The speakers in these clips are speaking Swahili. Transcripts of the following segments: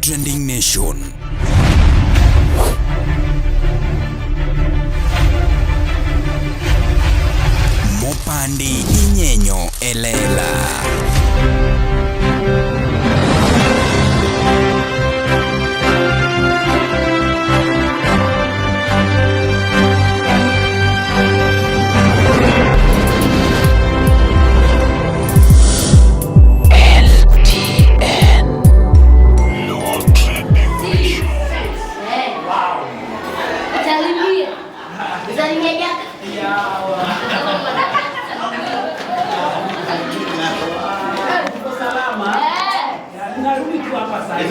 Trending Nation. Mopandi inyenyo elela. Salimia. Salimia Jaka. Salama. Eh. Narudi tu hapa sasa.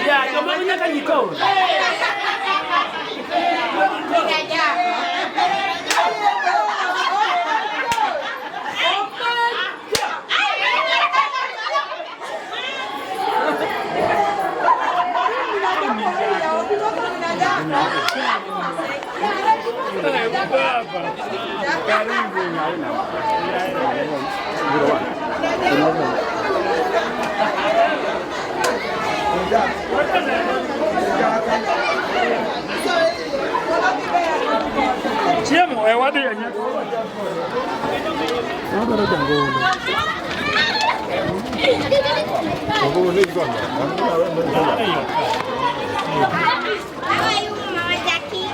Ya, joma nyaka jikon. Chiemo e wadhi e nyako. How are you, Mama Jackie?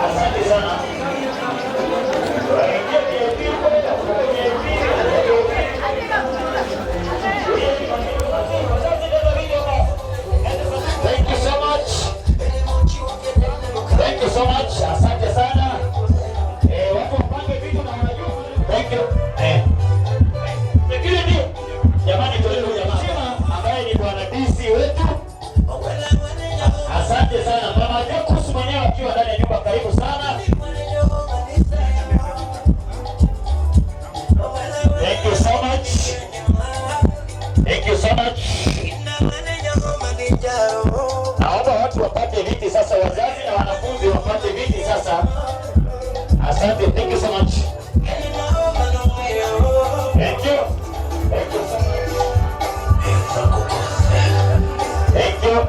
Asante sana. Waingie VIP kwenda VIP. Thank you so much. Thank you so much. Asante sana. Watu wapange vitu na wanajua. Thank you. Security. Jamani, tulivu jamaa. Ambaye ni bwana DC wetu. Asante sana. Mama Jacobs mwenyewe akiwa ndani ya nyumba, karibu sana. Thank you so much. Thank you so much. Naomba watu wapate viti sasa, wazazi na wanafunzi wapate viti sasa. Asante, thank you so much. Thank you. Thank you so much. Thank you.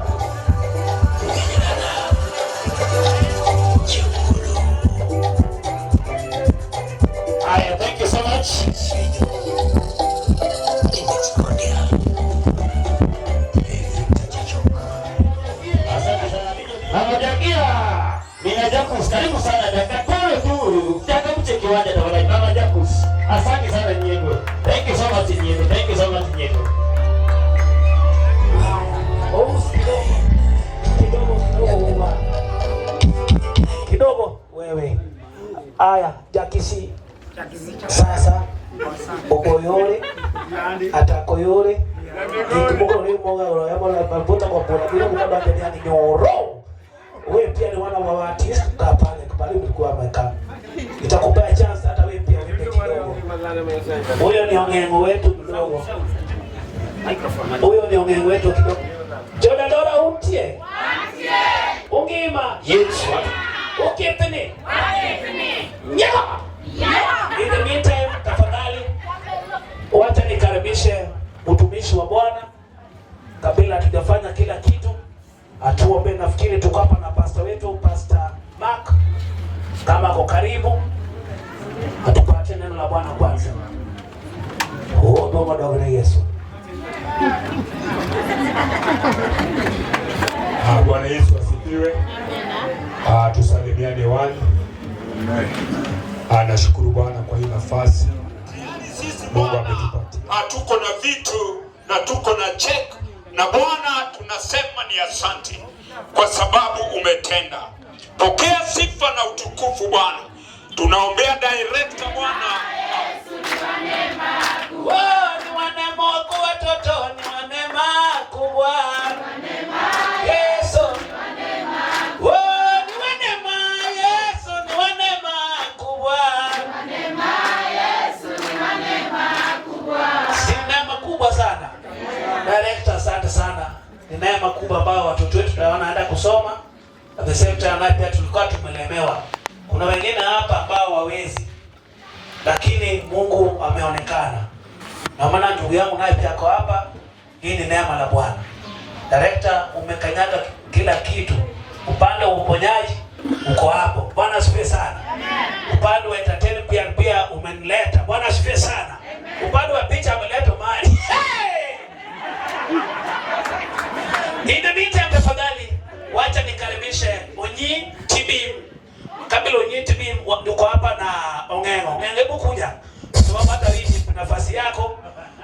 Haya, thank you so much. Asante sana. Mama Jakia, Mina Jacobs, karibu sana dakika 5 tu. Changamche kiwanja tafadhali. Mama Jacobs. Asante sana Nyego. Thank you so much Nyego. Thank you so much Nyego. Kidogo kidogo kidogo wewe. Aya, Jakisi sasa okoyore atakoyore ikumbuka ni moga ro yamo mabuta kwa bola bila kukaba ndani nyoro. Wewe pia ni wana wa artist, kaa pale pale ulikuwa amekaa. Nitakupea chance hata wewe pia uimbe kidogo. Huyo ni ong'eng'o wetu mdogo. Huyo ni ong'eng'o wetu kidogo. Joda Dora untie. Ungima. Yes. Ukipini. Yeah. In the meantime, tafadhali wacha nikaribishe mtumishi wa Bwana. Kabla hatujafanya kila kitu, atuombe. Nafikiri tuko hapa na pastor wetu Pastor Mark, kama ako karibu, atupatie neno la Bwana kwanza. Uombe madogo na Yesu. Bwana Yesu asifiwe. Tusalimiane wani. Nashukuru Bwana kwa hii nafasi Sisi Mungu Bwana ametupatia. hatuko na vitu na tuko na check, na Bwana tunasema ni asante kwa sababu umetenda. Pokea sifa na utukufu Bwana. Tunaombea director Bwana. Ni wa neema watoto, ni wa neema kubwa. Yesu. Oh, ni wa neema, Yesu ni wa neema kubwa. Si neema kubwa sana. Director, asante sana. Ni neema kubwa ambayo watoto wetu wanaenda kusoma. At the same time na pia tulikuwa tumelemewa. Kuna wengine hapa ambao wawezi, lakini Mungu ameonekana. Na maana ndugu yangu naye pia ako hapa. Hii ni neema la Bwana. Director, umekanyaga kila kitu. Upande wa uponyaji uko hapo. Bwana asifiwe sana. Upande wa entertainment pia umenileta. Bwana asifiwe sana. Upande wa picha ameleta mali. Hey! In the meantime, tafadhali wacha nikaribishe Onyi Tibim. Kabla Onyi Tibim uko hapa na Ong'eng'o. Ong'eng'o, hebu kuja. Kwa sababu hata hii ni nafasi yako.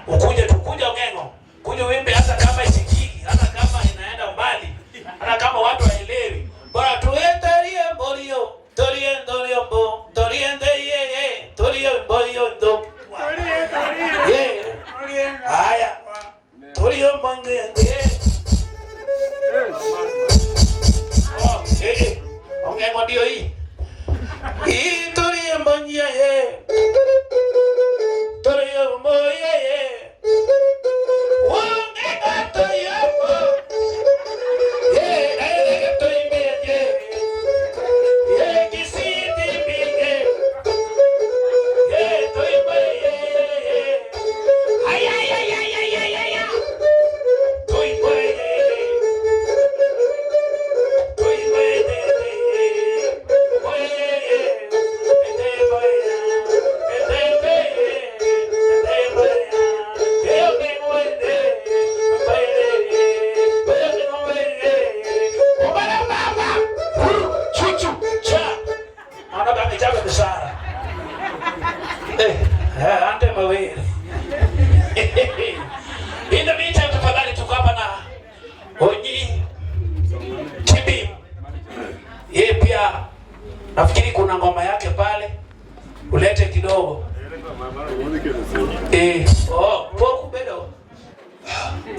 Ukuje tukuja Ong'eng'o. Kuja uimbe hata kama isikiki, hata kama inaenda mbali, hata kama watu hawaelewi. Bora tuetarie mbolio, torie ndorio mbo, torie ndeye ye, torie mbolio ndo. Ye. Haya. Torio mbange ye. Oh, eh. Ong'eng'o ndio hii. Hii torie mbonye ye. Torie mboye ye. Ong'eng'o. Nafikiri kuna ngoma yake pale, ulete kidogo. Oh, poku bedo.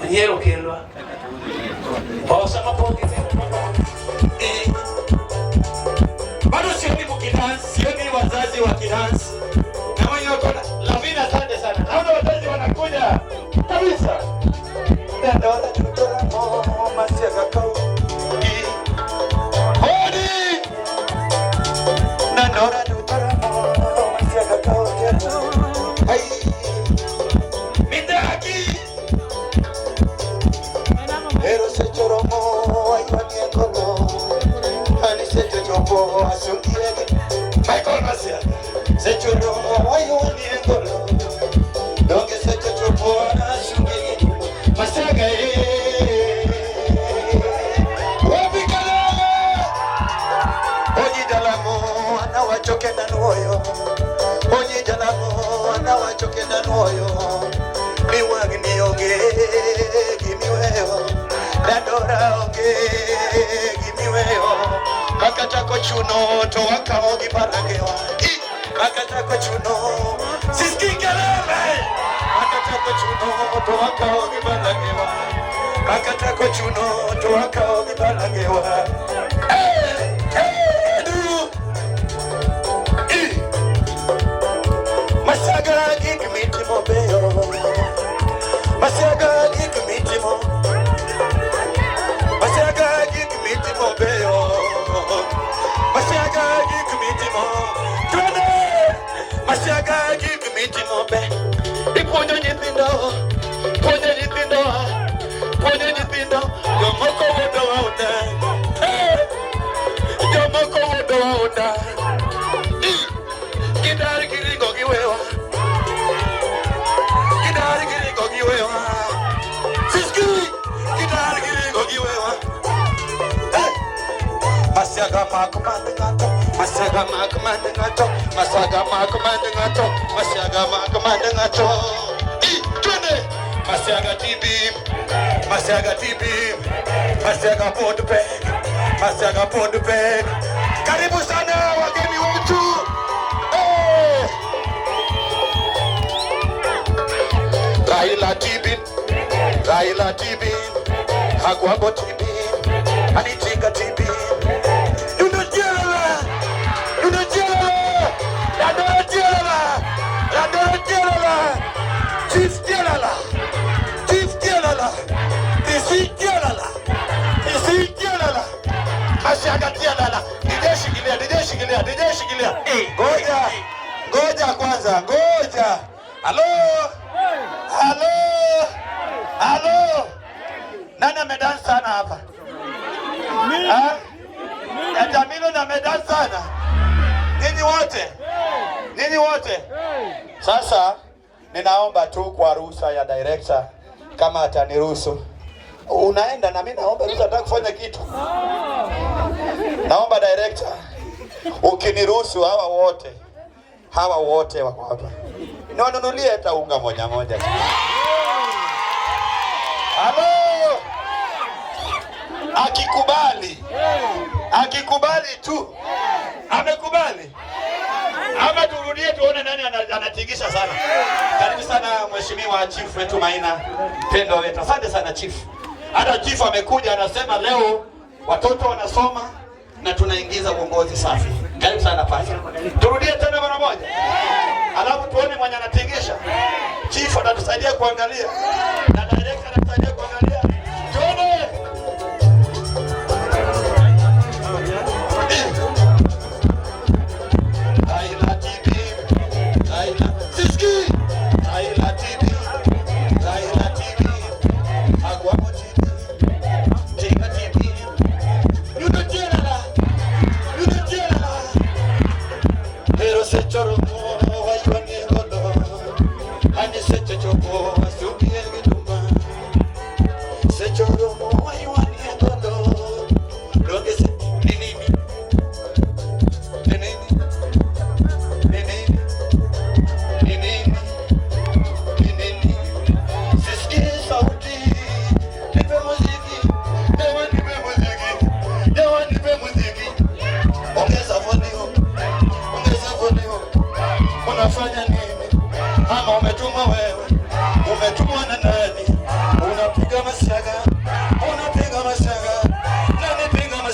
Onyero kelwa. Oh, sama poki. Bado sioni mkidansi, sioni wazazi wakidansi. Na wenye wako na Lavina, asante sana. Naona wazazi wanakuja kabisa. Hodi! Hai. Midaki! Ero se choromo ayuaniengolo. Ani se chochopo asungiege. Michael Masia. Se choromo ayuaniengolo. Donge se chochopo asungiege. Masaga eh. Wapi kalala? Onyi dalamo anawachoke na nuoyo. Onyi dalamo anawachoke na nuoyo. Miwang ni onge gimiweyo. Dandora onge gimiweyo. Makata kochuno to wakao gi barangewa. Makata kochuno siski kelele. Makata kochuno to wakao gi barangewa. Makata kochuno to wakao gi barangewa. Eh, eh, du. Masaga gik mitimo beyo. Masaga gik mitimo. Masaga gik mitimo beyo. Masaga gik mitimo. Twende. Masaga gik mitimo be. Ipuonjo nyithindo. Puonjo nyithindo. Puonjo nyithindo. Jomoko wuotho aunda. Eh. Jomoko wuotho aunda. Gidar giringo giwewa. Gidar giringo giwewa. Siski. Gidar giringo giwewa. Eh. Masaga makumande ngato. Masaga makumande ngato. Masaga makumande ngato. Masaga makumande ngato. Twende. Masaga TB. Masaga TB. Masaga pod pek. Masaga pod pek. Karibu sana wageni wetu. Eh. Raila TB. Raila TB. Agwambo TB. Anitinga TB. Yundo Tielala. Yundo Tielala. Dandora Tielala. Dandora Tielala. Chief Tielala. Chief Tielala. Tisi Tielala. Tisi Tielala. Mashaga Tielala. DJ shikilia, DJ shikilia, DJ shikilia. Ngoja. Ngoja kwanza, ngoja. Halo? Halo? Halo? Nani amedance sana hapa? Ha? Ya Jamilo na amedance sana. Ninyi wote? Ninyi wote? Sasa ninaomba tu kwa ruhusa ya director kama ataniruhusu. Unaenda na mimi naomba ruhusa, nataka kufanya kitu. Naomba director ukiniruhusu hawa wote wako hapa. Niwanunulie hata unga moja moja. Halo? Akikubali. Akikubali tu. Amekubali. Ama turudie tuone nani anatingisha sana. Karibu sana mheshimiwa chief wetu Maina Pendo wetu. Asante sana chief. Hata chief amekuja anasema leo watoto wanasoma na tunaingiza uongozi safi. Karibu sana pasi. Turudie tena mara moja. Alafu tuone mwenye anatingisha. Chief atatusaidia kuangalia. Na director atatusaidia kuangalia. Tuone. Raila TV, Raila Siski, Raila TV, Raila TV, Agwambo TV, Tinga TV, Yudo Tielala, Yudo Tielala, Pero se choromo, wayuani ngolo, ani se chochopo, asuki egiduma,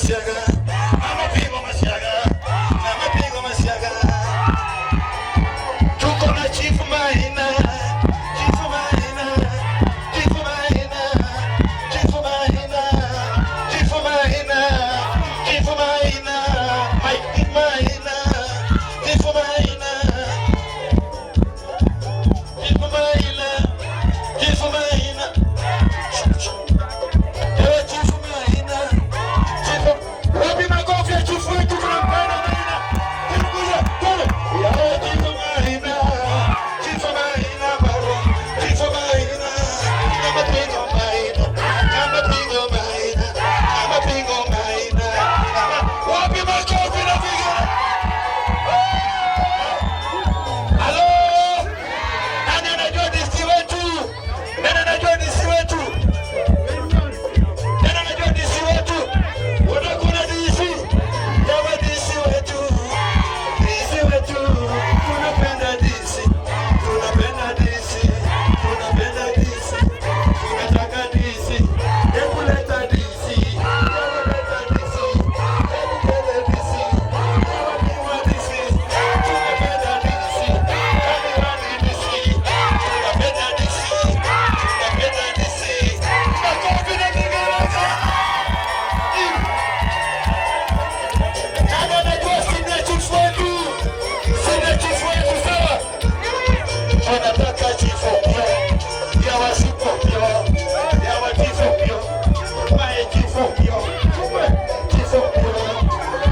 Masiaga, Amapigo Masiaga, Amapigo Masiaga. Tuko na Chief Maina, Chief Maina, Chief Maina, Chief Maina, Chief Maina, Chief Maina, Mike Maina, Chief Maina, Chief Maina, Chief Maina. Ewe Chief Maina, Chief, wapi makofi ya chief wetu? Tunampenda Maina. Tunakuja, twende. Ya Chief Maina, Chief Maina baro, Chief Maina, Amapigo Maina, Amapigo Maina, Amapigo Maina. Wapi makofi na vigelegele? Halo? Nani anajua DC wetu? Nani anajua DC wetu? Nani anajua DC wetu? Unakuna DC? Yawa DC wetu. DC wetu. Tunapenda DC. Tunapenda DC. Tunapenda DC. Tunataka DC. Hebu leta DC. Hebu leta DC. Hebu leta DC. Hebu DC. Tunapenda DC. Kamera DC. Tunapenda DC. Tunapenda DC. Makofi na vigelegele. Nani anajua senior chief wetu? Senior chief wetu, sawa? Tunataka chief Opio. Ya wasipo Opio. Ya wa chief Opio. Mae chief Opio. Chief Opio.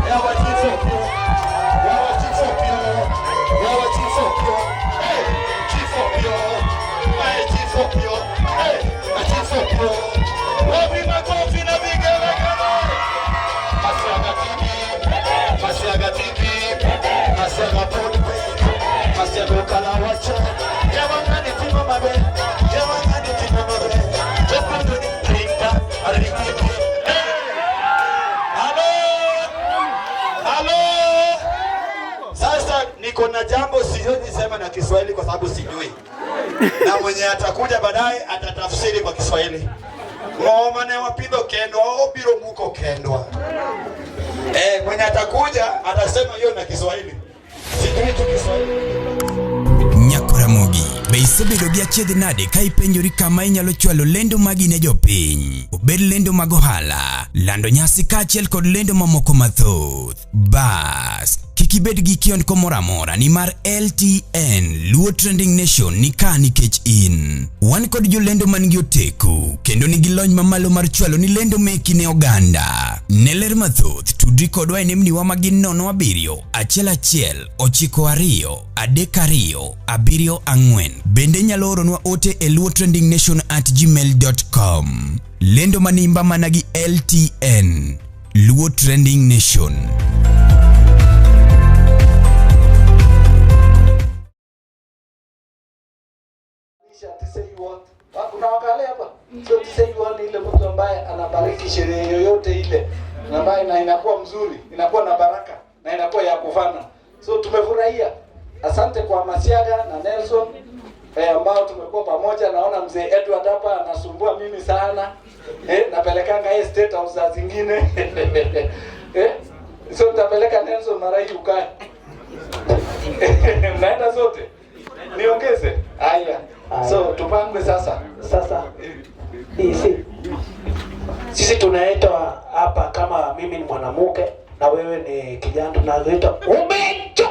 Ya wa chief Opio. Ya wa chief Opio. Ya wa chief Opio. Hey, chief Opio. Mae chief Opio. Hey, chief Opio. Wapi makofi na vigelegele? Masiaga TV, Masiaga TV, Masiaga Podcast, Masiaga Ukalawacha, Yawangani Timo Mabe, Yawangani Timo Mabe, Tokundo ni Ringa, Arikiki. Halo, halo. Sasa niko na jambo siwezi sema na Kiswahili kwa sababu sijui, na mwenye atakuja baadaye atatafsiri kwa Kiswahili. Ng'oma ne wapidho kendwa, obiro muko kendwa. Eh, mwenye atakuja atasema hiyo na Kiswahili. Sijui tu Kiswahili. Nyakoramogi, be isebedo gi achiedh nade ka ipenjori kama inyalo chwalo lendo magi ne jopiny? Obed lendo mag ohala, lando nyasi kaachiel kod lendo mamoko mathoth. Bas, kik ibed gi kiondko moro amora nimar LTN Luo Trending Nation ni ka nikech in. Wan kod jolendo man gi oteku kendo nigi lony mamalo mar chwalo ni lendo meki ne oganda. Ne ler mathoth, tudri kodwa e nembniwa magin 07 11 92 32 74. Bende inyalo oronwa ote e luotrendingnation@gmail.com. Lendo manimba mana gi LTN Luo Trending Nation. Kuna wakale hapa. So Tiseiwa ni ile mtu ambaye anabariki sherehe yoyote ile na ambaye na inakuwa mzuri, inakuwa na baraka na inakuwa ya kufana. So tumefurahia. Asante kwa Masiaga na Nelson ambao tumekuwa pamoja. Naona mzee Edward hapa anasumbua mimi sana, napelekanga yeye State House saa zingine, so nitapeleka Nelson mara hii ukae. Mnaenda zote? Niongeze? Haya. So tupangwe sasa. Sasa DC, sisi tunaitwa hapa, kama mimi ni mwanamke na wewe ni kijana, tunaitwa umecho.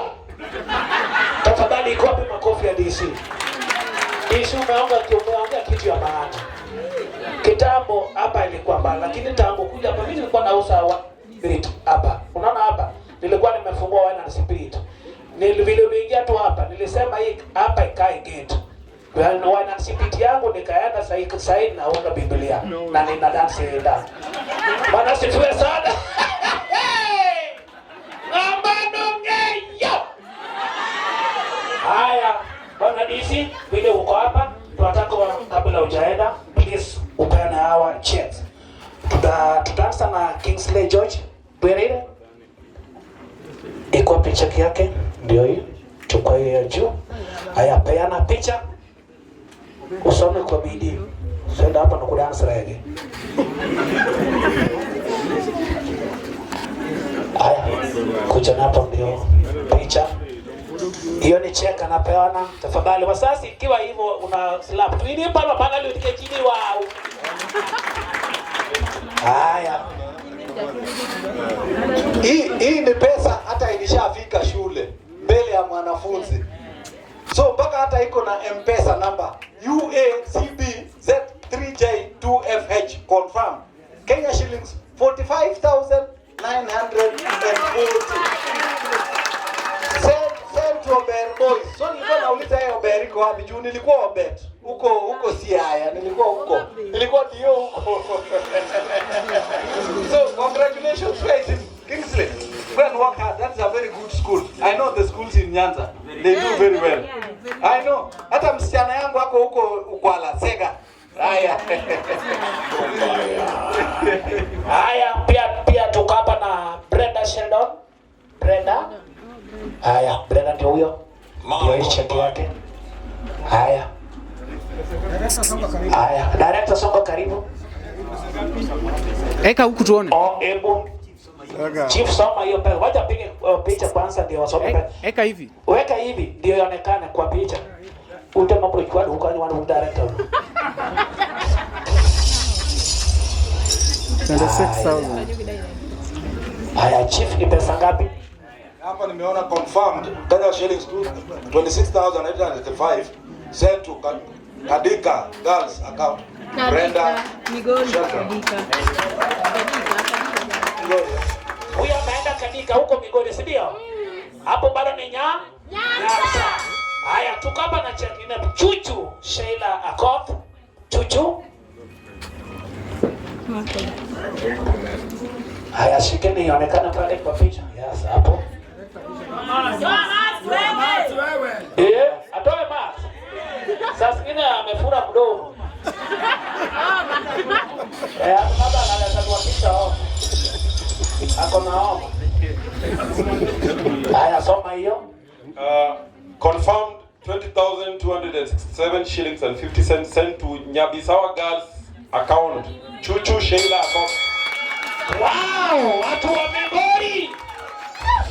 Tafadhali iko wapi makofi ya DC? DC, umeongea kitu ya maana. Kitambo hapa ilikuwa mbaya, lakini tangu kuja hapa mimi nilikuwa nauza spirit hapa. Unaona hapa nilikuwa nimefungua wine and spirit. Vile uliingia tu hapa nilisema hii hapa ikae gate. Wine and spirit yangu nikaenda sahi sahi naunga Biblia na nina dance ndani. Bwana sifiwe sana. Ng'amba. Haya, Bwana DC, vile uko hapa, tunataka kabla hujaenda, please upeane hawa checks. Tutaanza na Kingsley George Bwerere. Iko picha yake, ndio hii. Chukua hiyo ya juu. Haya, peana picha. Usome kwa bidii. Senda hapa na kudance reggae. Kuja hapo ndio picha. Hiyo ni check anapeana. Tafadhali wasasi, ikiwa hivyo una slap tu ili pale pale utike chini wao. Haya. Hii ni pesa hata ilishafika shule mbele ya mwanafunzi, so mpaka hata iko na M-Pesa number UACBZ3J2FH confirm Kenya shillings 45,940 send to Ober Boys. So nilikuwa nauliza yeye Ober iko wapi juu nilikuwa Obet huko huko Siaya, nilikuwa huko, nilikuwa ndio huko. So congratulations guys in Kingsley. Go and work hard. That's a very good school. I know the schools in Nyanza. They do very well. I know. Hata msichana yangu ako huko Ukwala, Sega. Haya. Haya, pia tuko hapa na Brenda Sheldon. Brenda. Haya, Brenda ndio huyo. Ndio hii cheki yake. Haya. Haya, director Songo karibu. Eka huku tuone. Oh, ebu. Chief soma hiyo pesa. Wacha pige picha kwanza ndio wasome pesa. Eka hivi. Weka hivi ndio ionekane kwa picha. Ute mambo ikiwa huko ni wana director. 26,000. Haya, chief ni pesa ngapi? Hapa nimeona confirmed Kenya shillings 26,885 sent to Kadika Girls account. Brenda Sheldon. Huyo ameenda Kadika huko Migori, si ndio? Hapo bado ni Nyanza. Haya, tuko hapa na chengine Chuchu Sheila Akoth. Chuchu. Haya, shikeni ionekana pale kwa picha. Yes, hapo. Atoe mask. Saa zingine amefura mdomo. Baba analeta kwa picha homa. Ako na homa. Haya, soma hiyo. Confirmed 20,267 shillings and 50 cents sent to Nyabisawa Girls account. Chuchu Sheila account. Wow, watu wa Migori.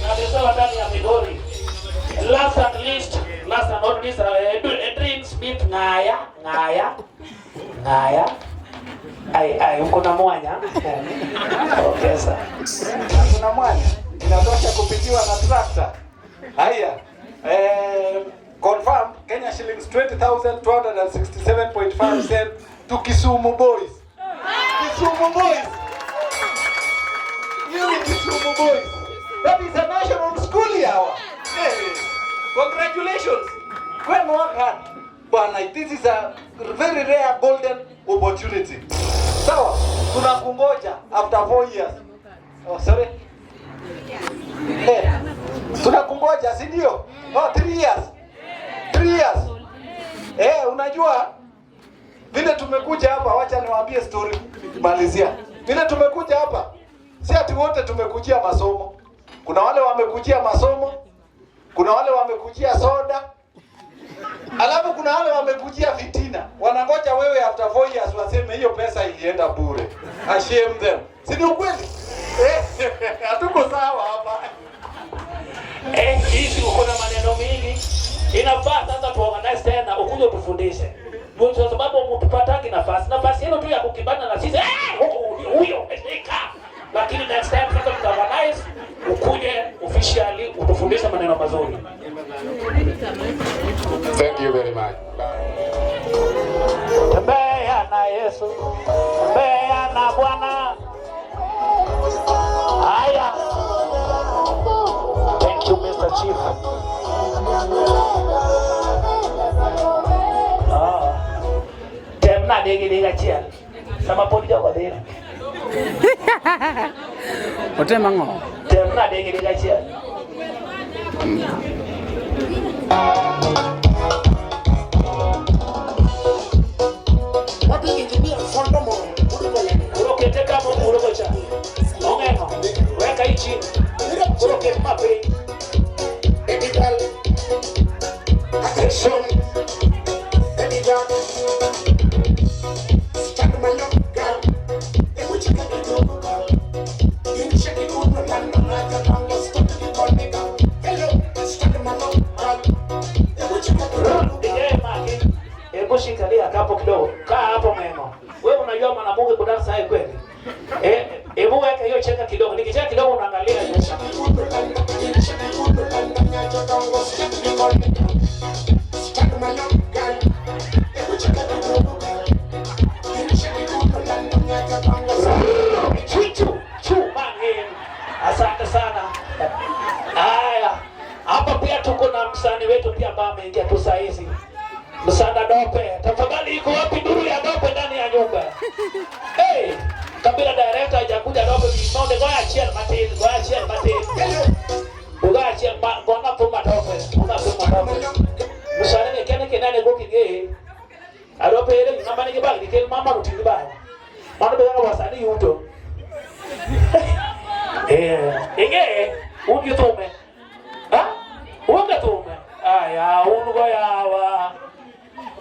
Nyabisawa ndani ya Migori. Last and not least, Edwin Smith Ngaya, Ngaya. Ngaya. Ai ai, uko na mwanya? Okay, sir. Kuna mwanya. Inatosha kupitiwa na tractor. Haya. Confirmed Kenya shillings 20,267.5 cent to Kisumu Boys. Kisumu Boys. You Kisumu Boys. That is a national school here. Hey, congratulations. Go and work hard. Bwana, this is a very rare golden opportunity. Sawa, tunakungoja after 4 years. Oh, sorry. Hey, tunakungoja, si ndio? Oh, 3 years. 3 years. Unajua vile tumekuja hapa, wacha niwaambie story nikimalizia. Vile tumekuja hapa, si ati wote tumekujia masomo. Kuna wale wamekujia masomo, kuna wale wamekujia soda, alafu kuna wale wamekujia fitina. Wanangoja wewe after 4 years waseme hiyo pesa ilienda bure. Ashame them. Si ni ukweli? Hatuko sawa hapa. Hizi uko na maneno mingi. Inafaa sasa tuorganize tena ukuje utufundishe. Kwa sababu mtupataki nafasi. Nafasi yenu tu ya kukibana na sisi. Huyo umeshika. Lakini next time sasa tutaorganize ukuje officially utufundishe maneno mazuri. Thank you very much. Tembea na Yesu. Tembea na Bwana. Haya. Thank you Mr. Chief. Temna degi degi achiel. Sama pod jogo dhi. Otem ang'o? Temna degi degi achiel. Koro kete kama umulogo cha. Ong'eng'o. Weka hii chini. Koro ket mapiny. sana. Haya, hapa pia tuko na msanii wetu pia ambaye ameingia tu saa hizi. Msana Dope. Tafadhali iko wapi nduru ya Dope ndani ya nyumba? Hey, kabila director hajakuja Dope kimonde goya achiel matin, goya achiel matin. Goya achiel ma gona thuma Dope, gona thuma Dope. Msanii ni kene kinene go king'e. Adope ere ng'ama nigi bag nikech mama oting'o bag. Mano be kaka wasanii yuto. Eh, ing'e un gi thume. Ha? Uonge thume. Aya, un go yawa.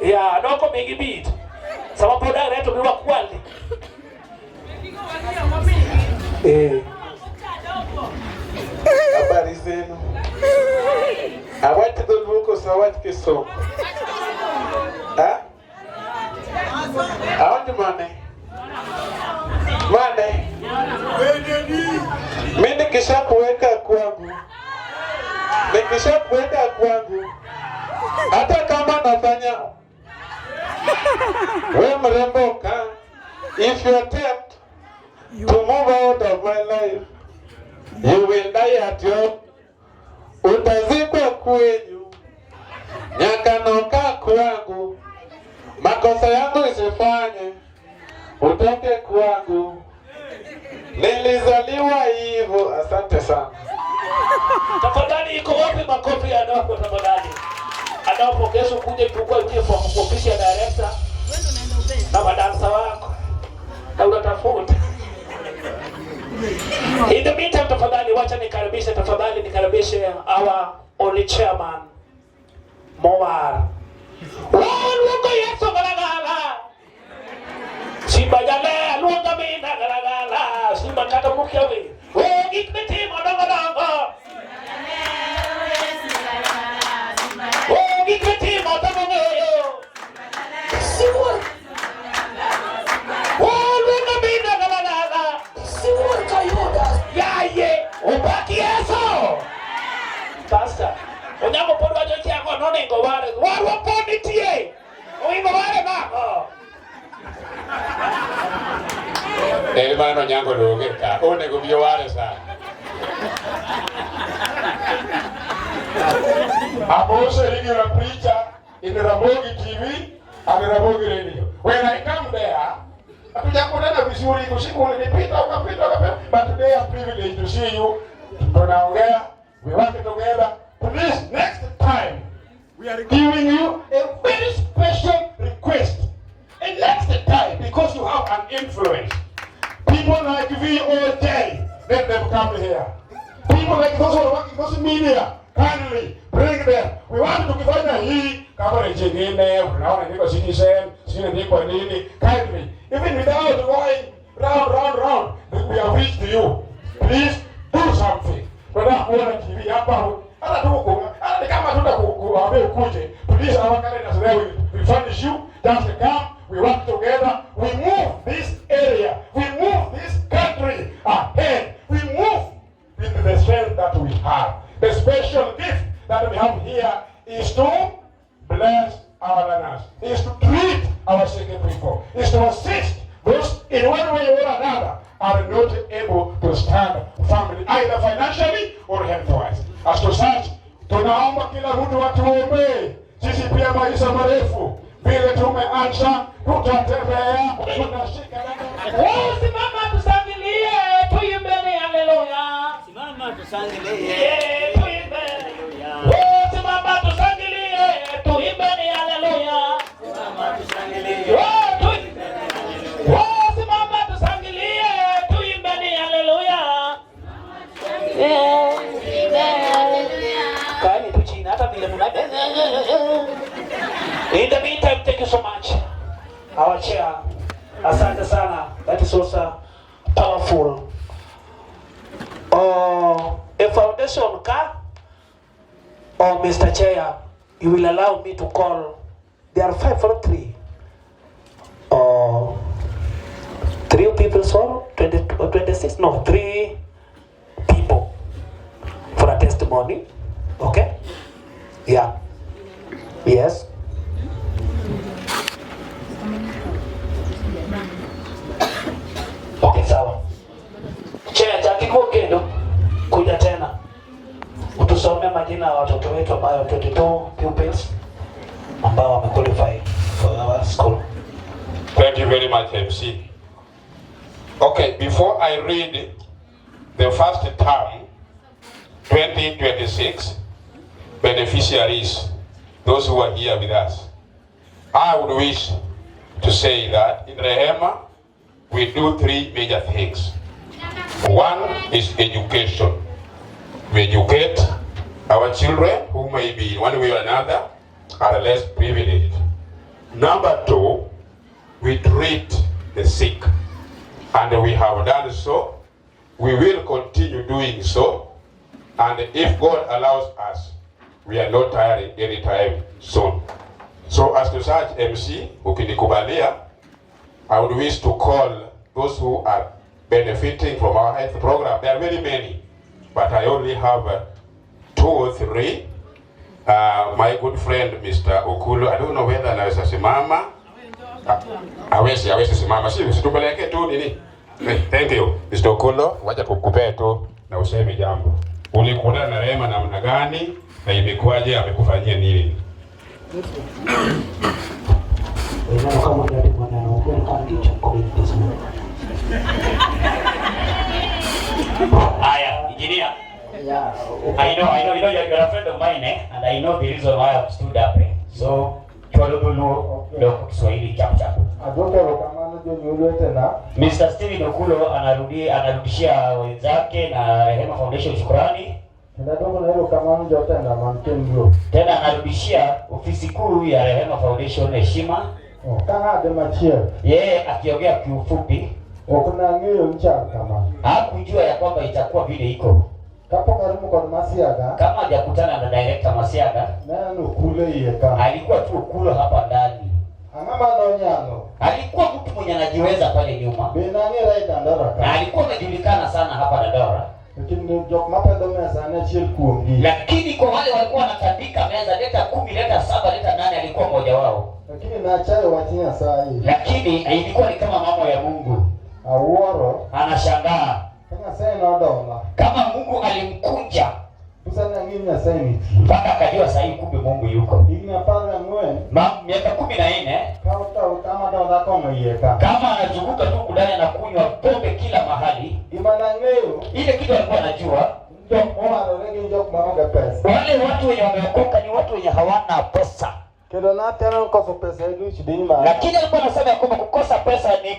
Ya, doko migi beat. Sama pod director bi wakwali. Eh. Habari zenu. Awach dholuo koso awach kisungu? Ha? Awach mane? Mane? Mimi nikishakuweka kwangu, nikishakuweka kwangu, hata kama nafanya we mrembo ka, if you attempt to move out of my life, you will die at your, utazikwa kwenyu, nyakanoka kwangu, makosa yangu isifanye utoke kwangu. Nilizaliwa hivyo. Asante sana. Tafadhali iko wapi makofi ya Adolfo tafadhali? Adolfo kesho kuja chukua uniform kwa ofisi ya director na madansa wako na unatafuta. In the meantime, tafadhali wacha nikaribishe, tafadhali nikaribishe our only chairman Mowar. Waluongo Yesu galagala. Simba jale luongo mina galagala. Simba kata mukia we. Oh, gik mitimo dongo dongo. Oh, gik mitimo dongo ng'eyo. Siwuor. Oh, luongo mina galagala. Siwuor kayuda. Yaye, opaki Yesu. Pastor, Onyango pod wacho chiago noningo ware. Warwa pod nitie. Oingo ware nang'o? En mano Onyango donge ka. Onego bi oware sani. I'm also a regular preacher in Ramogi TV and Ramogi Radio. When I come there, hatujakutana vizuri, usiku ulinipita ukapita ukapita, but today I'm privileged to see you. Tunaongea, we work together. Please, next time, we are giving you a very special request. And next time, because you have an influence, people like VOJ, let them come here. People like those who are working, those media, kindly bring them. We want to kufanya hii coverage nyingine, unaona niko Citizen, sijui niko nini, kindly. Even without going round, round, round, we have reached to you. Please do something. Tunataka kuona TV hapa, hata tu hata ni kama tutakuambia ukuje. Please, our calendars there, we furnish you. Just come, we work together, we move this area, we move this country ahead. We move with the strength that we have. The special gift that we have here is to bless our learners, is to treat our sick people, is to assist those in one way or another are not able to stand firmly, either financially or health-wise. As to such, tunaomba kila mtu atuombee sisi pia maisha marefu, vile tumeanza, tutatembea, tunashika. Oh, simama tushangilie, tuimbeni haleluya. Simama tushangilie. Yeah, tuimbe. Oh, simama tushangilie, tuimbeni haleluya. Simama tushangilie. Oh, oh, simama tushangilie, tuimbeni haleluya. Yeah. Kaeni tu chini hata vile mna. In the meantime, thank you so much. Our chair. Asante sana. That is also powerful. Oh, a foundation car. Oh, Mr. Chair, you will allow me to call. There are 5 or 3. Oh, 3 people, sorry, 20, 26, no, 3 people for a testimony. Okay? Yeah. Yes. Okay, sawa. Chair, chaki kwa kendo. Kuja Tusome majina ya watoto wetu ambayo 22 pupils ambao wamequalify for our school. Thank you very much, MC. Okay, before I read the first term, 2026 beneficiaries, those who are here with us, I would wish to say that in Rehema, we do three major things. One is education. We educate our children who may be in one way or another are less privileged. Number two, we treat the sick. And we have done so. We will continue doing so. And if God allows us, we are not tiring anytime soon. So as to such, MC, ukinikubalia, I would wish to call those who are benefiting from our health program. There are very many, but I only have two or three. My good friend Mr. Okulu, I don't know whether anaweza simama. Hawezi simama, si usitupeleke tu nini? Thank you Mr. Okulu, wacha tukupee tu na useme jambo. Ulikutana na Rehema namna gani na imekuwaje, amekufanyia nini? Ineno kama ndio maneno ukweli kwa kichwa kwa nini? Haya, engineer. Yeah. I know, you're a friend of mine, eh? And I know the reason why I've stood up, eh? So, chwalo Dholuo dok Kiswahili chap chap. Adwoko erokamano jonyuol wetena. Mr. Steven Okulo anarudishia wenzake na Rehema Foundation shukrani. Kendo adwoko erokamano jotenda man Kenro. Tena anarudishia ofisi kuu ya Rehema Foundation heshima. Kang'ade machiel. Yeye akiongea kiufupi, Ok nang'eyo ni chal kama. Hakujua ya kwamba itakuwa vile iko. Kapok aromo kod Masiaga. Kama hajakutana na director Masiaga, Ne en Okulo iye ka. Alikuwa tu Okulo hapa ndani. Ang'o manonyalo? Alikuwa mtu mwenye anajiweza pale nyuma. Be nang'era e Dandora ka. Na alikuwa amejulikana sana hapa Dandora. Lakini jok mapedho mesa ne achiel kuomgi. Lakini kwa wale walikuwa wanatandika meza, leta 10, leta 7, leta 8, alikuwa mmoja wao. Lakini nachayo wach Nyasaye. Lakini ilikuwa ni kama mambo ya Mungu. Awuoro. Anashangaa Ka Nyasaye nodola. kama Mungu alimkunja Busa ne ang'e ni Nyasaye nitie. mpaka akajua sahii kumbe Mungu yuko. Higni 14 Miaka 14 Ka kama dola kong'o iye ka. Kama anazunguka tu kudani na kunywa pombe kila mahali. Gima nang'eyo. Ile kitu alikuwa anajua, Jok mowarore gin jok maonge pesa. wale watu wenye wameokoka ni watu wenye hawana pesa. Kendo natemo koso pesa e duch diny mara. Lakini alikuwa anasema ya kwamba kukosa pesa ni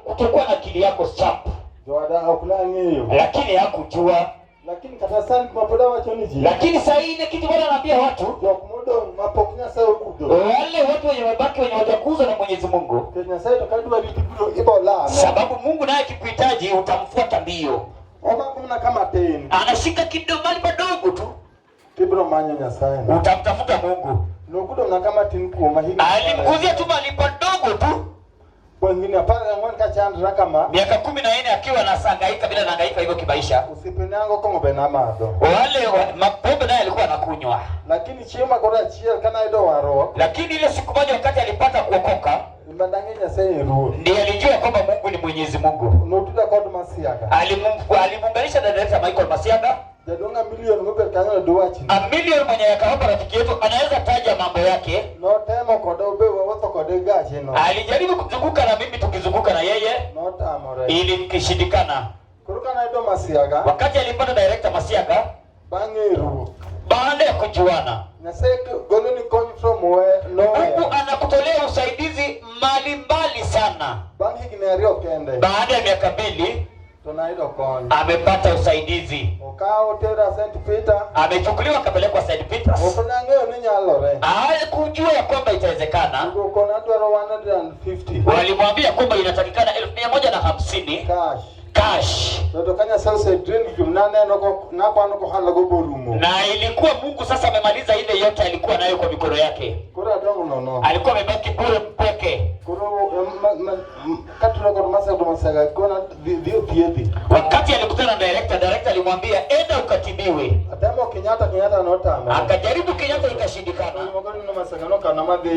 kutokuwa na akili yako sharp. Jooda ok nang'eyo. Lakini hakujua. Lakini kata sani kuma pod awacho ni ji. Lakini saa hii ile kitu bwana anaambia watu, Jok modong' mapok Nyasaye okudho. Wale watu wenye wamebaki wenye hawajakuzwa na Mwenyezi Mungu. Nikech Nyasaye to kadwari tibiro ibo lame. Sababu Mungu naye akikuhitaji utamfuata mbio. Omako mana kama tin. Anashika kidogo mali madogo tu. Tibiro manyo Nyasaye no. Utamtafuta Mungu. Nokudo mana kama tin kuoma higni. Alimkuzia tu mali padogo tu. Higni 14 kachandra kama. Miaka 14 akiwa anahangaika bila anahangaika hivyo kimaisha. Osiepena kong'o be namadho. Wale mapombe naye alikuwa anakunywa. Lakini chieng' ma koro achiel kanayudo warruok. Lakini ile siku moja wakati alipata kuokoka, Mandang'e Nyasaye e ruoth. Ndiye alijua kwamba Mungu ni Mwenyezi Mungu. Notuda kod Masiaga. Alimuunganisha na director Michael Masiaga. Jaduong' Amilion mobet kanyo dwachni. Amilion mwenye akaomba rafiki yetu anaweza taja mambo yake. Notemo kode obe wawuotho kode gache no. Alijaribu kuzunguka na mimi tukizunguka na yeye. Notamore. Ilikishindikana. Koro kanayudo Masiaga. Wakati alipata director Masiaga, Bang'e ruoth. Baada ya kujuana, Nyasaye goloni kony from where nowhere. Mungu anakutolea usaidizi mali mbali sana. Bang' higni 2 kende. Baada ya miaka 2 To nayudo kony. Amepata usaidizi. Okawo tera St. Peter. Amechukuliwa akapelekwa St. Peters. Ok nang'eyo ni nyalore. Hakujua ya kwamba itawezekana. Duoko nadwaro 150. Walimwambia kwamba inatakikana 150,000 Cash. Cash. To ka Nyasaye osedrain gik naneno ko nakwano kohala go borumo. Na ilikuwa Mungu sasa amemaliza ile yote alikuwa nayo kwa mikono yake. Koro adong' nono. Alikuwa amebaki bure mpweke. Koro katudo kod Masiaga to Masiaga kona dhi othiedhi. Wakati alikutana na director, director alimwambia enda ukatibiwe. Atemo Kenyatta, Kenyatta notama. Akajaribu Kenyatta ikashindikana. Koro Masiaga nokana madhi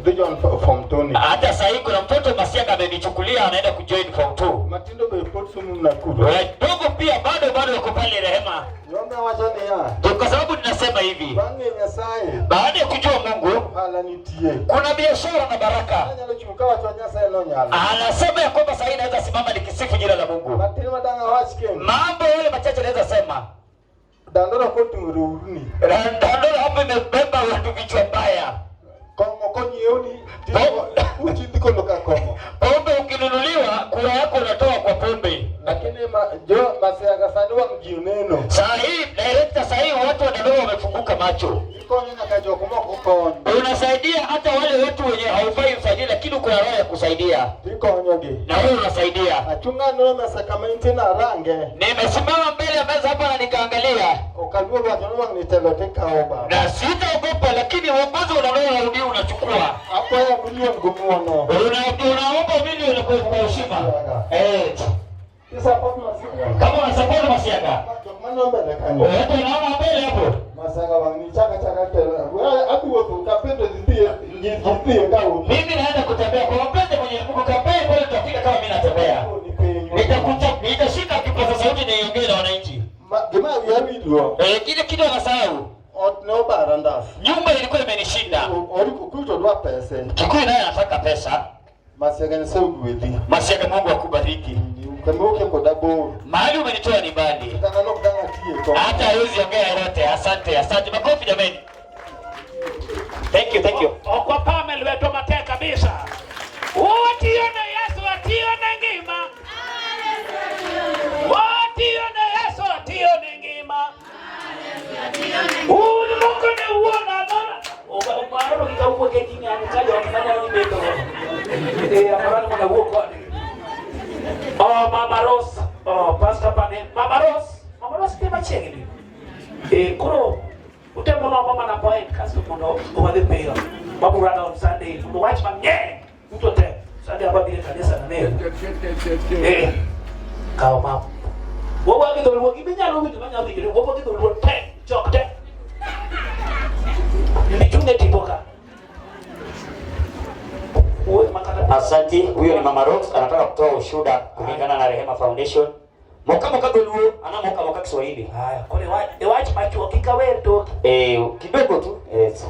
dhi join form 2 ni. Hata sasa hivi kuna mtoto Masiaga amenichukulia anaenda kujoin form 2. Matindo be pod somo Nakuru. Wadogo pia bado wako pale Rehema. Kwa sababu ninasema hivi, baada ya kujua Mungu kuna biashara na baraka. Anasema ya kwamba sasa naweza simama nikisifu jina la Mungu. Mambo yale machache naweza sema. Dandora koting'o. Dandora hapo imebeba watu vichwa mbaya. Kongo konyioni uchindiko kongo. Pombe ukinunuliwa kura yako unatoa kwa pombe. Lakini jo Masiaga sani wang' ji neno. Saa hii director, saa hii watu wa Dandora wamefunguka macho. Ikonyo nyaka jok moko kony. Unasaidia hata wale watu wenye haufai usaidie, lakini uko na roho ya kusaidia. Ikonyogi. Na wewe unasaidia. Achunga no mesa kama intie na arange. Nimesimama mbele ya meza hapa na nikaangalia. Okaluor wacho ni wang' ni telo tikawo baba. Na sitaogopa, lakini uongozi wa Dandora unarudi unachukua. Akwayo milion gi ng'uono. Unaomba milioni kwa heshima. Isupport Masiaga. Kama unasupport Masiaga. Jok mano mbele kanyo. Watu wanaona mbele hapo. Masiaga wang' ni chaka chaka telo. Awuotho kapendo ji dhiye ka wuotho. Mimi naenda kutembea kwa mapenzi Mwenyezi Mungu, kampeni pale tutafika kama mimi natembea. Nitashika kipaza sauti niongee na wananchi. Gima wiya wilgo. Kile kitu wanasahau. Ot ne obara ndas. Nyumba ilikuwa imenishinda. Kikuyu to dwa pesa. Kikuyu naye anataka pesa. Masiaga Nyasaye ogwedhi. Masiaga, Mungu akubariki. Kama koda bor. Mahali umenitoa ni mbali. Kata nok dang' atieko. Hata hawezi ongea yote. Asante, asante. Makofi jameni. Thank you, thank you. Okwapame lwedo matek kabisa. Watiyo ne Yesu, atiyo ne ngima. Watiyo ne Yesu, atiyo ne ngima. Un moko ne wuon adhora. Omaro gi kawuok e ting'e an ka jok manyalo ni bedo. Amaro ni mondo awuo kode. Oh, Mama Rose. Oh, Pastor Pane. Mama Rose. Mama Rose ni machiegni. Koro utemo nomba mana point kasto mondo wadhi piyo. Wabura on Sunday. Mondo wach mang'eny. Duto te. Sunday aba biro e kanisa na nero. Kaw mama. Wuowa gi dholuo, gima inyalo winjo manyalo winjo, wuowa gi dholuo te, chok te. Nichung' e tipo ka. Wuoyo makata. Asante. Huyo ni Mama Rose anataka kutoa ushuhuda kulingana na Rehema Foundation. Moka moka Dholuo, ana moka moka Kiswahili. Haya, kore wach machuok kik awer toki. Kidogo tu. Yes.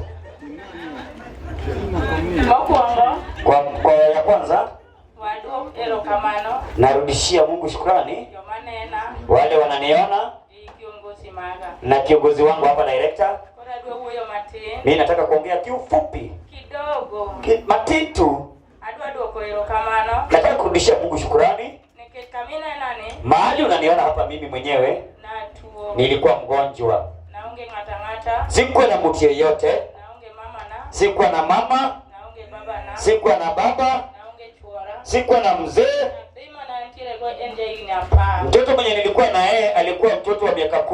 Mokwongo Kwa ya kwanza waduok erokamano narudishia Mungu shukrani, joma nena wale wananiona gi kiongozi maga. na kiongozi wangu hapa director. Koro adwa wuoyo matin Mimi nataka kuongea kiufupi kidogo. Matin tu. Adwa duoko erokamano Nataka kurudishia Mungu shukrani. nikech kaminena ni Mahali unaniona hapa mimi mwenyewe natuo, nilikuwa mgonjwa, naonge ng'ata ng'ata, sikuwa na mtu yeyote, naonge mama na, sikuwa na mama, naonge baba na, sikuwa na baba, naonge chuora. sikuwa na mzee. Nyathi mana ntiere go en jahigni 10. Mtoto mwenye nilikuwa na yeye alikuwa mtoto wa miaka 10.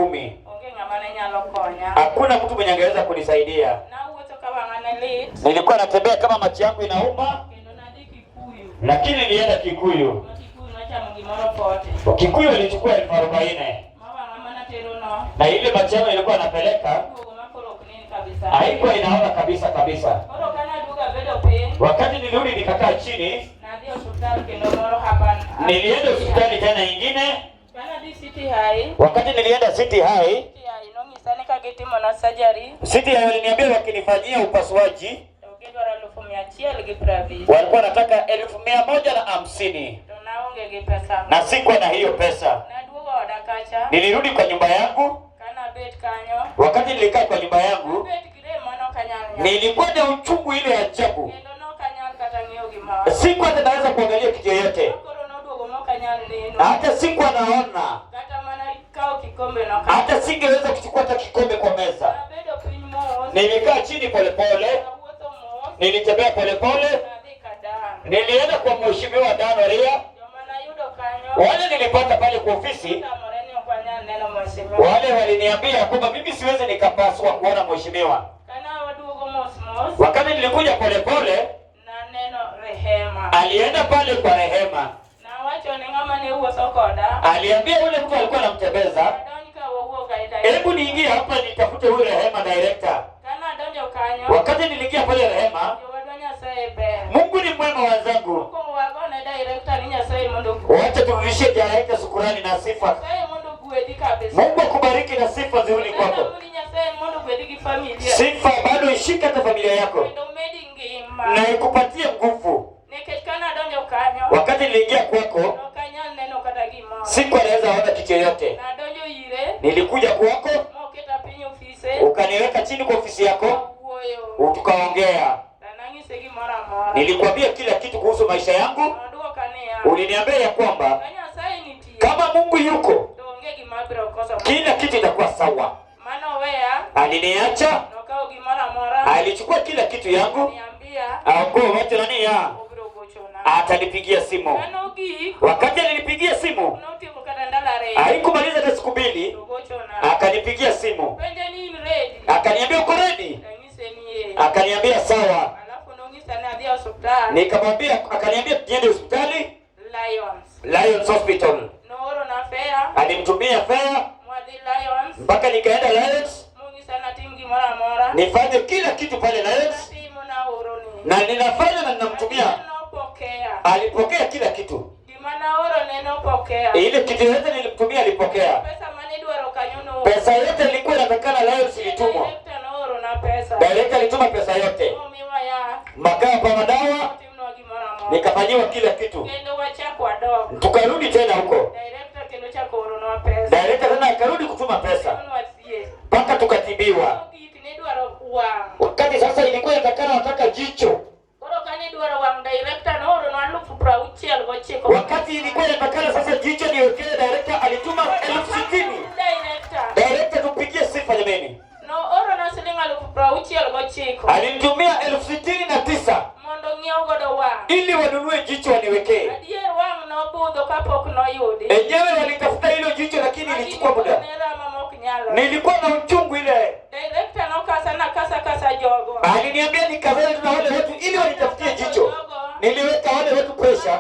Onge ng'ama ne nyalo konya. Hakuna mtu mwenye angeweza kunisaidia. Nawuotho ka wang'a ne lit Nilikuwa natembea kama macho yangu inauma, kendo nadhi Kikuyu. lakini nilienda Kikuyu. Ma Kikuyu nochamo gimoro pote. Kikuyu walichukua 40,000 Ma wang'a manatero no na ile macho yangu ilikuwa napeleka duogo ma koro ok nen kabisa. haikuwa inaona kabisa kabisa. Koro kanaduogo abedo piny, Wakati nilirudi nikakaa chini, nadhi osuptal kendo moro hapa. nilienda hospitali tena ingine. Kanadhi City High, Wakati nilienda City High, City High nong'isa ni ka gitimona surgery City High waliniambia wakinifanyia upasuaji to gidwaro 150,000 walikuwa wanataka 150,000 to naonge gi pesa. na sikuwa na hiyo pesa. Naduogo oda kacha, Nilirudi kwa nyumba yangu. kanabet kanyo, Wakati nilikaa kwa nyumba yangu, abet gi rem manokanyal nyalo. nilikuwa na uchungu ile ya ajabu, Kendo nokanyal kata ng'iyo gimoro. sikuwa hata naweza kuangalia kitu yoyote, Koro noduogo mokanyal neno. hata sikuwa naona, Kata mana kawo kikombe nokanyal. hata singeweza kuchukua hata kikombe kwa meza. Nabedo piny mos, Nilikaa chini polepole, nawuotho mos, nilitembea polepole, nadhi ka Dan. nilienda kwa mheshimiwa Dan Oria. Joma nayudo kanyo, Wale nilipata pale kwa ofisi, otamore ni ok wanyal neno mheshimiwa. wale waliniambia kwamba mimi siwezi nikapaswa kuona mheshimiwa. Kana waduogo mos mos, Wakati nilikuja polepole, naneno Rehema. alienda pale kwa Rehema, Nawacho ni ng'ama ne wuotho koda, aliambia yule mtu alikuwa anamtembeza, adonj ka wawuok aida. hebu niingie hapa nitafute huyu Rehema director. Kana adonjo kanyo, Wakati niliingia pale Rehema, jowadwa Nyasaye ber. Mungu ni mwema wenzangu. Mokwongo wagone director ni Nyasaye mondo ogwedhi. Wacha turudishie director shukurani na sifa. Nyasaye mondo ogwedhi kabisa. Mungu akubariki na sifa zirudi kwako. Alamo ni Nyasaye mondo ogwedhi gi familia. Sifa bado ishike hata familia yako Kendo omedi ngima. na ikupatie nguvu. Nikech ka nadonjo kanyo, Wakati niliingia kwako, ok anyal neno kata gimoro. sikuwa naweza ona kitu yoyote. Nadonjo ire, Nilikuja kwako, moketa piny ofise, ukaniweka chini kwa ofisi yako, wuoyo. tukaongea. To nang'ise gimoro amora. Nilikwambia kila kitu kuhusu maisha yangu. Nodwoka niya, Uliniambia ya kwamba ka Nyasaye nitie, kama Mungu yuko, to onge gima biro koso. kila kitu itakuwa sawa. Mano weya, Aliniacha, nokawo gimoro amora, alichukua kila kitu yangu, niambia, aongoe wacho nani ya obiro gochona. atanipigia simu. Kano gik, Wakati alinipigia simu, notieko kata ndalo 2, haikumaliza hata siku 2, to gochona. akanipigia simu, Penja ni in ready? akaniambia uko ready? Tanyise ni ee. Akaniambia sawa. Alafu nong'isa ni adhi e osuptal, Nikamwambia, akaniambia niende hospitali Lions. Lions Hospital. Noorona fare, Alimtumia fare mwadhi Lions, mpaka nikaenda Lions mong'isa natim gimoro amora. nifanye kila kitu pale Lions, Natimo naoroni. na ninafanya na ninamtumia. Nopokea. Alipokea kila kitu, Gima naoro ne nopokea. ile kitu yote nilimtumia alipokea. Pesa mane idwaro kanyo nooro. Pesa yote ilikuwa inatakana Lions ilitumwa. Director noorona pesa. Director alituma pesa yote, Momiwa yath, makaa pa madawa, otimnwa gimoro amora. nikafanyiwa kila kitu. Kendo wachak wadok. Tukarudi tena huko, Director kendo chako oronwa pesa. director tena akarudi kutuma pesa Otimnwa thieth. mpaka tukatibiwa. Mogik nidwaro wang'. Wakati sasa ilikuwa inatakana wataka jicho, Koro kane idwaro wang' director nooronwa 69,000. wakati ilikuwa inatakana sasa jicho niwekewe, director alituma 60,000. Director. Director, tumpigie sifa jameni, Noorona siling 69,000 alinitumia 69,000 mondo ng'iew godo wang'. ili wanunue jicho waniwekee. Adier wang' nobudho kapok noyudi. Enyewe walitafuta hilo jicho, lakini ilichukua muda. Ne rama mok nyalore. Nilikuwa na uchungu ile, Director nokasa nakasa kasa jogo. aliniambia nikazane tu na wale watu ili wanitafutie jicho. Niliweka wale watu pressure,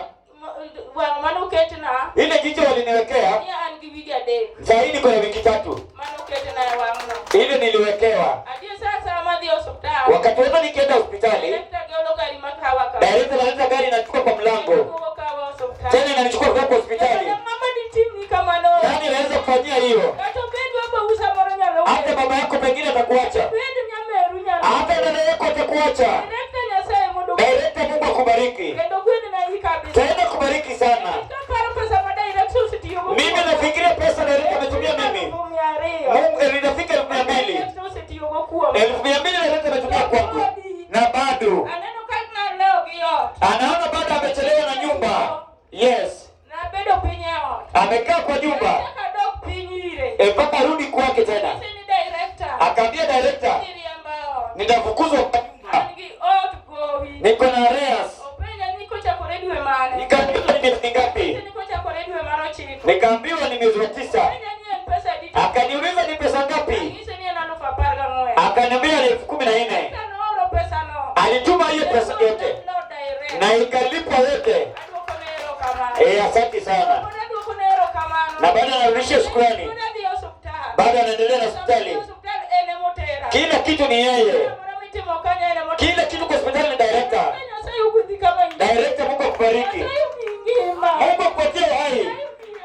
Wang' manoketna ile jicho waliniwekea ni an gi wige 3 zaidi kuna wiki 3 manoketna e wang'no. ile niliwekewa. Adier sa asaya madhi e osuptal. Wakati wote nikienda hospitali, Director golo gari makawa ka. director analeta gari inachukua kwa mlango, Duogo kawa osuptal. tena inanichukua kutoka kwa hospitali. Mama ditimni kamano. Nani anaweza kufanyia hiyo? Kata obed babau samoro nyalo Hata weyi. baba yako pengine atakuacha, Bed nyameru nyalo hata dada yako atakuacha. Director Nyasaye mondo Director, Mungu akubariki, kendo gwedhna iyi kabisa. tena kubariki sana. Kaparo pesa ma director osetiyogo. Mimi nafikiria pesa director ametumia mimi, 200,000. Mungu inafika 200,000, Director osetiyogo kuom. 200,000 director ametumia kwangu, na bado Aneno ka nalewo gi ot. anaona bado amechelewa na nyumba. Yes, Nabedo piny e ot. amekaa kwa nyumba Nyaka adok piny ire. mpaka arudi kwake tena. Nyise ni director. Akaambia director, Iriemba ot. nitafukuzwa kwa nyumba, An gi ot gowi. niko na arrears. Openja ni kochakore dwe mane. Nikaambiwa ni miezi mingapi? Nyise ni kochakore dwe mar 9. Nikaambiwa ni miezi wa 9. Openja ni en pesa adi. Akaniuliza ni pesa ngapi? Anyise ni en 14,000. Akaniambia ni 14,000. Director nooro pesano. Alituma hiyo pesa yote No direct. na ikalipwa yote. Aduokone erokamano. Asante sana. Pod aduokone erokamano. Na bado anarudishia shukrani, Pod adhi e osuptal. bado anaendelea na Sama hospitali. adhi e osuptal en emotera. Kila kitu ni yeye, Gimoro mitimo kanyo en emotera. kila kitu kwa hospitali ni director. Nyasaye ogwedhi kama in. Director, Mungu akubariki, Nyasaye omiyi ngima. Mungu akupatie uhai,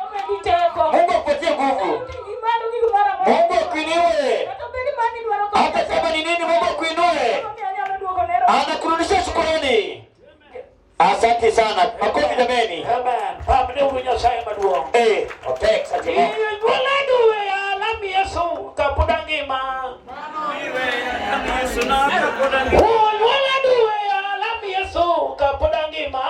Omedi teko. Mungu akupatie nguvu, Oting'i malo gi gimoro amora. Mungu akuinue, Kata obed mani idwaro kod hata kama ni nini, Mungu akuinue. Omiyo anyalo duokone erokamano. Anakurudishia shukrani. Asante sana, makofi jameni. Amen. Pamne uru Nyasaye maduong'. Otek sache moko. Nyuola duwe alam Yesu kapod angima. Nyuola duwe alam Yesu kapod angima.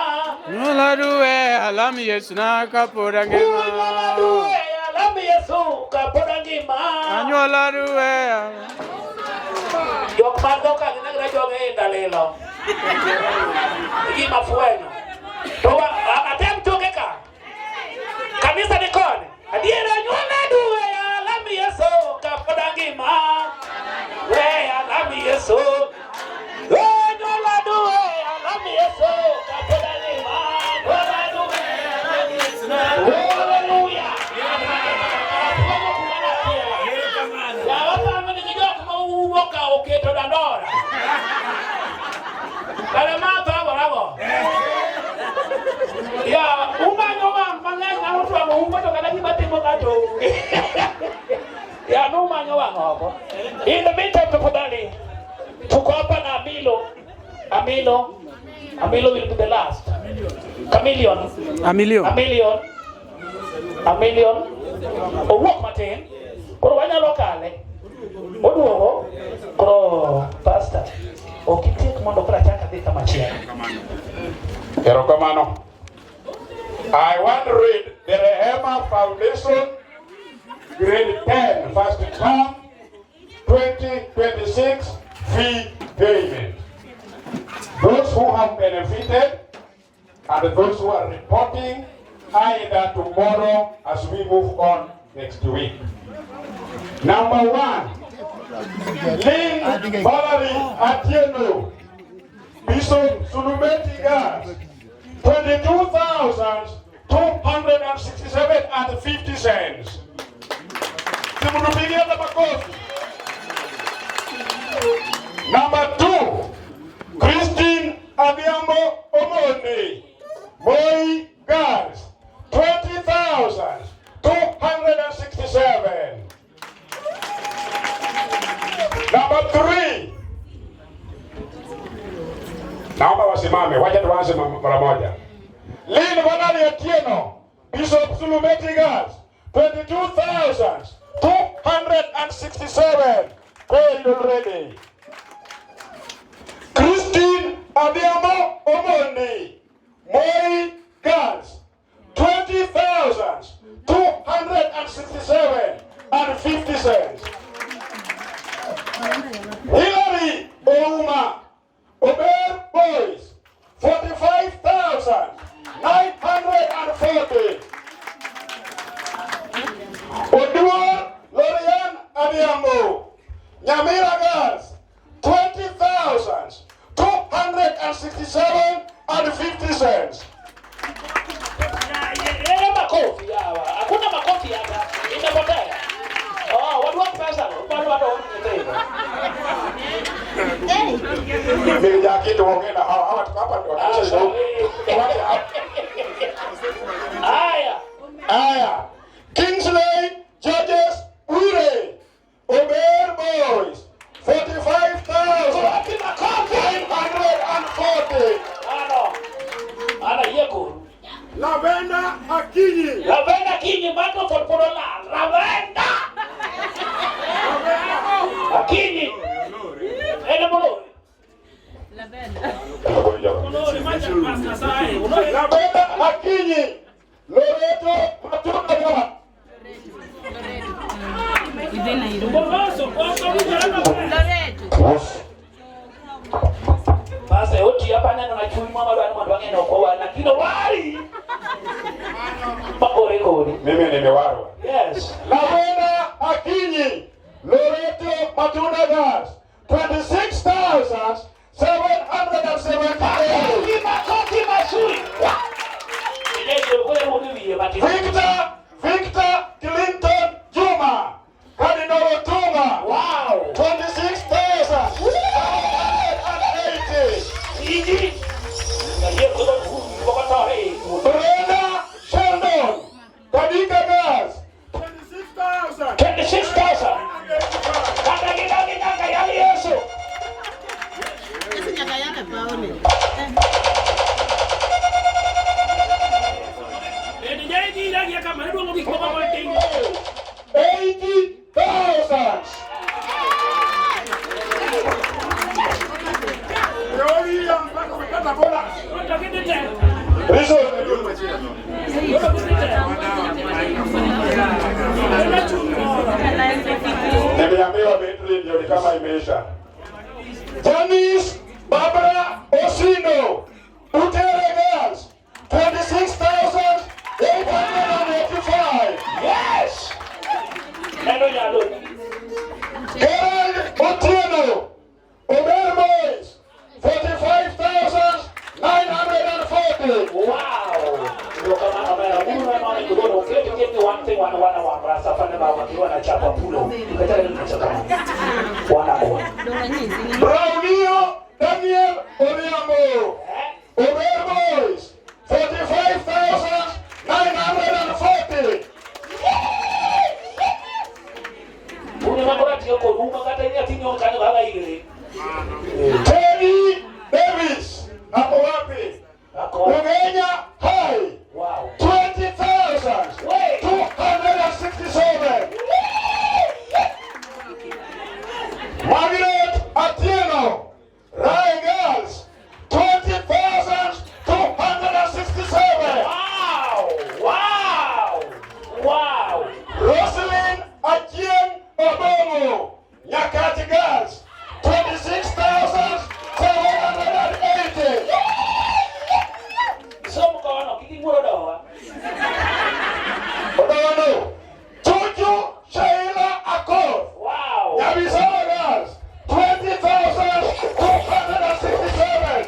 Nyuola duwe alam Yesu na kapod Nyuola angima. duwe alam Yesu kapod angima. Anyuola duwe. Jok man go ka ginagre joge e ndalilo. Gima fwenyo. To atem toke ka. Kanisa ni koni. Adiera nyuola duwe alam Yesu kapod angima. We alam Yesu. We nyuola duwe alam Yesu kapod angima. Nyuola duwe alam Yesu. Hallelujah. Yawa family gi jok ma uwuok ka oketo dandora. Kare ma thagora go. Ya, umanyo wang' mang'eny nyalo twang'o umbo to kata gima timore. timo ng'ato onge. Ya numanyo wang' oko. In the meantime, tafadhali tuko hapa na Amilo. Amilo. Amilo will be the last. Chameleon. Amilion. Amilion. Amilion. Owuok matin. Koro wanyalo kale. Oduogo. Koro pastor. Ok itiek mondo koro achak adhi kamachielo. Erokamano. I want to read the Rehema Foundation, grade 10, first term, 2026 fee payment. Those who have benefited and those who are reporting either tomorrow as we move on next week. Number one, Lynn Valerie Atieno, Bishop Sulumeti Girls, 22,267.50. Simtupigie hata makofi. Number two, Christine Adhiambo Omondi, Moi Girls, 20,267. Number three, naomba wasimame, wacha tuanze mara moja. Lynn Valerie Atieno, Bishop Sulumeti Girls, 22,267. Paid already. Christine Adhiambo Omondi, Moi Girls, 20,267.50. Hilary Ouma, Ober Boys, 45,940. Oduor Lorian Adhiambo, Nyamira Girls, 20,267.50. Yeye makofi hawa. Hakuna makofi hapa. Imepotea. Oh, watu wa pesa, watu watu nyithindo. Mimi kitu ongea na hawa hawa tuko hapa ndio wanacheza. Haya. Haya. Kingsley Judges Bwire, Ober Boys, 45,940. Ano. Ana yeko. Lavenda Akinyi. Lavenda Akinyi microphone porola. Lavenda. Akinyi. Ene molo. Lavenda Akinyi, Loreto Matunda. Basa oti hapa neno na chui mama bwana mwana wangene okowa na kino wari. Makore kori. Mimi nimewarwa. Yes. Lavenda Akinyi, Loreto Matunda Girls, 26,778. Makofi mazuri. Victor Clinton Juma, Cardinal Otunga. Wow. 26,780. Iji. Brenda Sheldon, Kadika Girls, 26,000. 26,000. Kata kidagi nyaka yali Yesu. Eighty thousand. Nimeambiwa betri ndio ni kama imeisha. Janice Barbara Osino, Utere Girls, 26,885. Yes. Neno nyalo. Gerald Otieno, Ober Boys, 45,940. Wow. Ndio kama ambaye Mungu anaona kidogo uketi keti one thing wana wana wa brasa fanya ba wakiwa na chapa pulo. Ukataka nini chapa? Wana wana. Braulio Daniel Odhiambo, Ober Boys, 45,940. Kati koruma kata nyathi kanyo kaka igre. Terry Davis ako wapi? Ugenya High. Wow. 20,267. Margaret Atieno, Rai Girls, 20,267. Wow! Wow! Wow! Roselyn Achien Obongo, Nyakati Girls, 26,780. Som kono, kik ing'ur dowa. Odono, Chuchu Sheila Akoth. Wow. Nyabisawa Girls, 20,267.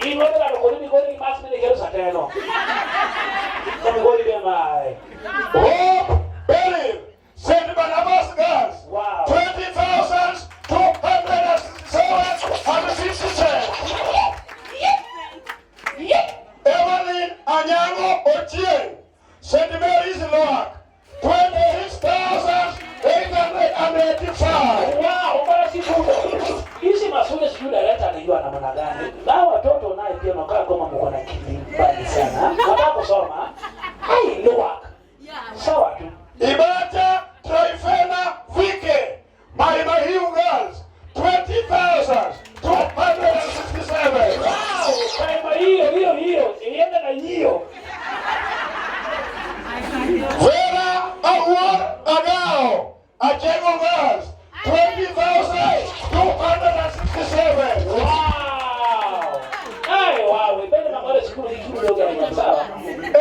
In wuod ng'ato kodi migori gi mas mine kelo satelo. To migori be mae. Hope Beryl, St. Barnabas Girls, Wow. 20,267 and 50 cents. Evelyn Anyango Ochieng, St. Mary's Loak, 26,885. Wow, bwana sifundo. Hizi masuala sijui director anajua namna gani. Hawa watoto naye pia unakaa kama mko na akili mbali sana. Wataka kusoma. Hai, Loak. Sawa tu. Ibata Trifena Vike, Mai Mahiu Girls, 20,267. Wow, kama hiyo hiyo hiyo, iende na hiyo. Vera Award Agao, Achego Girls, 20,267. Wow. Ai, wow, ipende mambo siku hii kidogo sawa.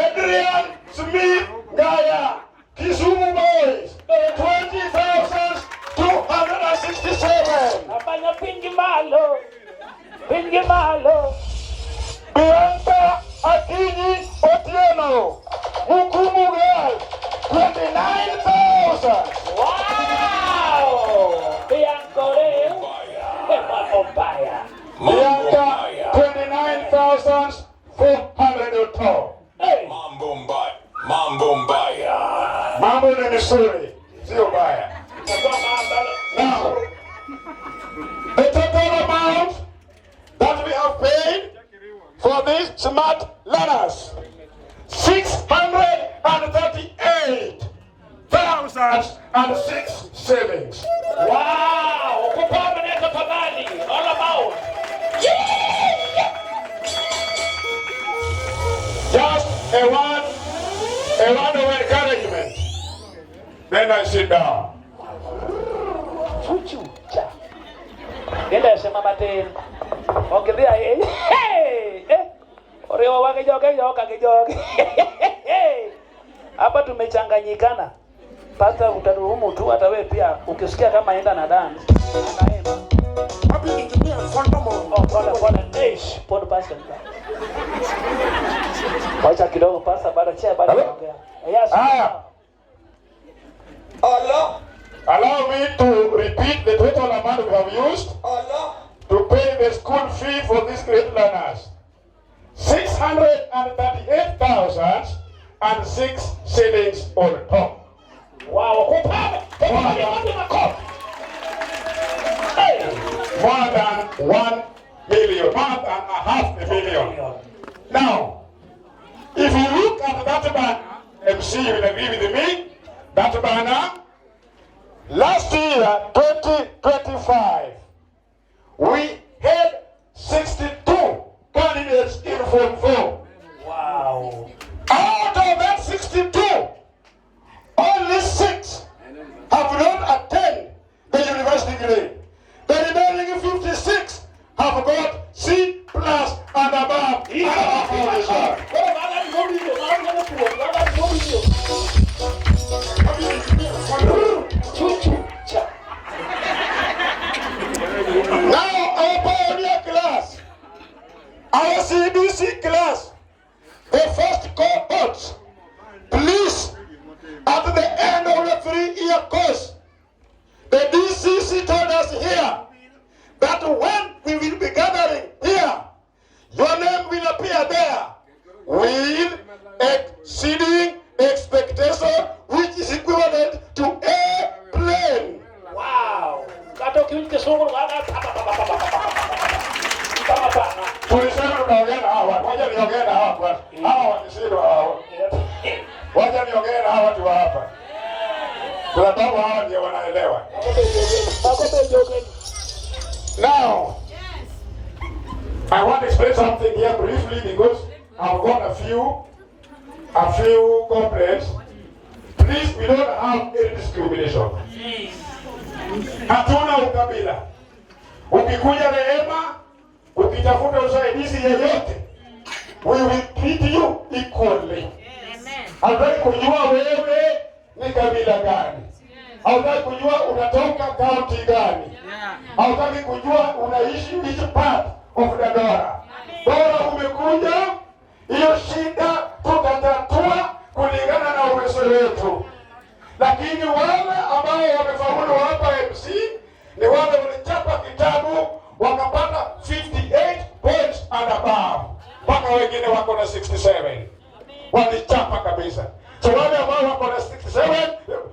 Adrian Smith Gaya, Kisumu Boys, 20,267. Nafanya pingi malo. Pingi malo. Bianca Akinyi Otieno, Mukumu Girls, 29,000. Wow! Bianca leo. Mambo mbaya. Bianca, 29,402. Hey. Mambo mbaya. Mambo mbaya. Mambo ni mizuri, sio baya. Now, the total amount that we have paid for these smart learners, 638,006 shillings. Wow! Kupamba neta thamani. All about. Just a word of encouragement. Then I sit down. Chuchu cha. Nenda sema matin. Ongezea eh. Hey! Eh. Orewa wake joke joka kijoke. Hapa tumechanganyikana. Pasta utaruhumu tu hata wewe pia ukisikia kama enda na dance anaimba. Oh, pole pole. Eish, pole pastor. Wacha kidogo pastor bado chia bado anaongea. Yes. Haya. Allow me to repeat the total amount we have used to pay the school fee for these great learners. 638,006 shillings on top. Wow, kupamba. Tafadhali makofi. Hey. More than 1 million, more than a half a million. Now, if you look at that banner, MC will agree with me, that banner, last year, 2025, we had 62 candidates in Form 4. Wow. Out of that 62, only six have not attained the university grade. The remaining 56 have got C plus and above. And above all this. Koro maga ni mobiro, maga ni puo, maga ni mobiro. Chuchu cha. Now our pioneer class, our CBC class, the first cohort, please, at the end of the 3-year course, the DCC told us here that when we will be gathering here, your name will appear there with exceeding expectation, which is equivalent to A plane. Wow. kiwinj kisungu pa pa pa pa pa pa pa pa pa. Tulisema tunaongea na hawa watu. Wacha niongee na hawa kwanza. Hawa wakishindwa hawa. Wacha niongee na hawa watu wa hapa. Kwa sababu hawa ndio wanaelewa. Now, I want to explain something here briefly because I've got a few complaints. Please, we don't have any discrimination. Hatuna ukabila. Ukikuja Rehema, ukitafuta usaidizi yeyote, we will treat you equally. Hatutaki kujua wewe ni kabila gani. Hautaki kujua unatoka county gani. Hautaki kujua unaishi which part of Dandora. Bora umekuja, hiyo shida tutatatua kulingana na uwezo wetu. Lakini wale ambao wamefaulu hapa MC ni wale walichapa kitabu wakapata 58 points and above, mpaka wengine wako na 67 walichapa kabisa. So wale ambao wako na 67,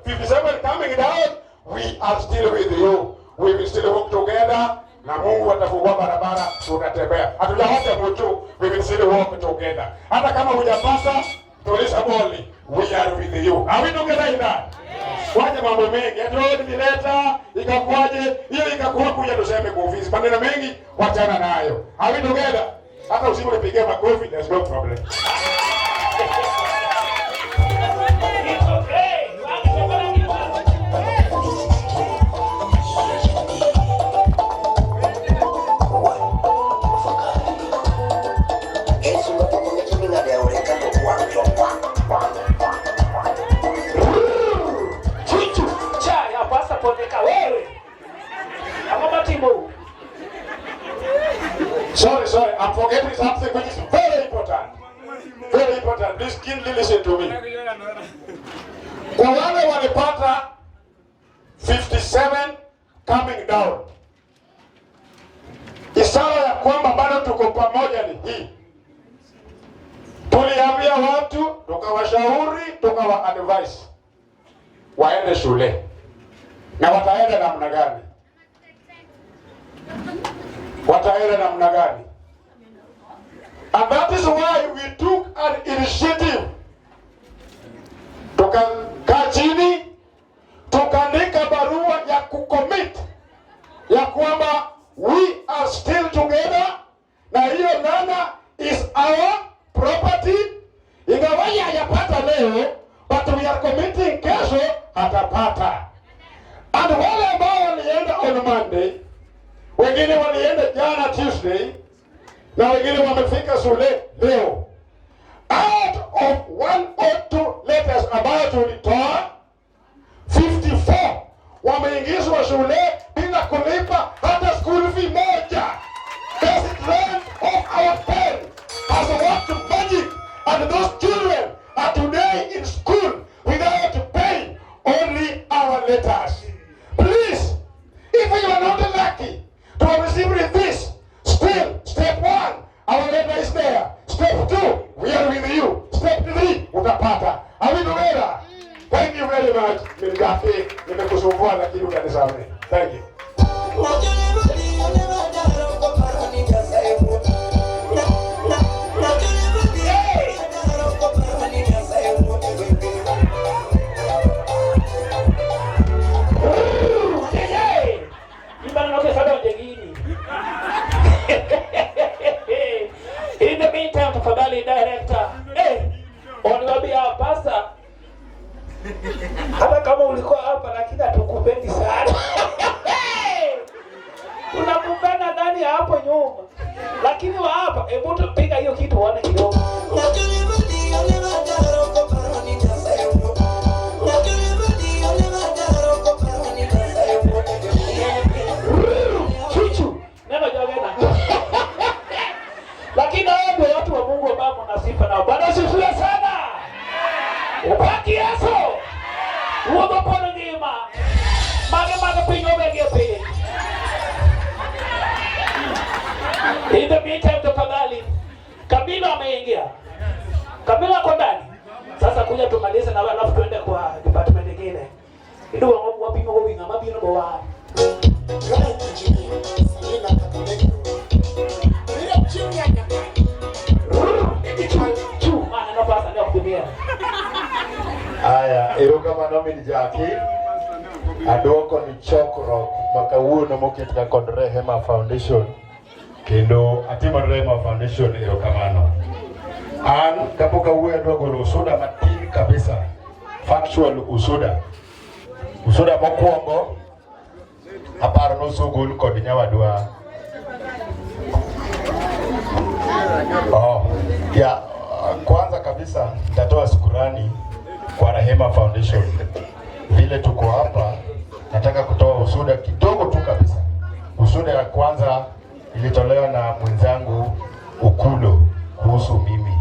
57 coming down, we are still with you. We will still work together na Mungu atafungua barabara, tutatembea. Hatujawacha mtu, we will still work together. Hata kama hujapata, tuliza boli, we are with you. Are we together in that? Wacha mambo mengi. Ati wewe nilileta ikakuwaje? Hiyo ikakuwa kuja tuseme kwa ofisi. Maneno mengi wachana nayo. Are we together? Hata usiponipigia makofi, there's no problem. It's okay. Chichu cha ya pasa poneka wewe. Ang'o matimo? Sorry, sorry, I'm forgetting something which is very important. Very important. Please keenly listen to me. Kwa wale walipata 57 coming down, ishara ya kwamba bado tuko pamoja ni hii. Tuliambia watu, tukawashauri, tukawa advise waende shule, na wataenda namna gani? Wataenda namna gani? And that is why we took an initiative. Tukakaa chini, tukaandika barua ya kucommit ya kwamba we are still together, na hiyo learner is our property. Ingawaje hajapata leo, but we are committing kesho atapata. And wale ambao walienda on Monday, wengine walienda jana Tuesday, na wengine wamefika shule leo. Out of 102 letters ambayo tulitoa, 54 wameingizwa shule bila kulipa hata school fee moja. The strength of our pen has worked magic, and those children are today in school without paying only our letters. Please, if you are not lucky to have received this, still, step one, our letter is there. Step two, we are with you. Step three, utapata. Are we together? Thank you very much. Milgafi, nimekusumbua lakini utanisamehe. Thank you. Hey! Ibana no gini. In the meantime, tafadhali director. Hey, waniambia pasta. Hata kama ulikuwa hapa lakini hatukupendi sana. Tunakupenda ndani ya hapo nyuma. Lakini wa hapa, hebu tupiga hiyo kitu uone kidogo. Chuchu. Neno jogena. Lakini hao ndio watu wa Mungu ambao mna sifa nao. Bwana asifiwe sana. Upaki Yesu. Wuodho polo ngima. Mage mag piny obegie piny. In the meantime, tafadhali Kabila ameingia. Kabila ako ndani. Sasa kuja tumalize na wewe alafu tuende kwa department nyingine. Ndio wapimo go winga mabino go wa. Selina Kakamega. Biro chiw nyaka Chu, aneno pasa ne ok dhi miel. Aya, erokamano min Jaki. Aduoko ni chokruok ma kawuono moket ka kod Rehema Foundation kendo atimo Rehema Foundation erokamano. An kapok awuoyo adwa golo ushuhuda matin kabisa, factual ushuhuda. Ushuhuda mokwongo aparo nosegol kod nyawadwa. Oh, ya kwanza kabisa nitatoa shukurani kwa Rehema Foundation. Vile tuko hapa, nataka kutoa ushuhuda kidogo tu kabisa. Ushuhuda ya kwanza ilitolewa na mwenzangu Ukulo kuhusu mimi.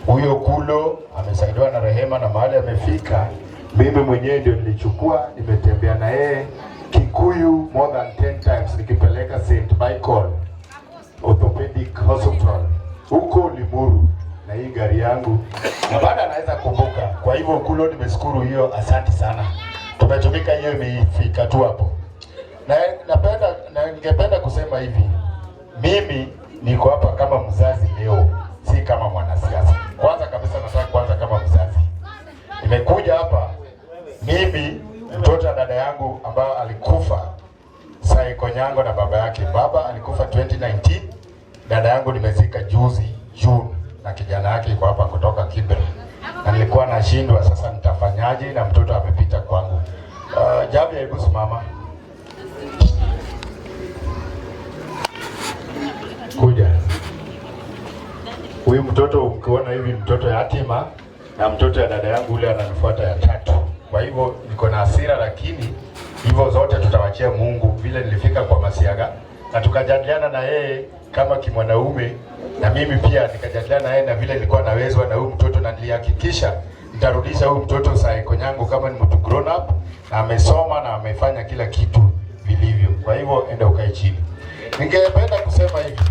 Huyo Ukulo amesaidiwa na Rehema na mahali amefika, mimi mwenyewe ndio nilichukua, nimetembea na yeye Kikuyu more than 10 times nikipeleka St. Michael Orthopedic Hospital huko Limuru na hii gari yangu, na bado anaweza kumbuka. Kwa hivyo Ukulo, nimeshukuru hiyo, asante sana, tumetumika hiyo, imefika tu hapo. Na napenda na ningependa kusema hivi, mimi niko hapa kama mzazi leo, si kama mwanasiasa. Kwanza kabisa nataka kwanza kama mzazi, nimekuja hapa mimi, mtoto wa dada yangu ambayo alikufa Saiko Nyango na baba yake. Baba alikufa 2019, dada yangu nimezika juzi June, na kijana yake yuko hapa kutoka Kibra, na nilikuwa nashindwa sasa nitafanyaje, na mtoto amepita kwangu. Jabi, hebu simama kuja. Huyu mtoto ukiona hivi, mtoto yatima na mtoto ya dada yangu ule ananifuata ya tatu. Kwa hivyo niko na hasira, lakini hivyo zote tutawachia Mungu. Vile nilifika kwa Masiaga na tukajadiliana na yeye kama kimwanaume, na mimi pia nikajadiliana na yeye na vile nilikuwa nawezwa na huyu mtoto, na nilihakikisha nitarudisha huyu mtoto Saiko Nyango kama ni mtu grown up na amesoma na amefanya kila kitu vilivyo. Kwa hivyo enda ukae chini. Ningependa kusema hivi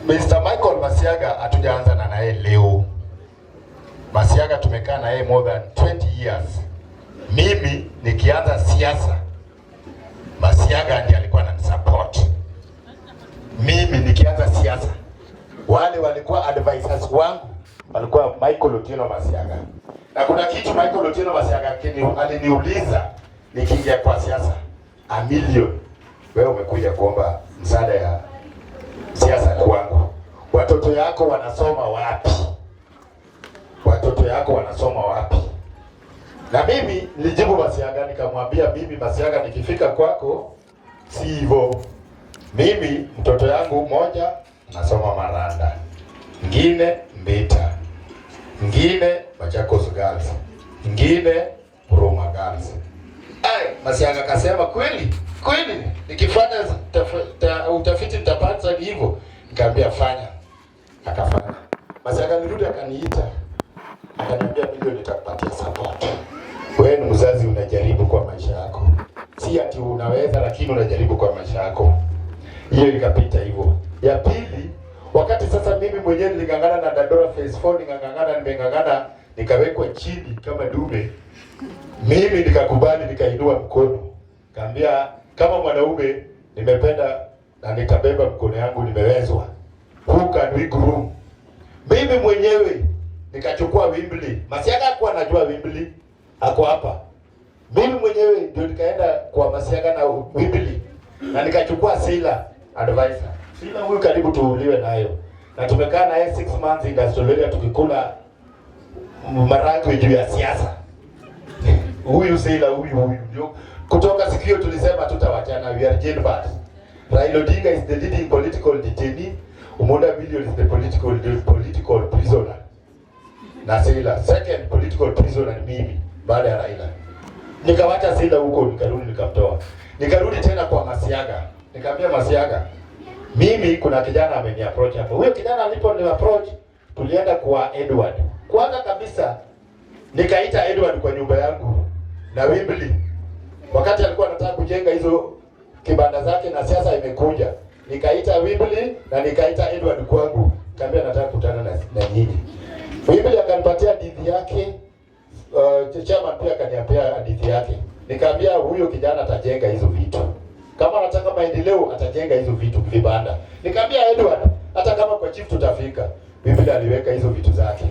Mr. Michael Masiaga hatujaanza na naye leo. Masiaga tumekaa na yeye more than 20 years. Mimi nikianza siasa, Masiaga ndiye alikuwa ananisupport. Mimi nikianza siasa, wale walikuwa advisors wangu walikuwa Michael Otieno Masiaga. Na kuna kitu Michael Otieno Masiaga aliniuliza nikiingia kwa siasa, a million, wewe umekuja kuomba msaada ya siasa kwangu, watoto yako wanasoma wapi? Watoto yako wanasoma wapi? Na mimi nilijibu Masiaga nikamwambia, mimi Masiaga, nikifika kwako si hivyo. Mimi mtoto yangu mmoja anasoma Maranda, ngine Mbita, ngine Machakos Girls, ngine Huruma Girls. Ai, Masiaga akasema kweli kweli, nikifanya utafiti nitapata hivyo. Nikamwambia fanya, akafanya. Masiaga alirudi akaniita, akaniambia milioni nitakupatia support. Wewe ni mzazi, unajaribu kwa maisha yako, si ati unaweza, lakini unajaribu kwa maisha yako. Hiyo ikapita hivyo. Ya pili, wakati sasa mimi mwenyewe niling'ang'ana na Dandora Phase 4, ning'ang'ana, nimeng'ang'ana, nikawekwa chini kama dume. Mimi nikakubali, nikainua mkono, kaambia kama mwanaume nimependa na nitabeba mkono yangu, nimewezwa. Who can we groom? Mimi mwenyewe nikachukua Wimbley. Masiaga hakuwa anajua Wimbley, ako hapa. Mimi mwenyewe ndio nikaenda kwa Masiaga na Wimbley na nikachukua Sila advisor. Sila huyu karibu tuuliwe nayo, na tumekaa naye 6 months in Australia tukikula maragwe juu ya siasa. Huyu Sila huyu ndio kutoka siku hiyo tulisema tutawachana, we are jailbirds. Raila Odinga is the leading political detainee. Umoja Million is the political prisoner. Na Sila second political prisoner ni mimi baada ya Raila. Nikawacha Sila huko, nikarudi nikamtoa. Nikarudi tena kwa Masiaga. Nikamwambia Masiaga, mimi kuna kijana ameni approach hapo. Huyo kijana alipo ni approach, tulienda kwa Edward. Kwanza kabisa nikaita Edward kwa nyumba yangu na Wimbley. Wakati alikuwa anataka kujenga hizo kibanda zake na siasa imekuja. Nikaita Wimbley na nikaita Edward kwangu. Nikamwambia nataka kukutana na nyinyi. Wimbley akanipatia hadithi yake. Chairman pia akaniambia hadithi yake. Nikaambia huyo kijana atajenga hizo vitu. Kama anataka maendeleo atajenga hizo vitu vibanda. Nikaambia Edward, hata kama kwa chief tutafika. Biblia aliweka hizo vitu zake.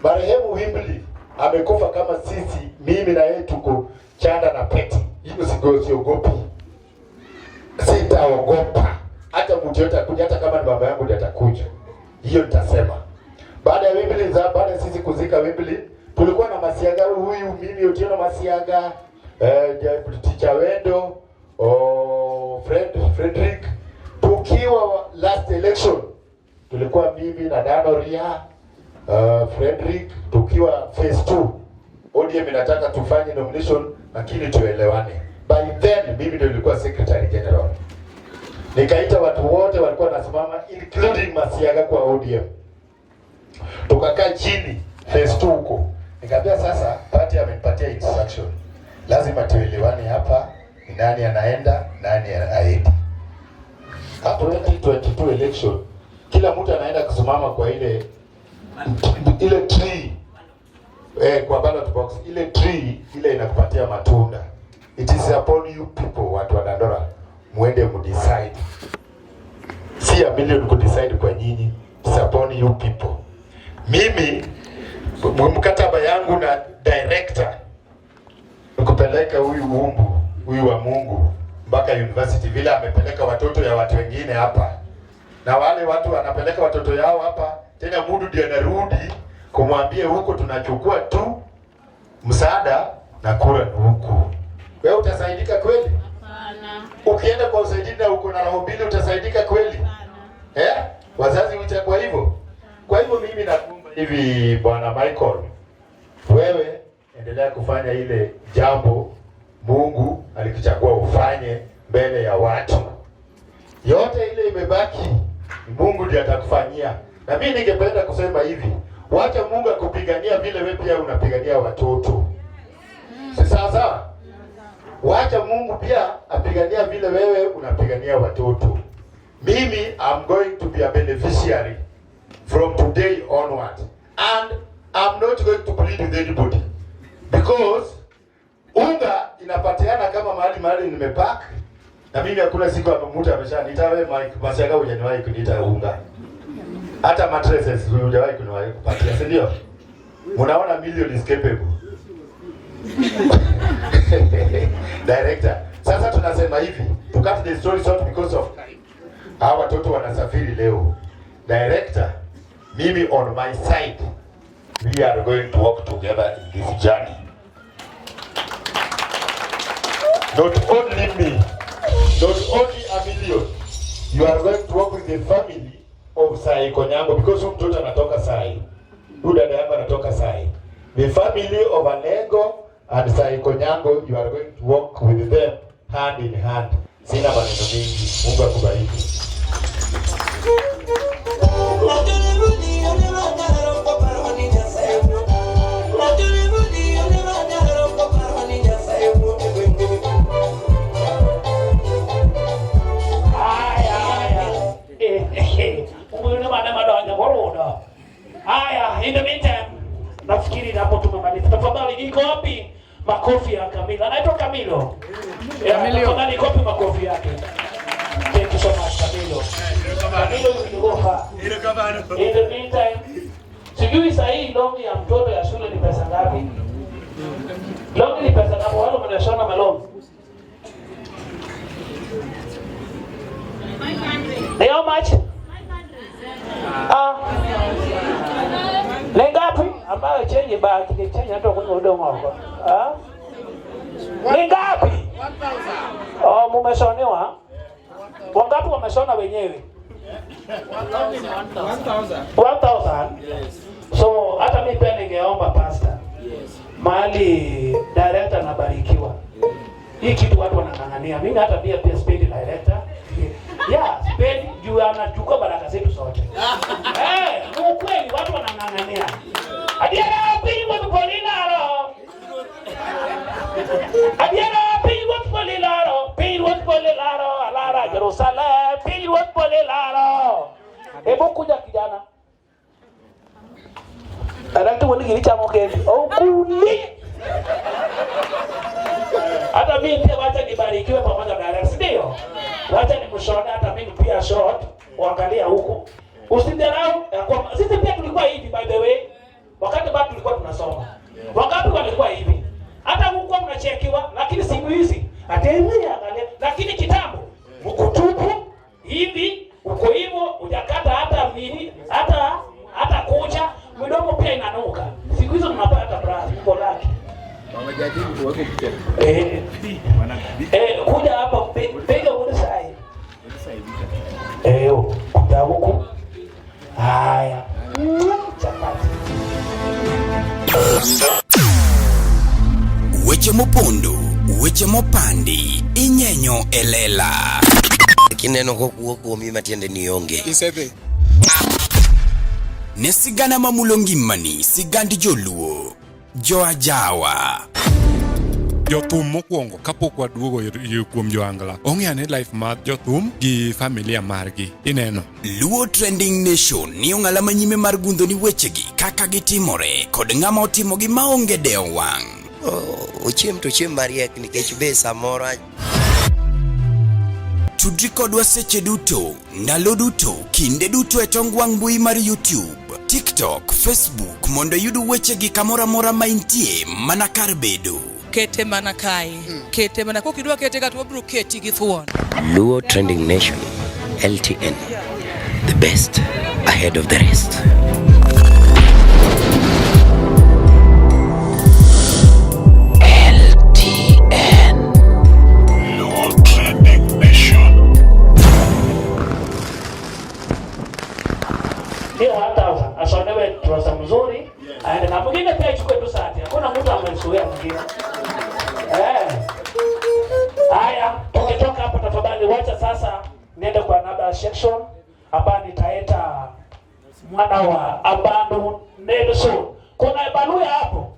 Marehemu Wimbly amekufa kama sisi, mimi na yeye tuko chanda na pete. Hiyo siogopi. Sitaogopa. Hata mtu yote akuja, hata kama ni baba yangu ndiye atakuja. Hiyo nitasema. Baada ya Wimbly, baada ya sisi kuzika Wimbly, tulikuwa na Masiaga huyu, mimi Otieno Masiaga, Teacher Wendo, Frederick. Tukiwa last election tulikuwa mimi na Dano Ria, Frederick, tukiwa phase 2. ODM inataka tufanye nomination lakini tuelewane. By then mimi ndio nilikuwa secretary general. Nikaita watu wote walikuwa wanasimama including Masiaga kwa ODM. Tukakaa chini phase 2 huko. Nikaambia sasa party amenipatia instruction. Lazima tuelewane hapa, ni nani anaenda, nani aendi. Hapo 2022 election kila mtu anaenda kusimama kwa ile tree, kwa ballot box, ile tree ile inakupatia matunda. It is upon you people, watu wa Dandora, muende mudecide. Si a million kudecide kwa nyinyi, it's upon you people. Mimi mkataba yangu na director nikupeleka huyu umbu huyu wa Mungu mpaka university, vile amepeleka watoto ya watu wengine hapa, na wale watu wanapeleka watoto yao hapa tena, mudu ndiye anarudi kumwambia huko tunachukua tu msaada na kura ni huku. Wewe utasaidika kweli? Hapana. Ukienda kwa usaidizi na uko na roho mbili utasaidika kweli? Eh? Wazazi huchagua hivyo. Kwa hivyo mimi nakuomba hivi, Bwana Michael, wewe endelea kufanya ile jambo Mungu alikuchagua ufanye mbele ya watu. Yote ile imebaki Mungu ndiye atakufanyia. Na mimi ningependa kusema hivi, wacha Mungu akupigania vile wewe pia unapigania watoto. Si sawa sawa? Wacha Mungu pia apigania vile wewe unapigania watoto. Mimi I'm going to be a beneficiary from today onward. And I'm not going to plead with anybody. Because unga inapatiana kama mahali nimepack. Na mimi hakuna siku mtu ameshaniita wewe Mike Masiaga hujaniwahi kuniita unga. Hata mattresses hujawahi kuniwahi kupatia, si ndio? Mnaona million is capable. Director. Sasa tunasema hivi, to cut the story short because of time. Hawa watoto wanasafiri leo. Director, mimi on my side, we are going to work together in this journey. Not only me, not only a million. You are going to work with the family of Sai Konyango because huyu mtoto anatoka Sai. Huyu dada yangu anatoka Sai. The family of Anego and Sai Konyango, you are going to work with them hand in hand. Sina maneno mingi. Mungu akubariki. Haya, in the meantime, nafikiri hapo tumemaliza. Tafadhali iko wapi makofi ya Camilo? Anaitwa Camilo. Camilo. Tafadhali iko wapi makofi yake? Thank you so much Camilo. Camilo you go far. In the meantime, sijui sahi longi ya mtoto ya shule ni pesa ngapi? Longi ni pesa ngapi? Wale mnashona malongi. Ni how much? Ni ngapi? Ambayo chenye baki ni chenye hata kwenye mdomo wako. Ni ngapi? Oh, mumeshonewa? Wangapi wameshona wenyewe? 1000. Yes. So hata mimi pia ningeomba pastor. Yes. Mahali director anabarikiwa. Hii kitu watu wanang'ang'ania. Mimi hata pia sipendi director. Yeah, sipendi juu anachukua baraka zetu zote. Ni ukweli watu wanang'ang'ania. Adiera pigwa polilaro. Adiera pigwa polilaro, pigwa polilaro, alara Jerusalem, pigwa polilaro. Hebu kuja kijana. Anatu wani gini chamo kendi. Okuli. Hata mimi pia wacha nibarikiwe pamoja na Alex, ndio? Wacha nimshone hata mimi pia short, uangalia huku. Usidharau ya kwamba sisi pia tulikuwa hivi, by the way. Wakati bado tulikuwa tunasoma. Wangapi walikuwa hivi? Hata huko mnachekiwa, lakini siku hizi ati hivi angalia, lakini kitambo mkutupu hivi, uko hivyo, hujakata hata nini, hata kucha, midomo pia inanuka. Siku hizo mnapata brush, mko laki. Kuja hapa piga ule sai. Kuja huku. Haya. Chapati. Weche mopondo, weche mopandi, inyenyo e lela. Kineno kokuo kuomi matiende ni onge. Isedhi. Ne sigana mamulo ngimani, sigand joluo, joajawa. Jothum mokwongo kapok waduogo kuom joangla ong'e ane life mar jothum gi familia margi ineno. Luo Trending Nation ni ong'ala manyime mar gundho ni wechegi kaka gitimore kod ng'ama otimogi maonge dewo wang'. Ochiem to ochiem mariek nikech be samoro Tudri kodwa seche duto, ndalo duto, kinde duto e tong wang' mbui mar YouTube, TikTok, Facebook mondo iyud wechegi kamoro amora ma intie mana kar bedo. Kete mana kae, kete mana kokidwa kete ka to wabiro keti gi thuon. Luo Trending Nation, LTN, the best ahead of the rest. LTN. Luo Trending Nation. Hiyo 1000 ashonewe trouser mzuri, aende na mwingine pia achukue tu sati. Hakuna mtu amemzuia mwingine. Haya, tukitoka hapo tafadhali wacha sasa niende kwa another section hapa nitaita mwana wa Abandu Nelson. Kuna baluya hapo.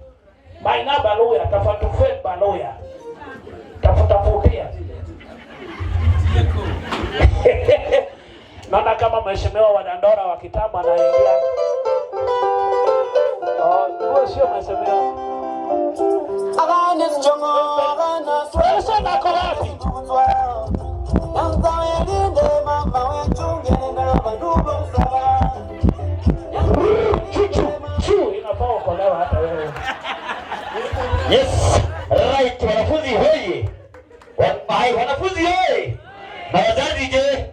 Maina baluya, tafatufe baluya. Tafuta futia. Naona kama mheshimiwa wa Dandora wa kitambo anaingia. Oh, huyo sio mheshimiwa. Nelson ako wapi? Chuchu, chu, inafaa ukolewa hata wewe. Yes, right, wanafunzi hoye. Wanafunzi hoye. Na wazazi je?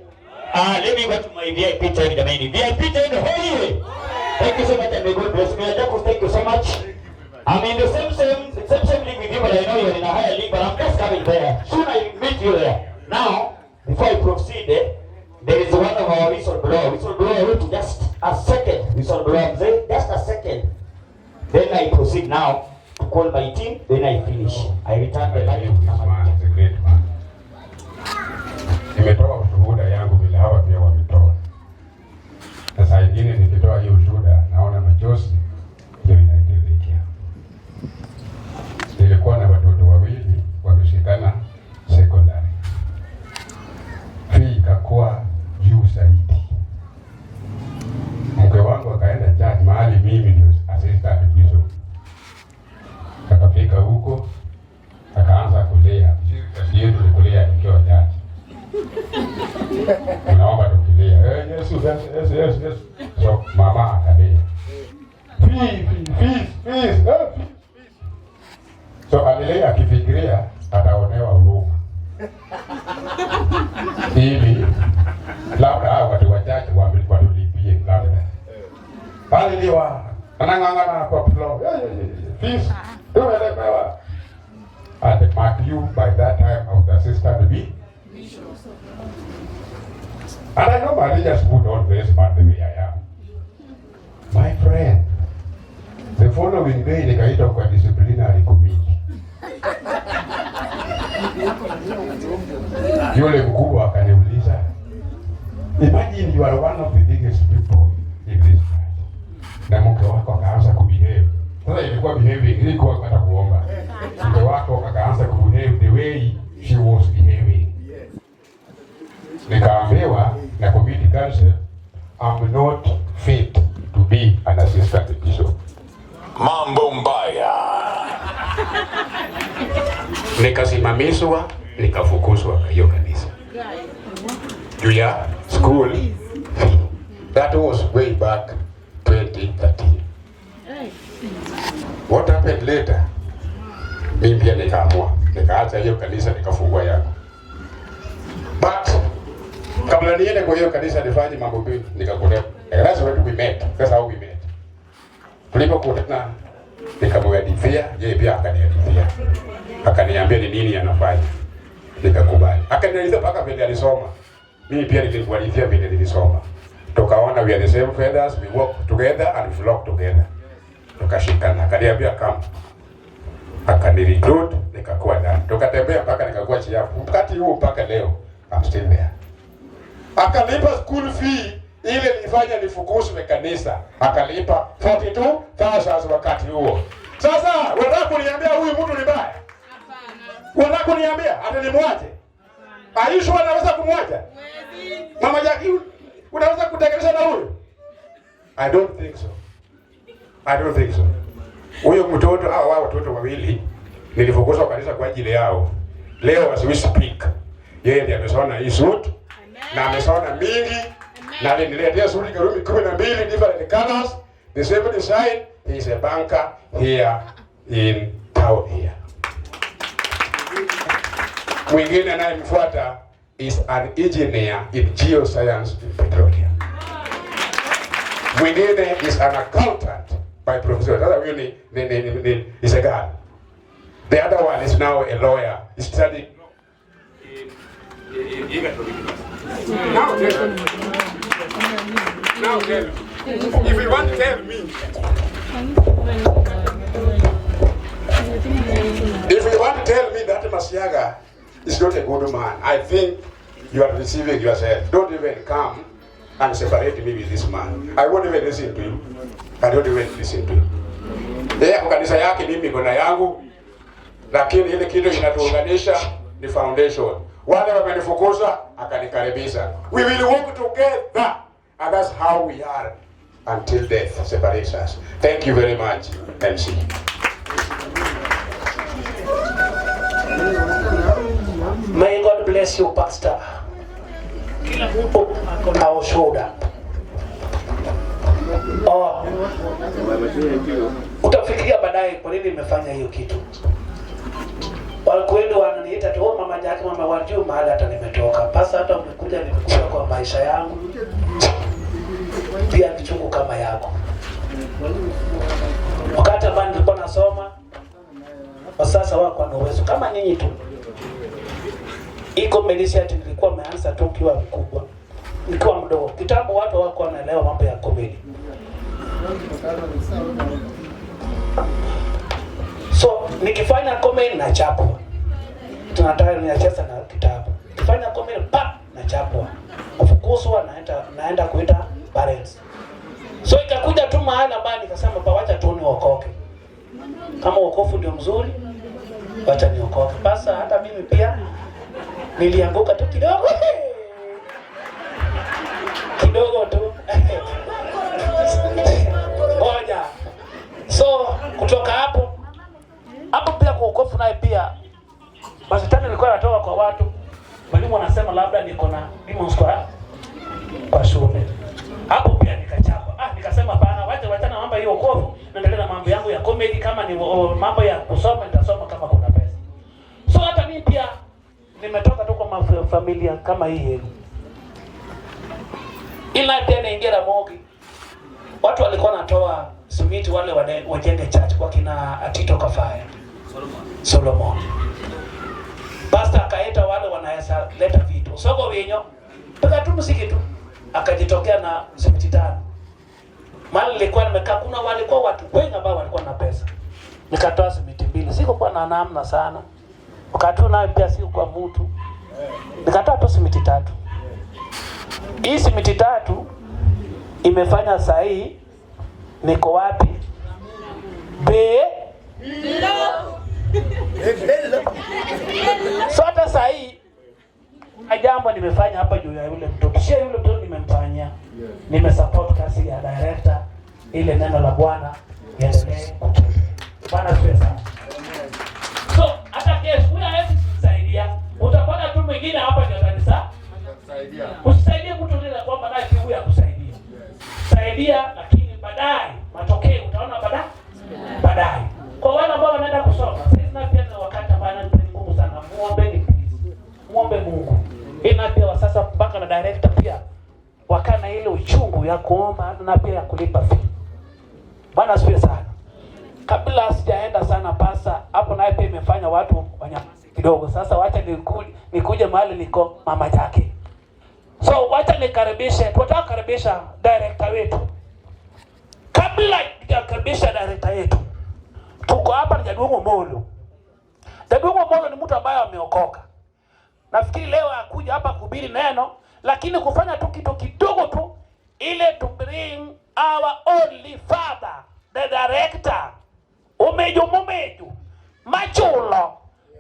Let me go to my VIP time jamani. VIP time hoye. Thank you so much and may God bless me. Jacob, thank you so much. I'm in the same league with you, but I know you're in a higher league, but I'm just coming there. Soon I meet you there. Now, before I proceed, there is one of our whistleblower. Whistleblower, wait just a second. Whistleblower, mzee, just a second. Then I proceed now to call my team, then I finish. I return the mic to This man is a great man. Nimetoa ushuhuda yangu vile hawa pia wametoa. Na saa ingine nikitoa hiyo ushuhuda naona machozi ndio inanitiririka. Nilikuwa na watoto wawili wameshikana secondary. Fee ikakuwa juu zaidi. Mke wangu akaenda church mahali mimi ndio assistant bishop. Akafika huko akaanza kulia. Kazi yetu ni kulia tukiwa church. Tunaomba tukilia. Yesu, Yesu, Yesu, Yesu, Yesu. So mama akalia. Fee, fee, fees, fees, fees, fees. So alilia akifikiria ataonewa huruma. Ili labda hao watu wachache watulipie labda. Aliliwa anang'ang'ana kwa floor. Fees. Tumelemewa. And mark you, by that time I was assistant B. And I normally just put on this man the way I am. My friend, the following day nikaitwa kwa disciplinary committee. Yule mkubwa akaniuliza, imagine you are one of the biggest people in this church. Na mke wako akaanza kubehave. Sasa ilikuwa behaving, ilikuwa hata kuomba. Mke wako akaanza kubehave the way she was behaving. Nikaambiwa na committee council, I'm not fit to be an assistant bishop. Mambo mbaya. Nikasimamishwa, nikafukuzwa kwa hiyo kanisa juu ya school fee. That was way back 2013. What happened later? Mimi pia nikaamua, nikaacha hiyo kanisa nikafungua yangu. But kabla niende kwa hiyo kanisa nifanye mambo mengi, nikakutana. That's what we met. That's how we met. Tulipokutana nikamhadithia, yeye pia akanihadithia. Akaniambia ni nini anafanya. Nikakubali. Akanieleza mpaka vile alisoma. Mimi pia nilimhadithia vile nilisoma. Tukaona we are the same feathers, we work together and we flock together. Tukashikana. Akaniambia come. Akanirecruit, nikakuwa ndani. Tukatembea mpaka nikakuwa chiafu. Wakati huo mpaka leo I'm still there. Akalipa school fee ile nilifanya nifukuzwe kanisa. Akalipa 42,000 wakati huo. Sasa unataka kuniambia huyu mtu ni mbaya? Unataka kuniambia ati nimwache? Are you sure naweza kumwacha? Mama Jackie, unaweza kutenganisha na huyu? I don't think so. I don't think so. Huyo mtoto hao wao watoto wawili nilifukuzwa kanisa kwa ajili yao. Leo as we speak, yeye ndiye ameshona hii suit na ameshona mingi na aliniletea suti karibu 12 different colors, the same design. He is a banker here in town here. Mwingine anayemfuata is an engineer in geoscience in petroleum. Mwingine is an accountant by profession. Sasa huyu ni is a girl. The other one is now a lawyer. He's studying Now tell me. Now tell me. If you want to tell me, if you want to tell me that Masiaga is not a good man, I think you are deceiving yourself. Don't even come and separate me with this man. I won't even listen to you. I don't even listen to you. Yeye kwa kanisa yake, mimi niko na yangu, lakini ile kitu inatuunganisha ni foundation. Wale wamenifukuza, akanikaribisha. We will work together, and that's how we are until death separates us. Thank you very much, MC. May God bless you, Pastor. Kila mtu ako na ushuhuda. Oh. Utafikiria baadaye kwa nini nimefanya hiyo kitu. Wakweli wananiita tu, oh, mama Jackie, mama wajua mahali hata nimetoka. Pasa hata umekuja nimekuja kwa maisha yangu. Pia ni chungu kama yako. Wakati ambao nilikuwa nasoma, kwa sasa wako na uwezo kama nyinyi tu. Iko Melisia ati nilikuwa nimeanza tu nikiwa mkubwa, nikiwa mdogo. Kitambo watu wako wanaelewa mambo ya comedy. So nikifanya comedy nachapwa. Tunataka ninacheza na kitabu. Nikifanya comedy pa nachapwa. Kufukuzwa naenda kuita parents. So ikakuja tu mahali ambapo nikasema pa wacha tu niokoke. Kama wokovu ndio mzuri, wacha niokoke. Basa hata mimi pia nilianguka tu kidogo. Kidogo tu. Ngoja. So kutoka hapo hapo pia kwa wokovu naye pia mashetani alikuwa anatoka kwa watu. Mwalimu anasema labda niko na demons kwa shule. Hapo pia nikachapa. Nikasema bana wacha wachana mambo hiyo wokovu, naendelea na mambo yangu ya comedy. Kama ni mambo ya kusoma nitasoma kama kuna pesa. So hata mimi pia nimetoka tu kwa familia kama hii yenu. Ila pia naingia Ramogi. Watu walikuwa wanatoa simiti wale wajenge church kwa kina Atito Kafaya. Solomon. Pastor akaita wale wanaweza leta vitu. Soko wenyo. Paka tu muziki tu. Akajitokea na simiti 5. Mali nilikuwa nimekaa kuna walikuwa watu wengi ambao walikuwa na pesa. Nikatoa simiti 2. Sikuwa na namna sana. Wakati nayo pia sikuwa mtu. Nikatoa tu simiti 3. Hii simiti 3 imefanya sahi niko wapi? B. So hata sahi kuna jambo nimefanya hapa juu ya yule mtoto. Sio yule mtoto nimemfanyia. Nimesupport kazi ya director ile neno la Bwana iendelee. Bwana asifiwe sana. So hata kesho huyu hawezi Tuombe Mungu ili pia sasa mpaka na director pia wakana ile uchungu ya kuomba na pia ya kulipa fee. Bwana asifiwe sana. Kabla sijaenda sana pasa hapo, naye pia imefanya watu wanyamaze kidogo. Sasa wacha nikuje mahali niko mama yake. So wacha nikaribishe, tunataka kukaribisha director wetu. Kabla sijakaribisha director yetu, tuko hapa na Jaduong' Omolo. Jaduong' Omolo ni mtu ambaye ameokoka. Nafikiri leo akuja hapa kuhubiri neno, lakini kufanya tu kitu kidogo tu ile to bring our only father the director umeju mumeju machulo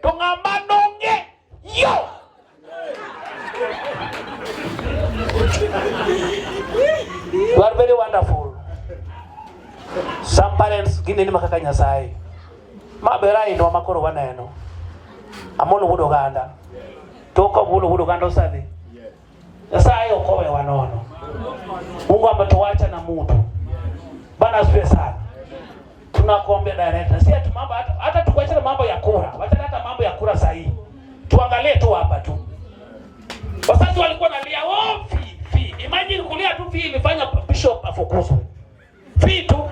to ng'ama nong'e yo. You are very wonderful. Some parents gineni makaka Nyasaye. Ma ber ahinya ma koro waneno. Amolo wuod oganda. To ka wuod wuod oganda osedhi. Nyasaye ok owewa nono. Mungu ametuacha na mutu. Bwana asifiwe sana. Tunakuombea director. Si ati mambo hata tukuachana mambo ya kura. Wachana hata mambo ya kura sahihi. Tuangalie tu hapa tu. Wazazi walikuwa nalia, oh, fee, fee. Imagine kulia tu fee ilifanya bishop afukuzwe. Fee tu.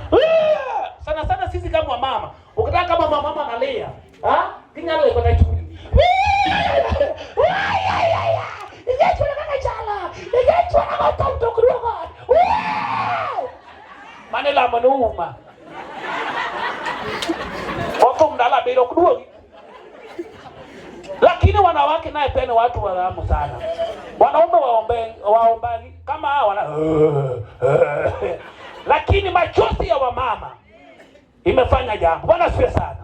Sana sana sisi kama wamama. Ukitaka kama mama analia, ha? Kinyalo iko na chuni. Mane lamo nouma. Othum ndalo abiriyo ok duogi. Lakini wanawake naye pia ni watu waramu sana. Wanaume waombangi kama hawa wana lakini machozi ya wamama imefanya jambo. Bwana asifiwe sana.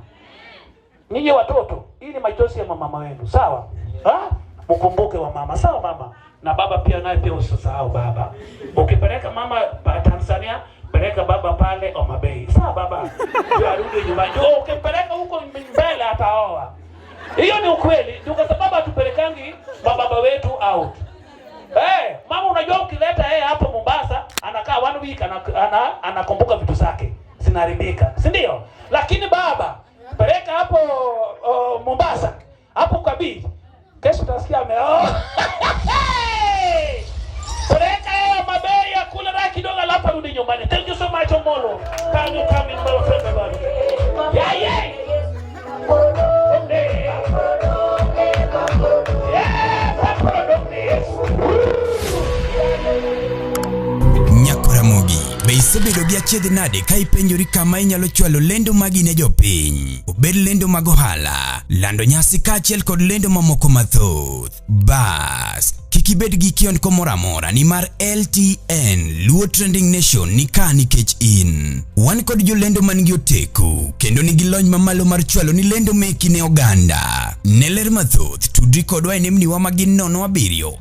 Ninyi watoto, hii ni machozi ya mama wenu, sawa? Ha? Mkumbuke wa mama, sawa mama? Na baba pia naye pia usisahau baba. Ukipeleka mama pa Tanzania, peleka baba pale Homa Bay. Sawa baba? Ndio arudi nyumbani. Ndio ukipeleka huko mbele ataoa. Hiyo ni ukweli. Ndio kwa sababu hatupelekangi mababa wetu out. Hey, mama unajua ukileta yeye hapo Mombasa anakaa 1 week anakumbuka vitu zake zinaharibika, si ndio? Lakini baba peleka hapo Mombasa hapo kwa beach, kesho utasikia ameoa. Peleka yeye mabei ya kula raha kidogo, alafu arudi nyumbani. Thank you so much Omolo. Can you come in my friend baba? Yeah, yeah. Nyakoramogi, be isebedo gi achiedh nade ka ipenjori kama inyalo chwalo lendo magi ne jopiny? Obed lendo mag ohala, lando nyasi kaachiel kod lendo mamoko mathoth. Bas, kik ibed gi kiondko moro amora nimar LTN Luo Trending Nation ni ka nikech in. Wan kod jolendo man gi oteku kendo nigi lony mamalo mar chwalo ni lendo meki ne oganda. Ne ler mathoth, tudri kodwa e nembniwa ma gin 0 7 1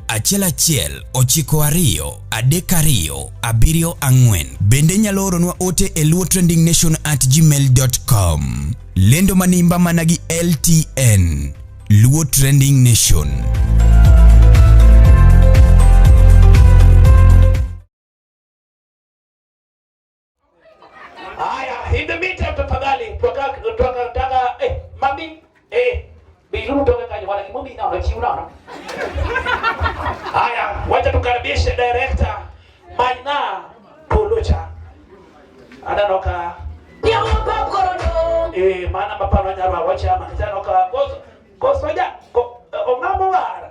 1 9 2 3 2 7 4. Bende nyalo oronwa ote e luotrendingnation@gmail.com. Lendo manimba mana gi LTN Luo Trending Nation. Haya, in the meantime tafadhali tunataka mami bilulu toka kanyo wala mami na unachi unaona. Haya, wacha tukaribishe director Maina Polocha. Ananoka. Maana mapano nyarwa wacha ama kijana ka koso koso ja ongamo wara.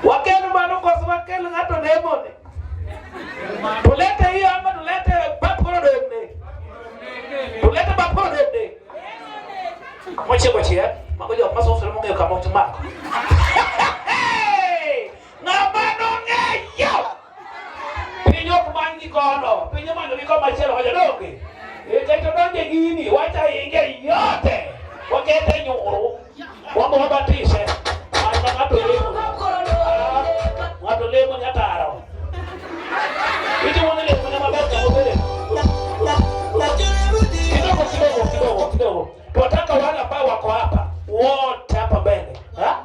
Wakelu mano koso wakelu ngato nemone. Tulete hiyo ama tulete bab koro demne. Tulete bab koro demne. Moche moche eh. Magojo maso solo munge kama mako. Ng'ama nong'eyo. Piny ok many gi kono. Piny omanyo gi koma chielo kocha donge. Nikech odonje gini, wacha inge yote. Wakete nyuru. Wambo wabatise. Mana ng'ato lemo. Ng'ato lemo nyataro. Iti wuone lemo ne maber kama obede. Kidogo kidogo kidogo kidogo. Tunataka wale ambao wako hapa wote hapa mbele. Ha?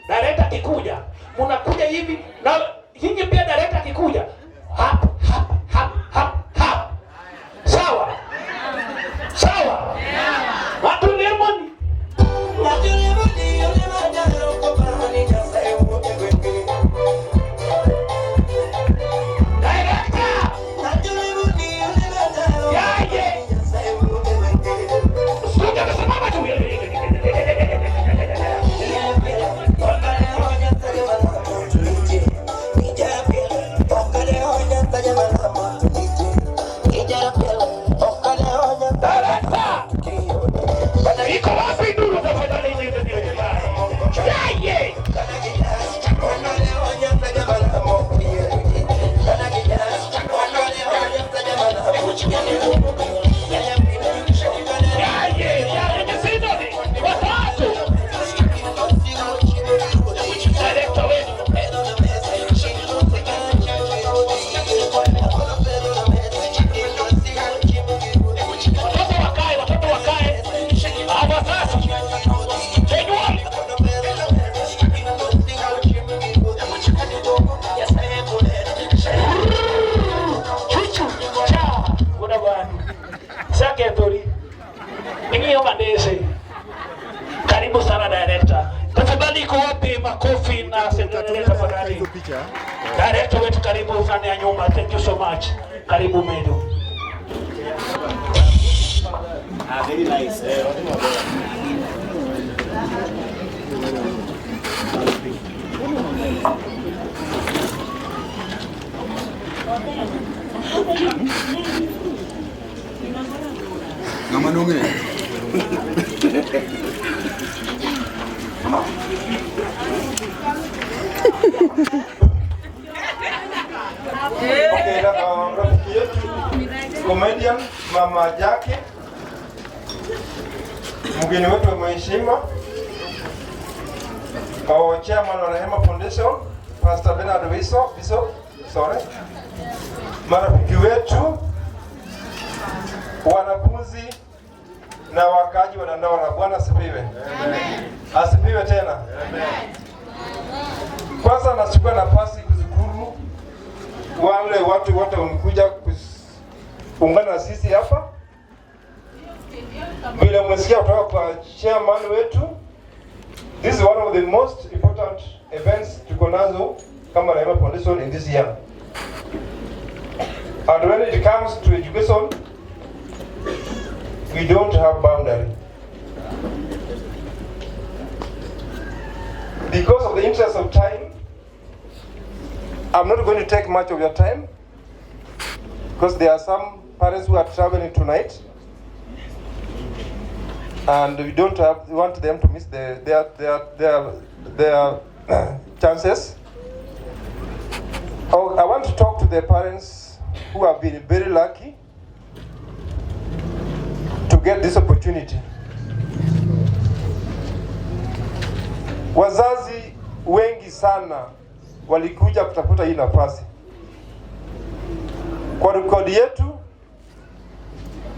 Director akikuja, mnakuja hivi na nyinyi pia director akikuja hapa hapa hapa hapa hapa. Sawa? Sawa? Watu lemoni. Karibu sana director. Tafadhali iko wapi makofi na sengelele tafadhali. Director wetu karibu ndani ya nyumba. Thank you so much. Karibu Medo. Ah, very nice. Ng'ama nong'eyo? Okay, rafiki yetu comedian Mama Jackie, mgeni wetu wa mheshimiwa, our chairman wa Rehema Foundation, Pastor Bernard Wiso, Biso, sorry, marafiki wetu, wanafunzi na wakaaji wa Dandora. Bwana asifiwe. Asifiwe tena. Kwanza nachukua nafasi kushukuru wale watu wote wamekuja kuungana na sisi hapa. Vile umesikia kutoka kwa chairman wetu, this is one of the most important events tuko nazo kama Rehema Foundation in this year. And when it comes to education, we don't have boundary. Because of the interest of time, I'm not going to take much of your time because there are some parents who are traveling tonight and we don't have, we want them to miss their chances. Oh, I want to talk to the parents who have been very lucky to get this opportunity. Wazazi wengi sana walikuja kutafuta hii nafasi. Kwa rekodi yetu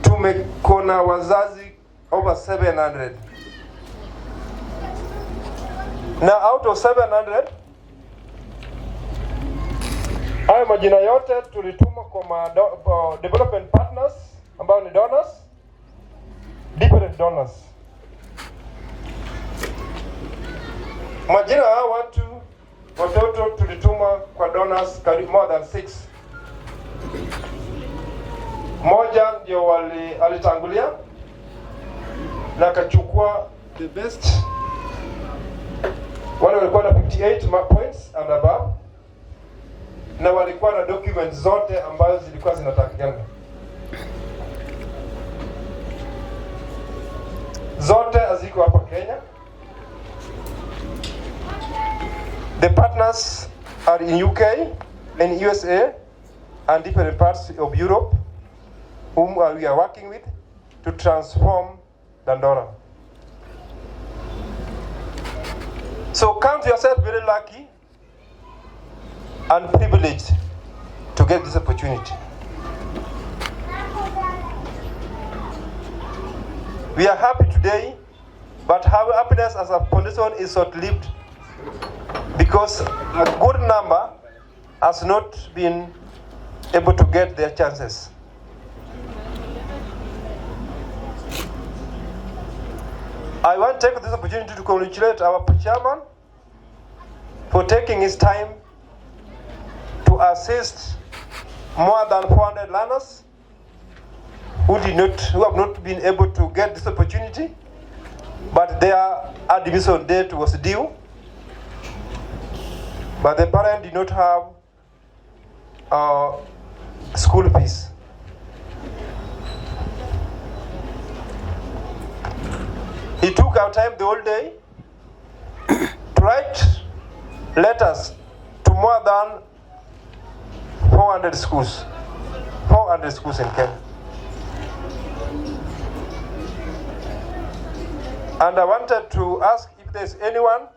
tumekona wazazi over 700. Na out of 700 hayo majina yote tulituma kwa development partners ambao ni donors, different donors. Majina hao watu watoto tulituma kwa donors karibu more than 6. Moja ndio alitangulia na akachukua the best, wale walikuwa na 58 points and above, na walikuwa na documents zote ambazo zilikuwa zinatakikana. Zote haziko hapa Kenya. The partners are in UK and USA and different parts of Europe whom we are working with to transform Dandora. So count yourself very lucky and privileged to get this opportunity. We are happy today, but our happiness as a foundation is short-lived because a good number has not been able to get their chances. I want to take this opportunity to congratulate our chairman for taking his time to assist more than 400 learners who have not been able to get this opportunity, but their admission date was due, but the parent did not have school fees. He took our time the whole day to write letters to more than 400 schools. 400 schools in Kenya. And I wanted to ask if there's anyone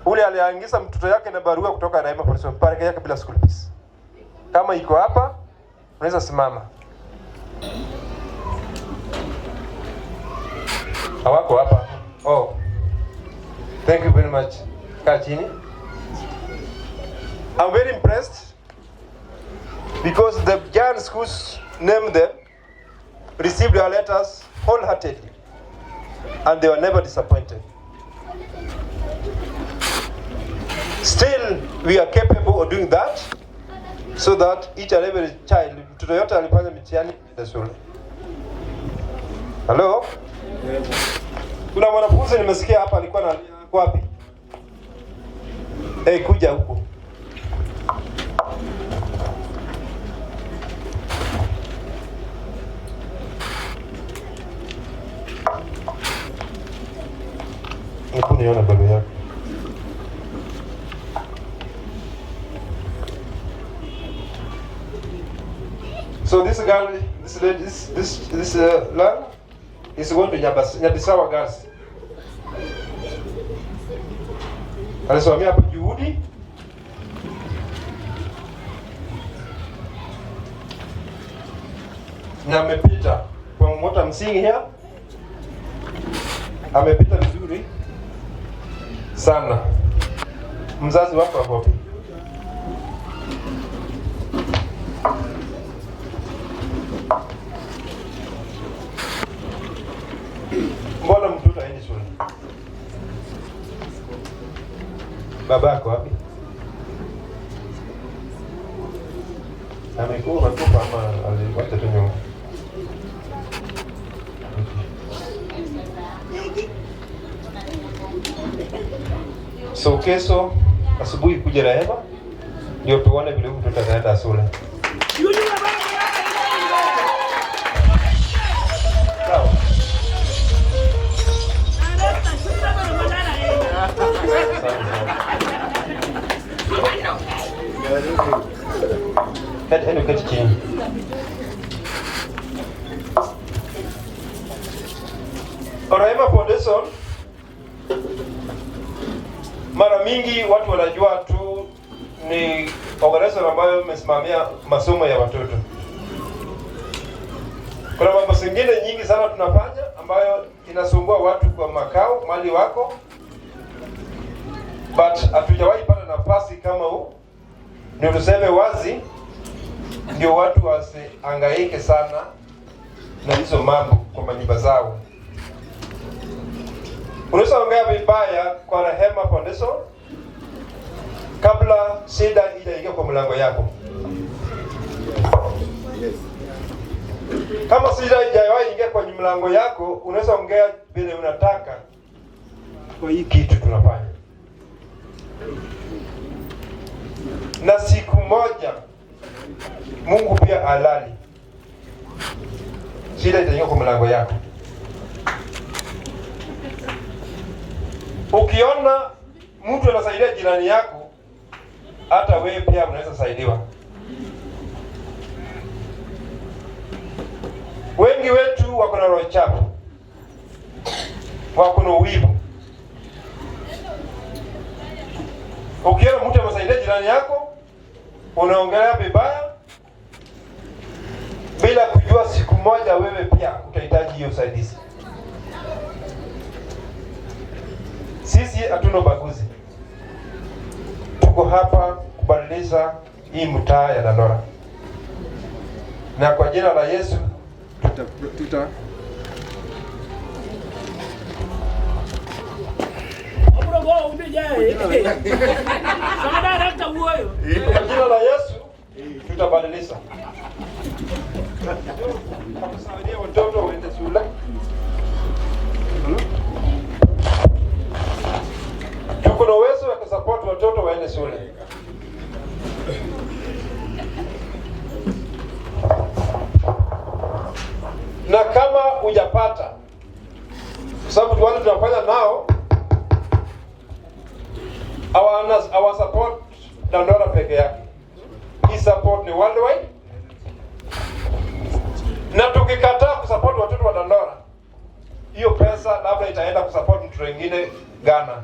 ule aliangiza mtoto yake na barua kutoka Rehema Foundation pale yake bila school fees. Kama iko hapa, unaweza simama. Hawako hapa. Oh. Thank you very much. Kaa chini. I'm very impressed because the giant schools named them received our letters wholeheartedly. And they were never disappointed. Still, we are capable of doing that so that each and every child, mtoto yote alifanya mitihani ya shule. Hello? Kuna mwanafunzi nimesikia hapa alikuwa na wapi? Eh, kuja huku. Hebu nione barua yako. So this girl, this lady, this learner is going to Nyabisawa Girls. Alisomea hapo Juhudi. Na amepita from what I'm seeing here, amepita vizuri sana. Mzazi wako ako wapi? Mbona mtoto haendi shule? Baba yako wapi? Amekuwa amekufa ama aliwacha tu nyuma? So kesho asubuhi kuja Rehema ndio tuone vile huyu mtoto ataenda shule. Sawa. Kati kati chini. Rehema Foundation, mara mingi watu wanajua tu ni organization ambayo imesimamia masomo ya watoto. Kuna mambo zingine nyingi sana tunafanya ambayo inasumbua watu kwa makao mali wako, but hatujawahi pata nafasi kama huu ndio tuseme wazi, ndio watu wasihangaike sana na hizo mambo kwa manyumba zao. Unaweza ongea vibaya kwa Rehema Foundation kabla shida ijaingia kwa mlango yako. Kama shida haijawahi ingia kwa mlango yako, unaweza ongea vile unataka kwa hii kitu tunafanya. Na siku moja Mungu pia halali, shida itaingia kwa mlango yako. Ukiona mtu anasaidia jirani yako, hata wewe pia unaweza saidiwa. Wengi wetu wako na roho chafu, wako na uwivu. Ukiona mtu anasaidia jirani yako, unaongelea vibaya bila kujua siku moja wewe pia utahitaji hiyo usaidizi. Sisi hatuna ubaguzi, tuko hapa kubadilisha hii mtaa ya Dandora, na kwa jina la Yesu tuta kwa jina la Yesu tutabadilisha. Tusaidia watoto waende shule. Tuko na uwezo wa kusupport watoto waende shule. Na kama hujapata, kwa sababu wale tunafanya nao our support Dandora peke yake. Hii support ni worldwide. Na tukikataa kusupport watoto wa Dandora, hiyo pesa labda itaenda kusupport mtu mwingine Ghana.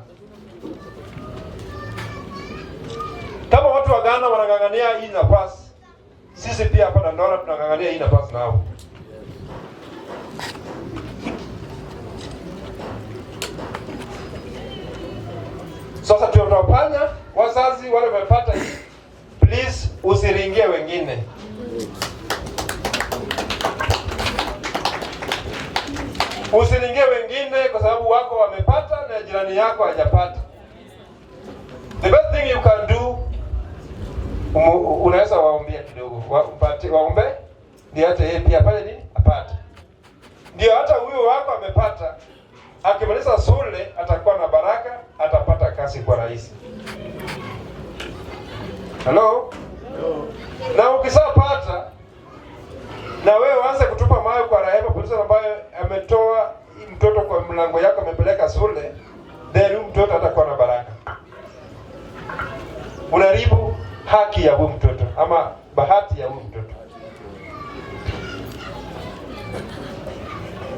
Kama watu wa Ghana wanang'ang'ania hii nafasi, sisi pia hapa Dandora tunang'ang'ania hii nafasi nao. Sasa tunafanya wazazi wale wamepata hii, please usiringie wengine. Usilingie wengine kwa sababu wako wamepata na jirani yako hajapata. The best thing you can do, unaweza waombea kidogo, waombe ndio hata yeye pia afanye nini? Apate. Ndio hata huyo wako amepata, akimaliza shule atakuwa na baraka, atapata kazi kwa rahisi. Hello? Na ukishapata na wewe uanze kutupa mawe kwa Rehema Foundation ambayo ametoa mtoto kwa mlango yako amepeleka shule, then huyu mtoto hatakuwa na baraka. Unaharibu haki ya huyu mtoto ama bahati ya huyu mtoto.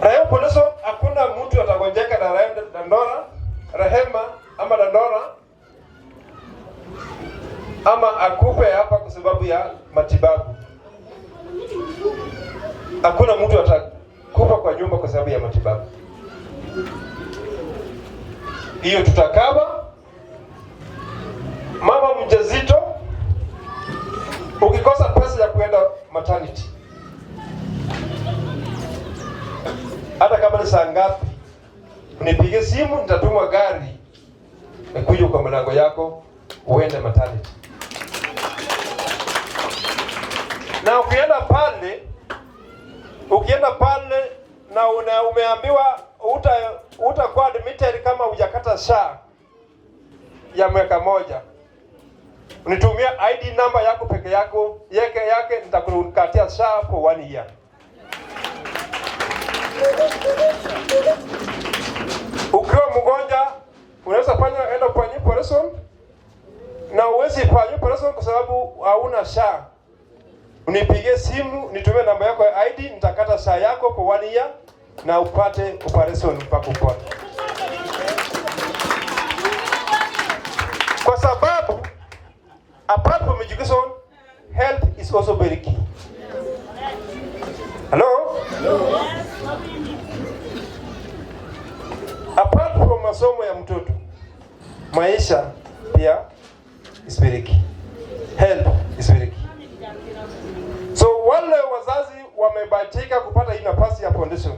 Rehema Foundation, hakuna mtu atagonjeka na Rehema Dandora, Rehema ama Dandora ama akufe hapa kwa sababu ya matibabu. Hakuna mtu atakufa kwa nyumba kwa sababu ya matibabu. Hiyo tutakaba. Mama mjazito, ukikosa pesa ya kuenda maternity, hata kama ni saa ngapi, unipigie simu, nitatumwa gari nikuja kwa mlango yako uende maternity. Na ukienda pale na umeambiwa utakuwa admitted kama hujakata SHA ya mwaka moja, unitumia ID number yako peke yako yake, nitakukatia SHA for 1 year. Ukiwa mgonjwa unaweza fanya enda kufanya operation, na uwezi fanya operation kwa sababu hauna SHA. Unipigie simu, nitumie namba yako ya ID, nitakata SHA yako kwa 1 year na upate operation mpaka upone. Kwa sababu apart from education, health is also very key. Hello? Hello? Apart from masomo ya mtoto, maisha pia is very key. Health is very key. So wale wazazi wamebahatika kupata hii nafasi ya foundation,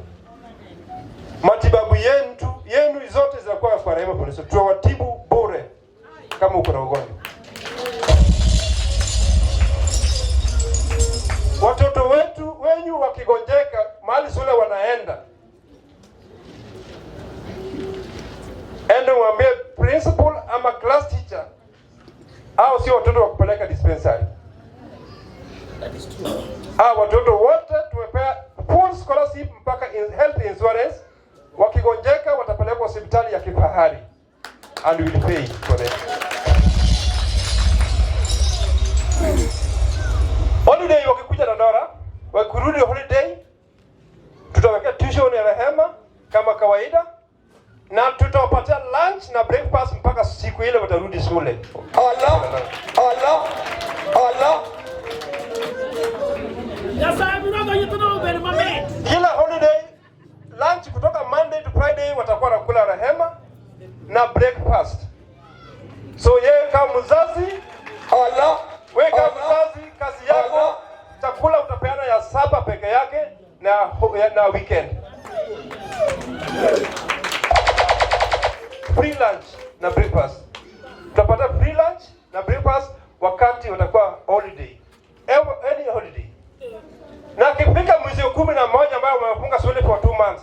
matibabu yenu zote zinakuwa kwa Rehema Foundation. Tutawatibu bure kama uko na ugonjwa. Watoto wenyu wakigonjeka mahali shule wanaenda, ende mwambie principal ama class teacher, au sio watoto wa kupeleka dispensary. Watoto wote tumepea full scholarship mpaka health insurance. Wakigonjeka watapelekwa hospitali ya kifahari and we will pay for them. Holiday wakikuja Dandora, wakirudi holiday, tutawekea tuition ya Rehema kama kawaida, na tutawapatia lunch na breakfast mpaka siku ile watarudi shule. Allah, Allah, Allah. Kila holiday lunch kutoka Monday to Friday watakuwa nakula Rehema na breakfast. So yeye kama mzazi, Allah, wewe kama mzazi kazi yako chakula utapeana ya saba peke yake na weekend. Free lunch na breakfast. Utapata free lunch na breakfast wakati watakuwa holiday. Any holiday. Na kifika mwezi wa 11 ambao wamefunga shule for 2 months,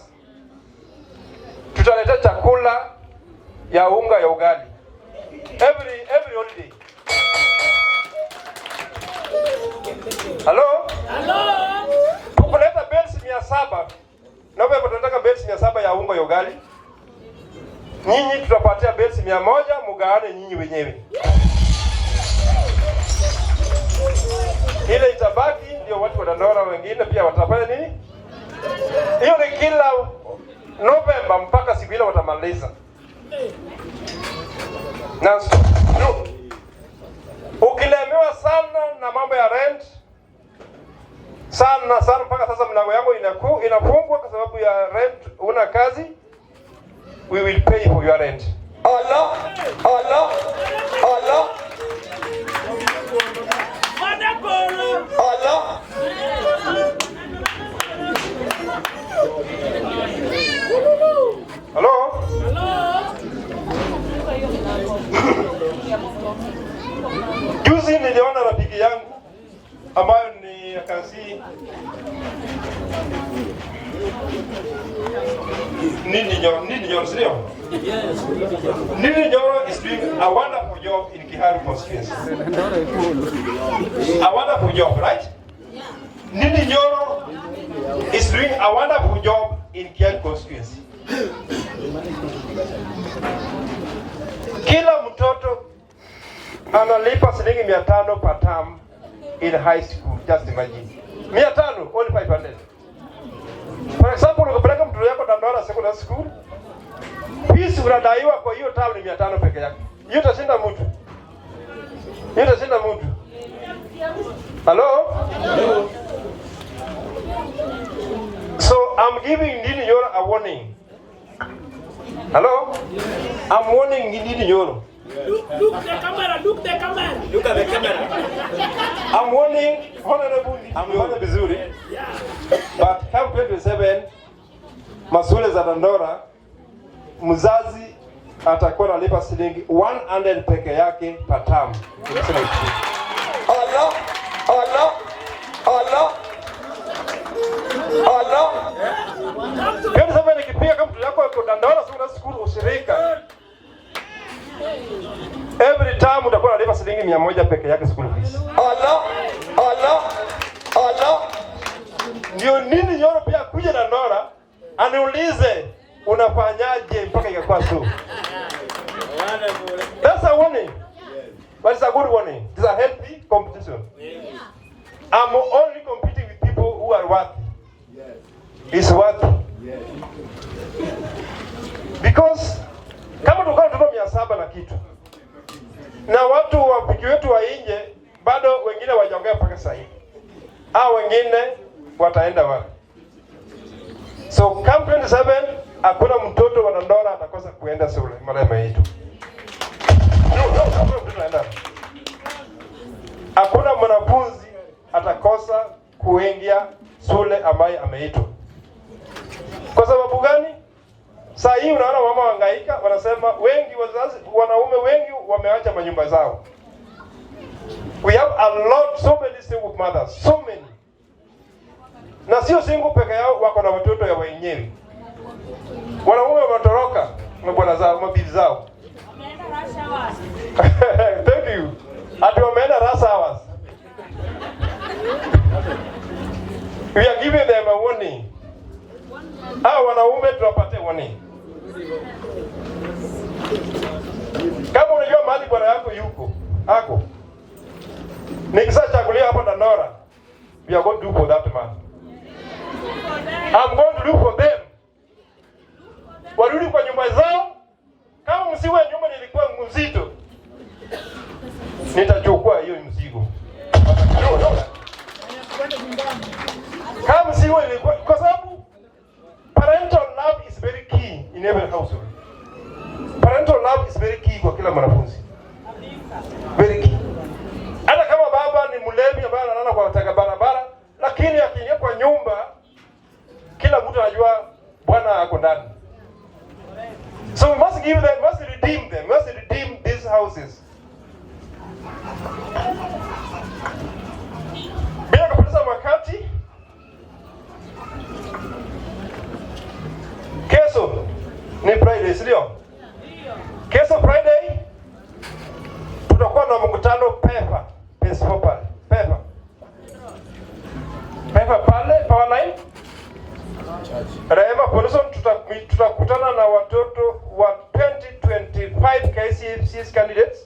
tutaleta chakula ya unga ya ugali every holiday. Hello? Hello? Tukuleta bales 700. Na wewe tunataka bales 700 ya unga ya ugali. Nyinyi tutapatia bales 100, mugawane nyinyi wenyewe. Ile itabaki ndio watu wa Dandora wengine pia watafanya nini? Hiyo ni kila Novemba mpaka siku ile watamaliza. Na ukilemewa sana na mambo ya rent sana sana, mpaka sasa mlango yangu inafungwa kwa sababu ya rent, una kazi, we will pay for your rent. Allah, Allah, Allah. Allah. Nyoro, Ndindi Nyoro, si ndio? Ndindi Nyoro is doing a wonderful job in Kiharu constituency. A wonderful job, right? Ndindi Nyoro is doing a wonderful job in Kiharu constituency. Kila mtoto analipa shilingi 500 per term in high school. Just imagine. 500, only 500. For example, ukipeleka mtoto yako Dandora Secondary School, fees unadaiwa kwa hiyo term ni 500 peke yake. Hiyo itashinda mtu. Hiyo itashinda mtu. Hello? Hello? So I'm giving Ndindi Nyoro a warning. Hello? I'm warning Ndindi Nyoro. Look the camera, look the camera. Look at the camera. I'm warning Honorable Ndindi Nyoro vizuri. But come 27 mashule za Dandora, mzazi atakuwa analipa shilingi 100 peke yake per term. Nimesema hivi. Allah, Allah, Allah, Allah. 27 ikipiga kama mtoto yako yuko Dandora Secondary School ushirika, every term utakuwa unalipa shilingi 100 peke yake school fees. Allah, Allah, Allah. Ndio Ndindi Nyoro pia kuja Dandora aniulize unafanyaje mpaka ikakuwa so. That's a warning. But it's a good warning. It's a healthy competition. I'm only competing with people who are worthy. It's worthy. Because kama tulikuwa watoto 700 na kitu na watu wapiki wetu wa nje bado wengine wajaongea mpaka sasa hivi, au wengine wataenda wapi? So come 27 hakuna mtoto wa Dandora atakosa kuenda shule mara yetu. No, no, hakuna mtoto anaenda. Hakuna mwanafunzi atakosa kuingia shule ambaye ameitwa. Kwa sababu gani? Saa hii unaona mama wangaika, wanasema wengi wazazi, wanaume wengi wameacha manyumba zao. We have a lot, so many single mothers, so many. Na sio single peke yao, wako na watoto ya wenyewe. Wanaume wametoroka mabwana zao, mabibi zao. Thank you. Ati wameenda rush hours. We are giving them a warning. Hao wanaume tuwapatie warning. Kama unajua mahali bwana yako yuko, ako. Nikishachaguliwa hapa Dandora, we are going to do for that man. I'm going to do for them. Warudi kwa nyumba zao. Kama msiwe nyumba nilikuwa mzito, nitachukua hiyo mzigo. Kama msiwe ilikuwa, kwa sababu parental love is very key in every household. Parental love is very key kwa kila mwanafunzi. Very key. Hata kama baba ni mlevi ambaye analala kwa taka barabara, lakini akiingia kwa nyumba kila mtu anajua bwana ako ndani. So we must give them, must redeem them, must redeem these houses. Bila kupoteza wakati, kesho ni Friday, si ndio? Kesho Friday tutakuwa na mkutano Pefa, Pesco pale, Pefa. Pefa pale Powerline. Rehema Foundation tutakutana na watoto wa 2025 KCSE candidates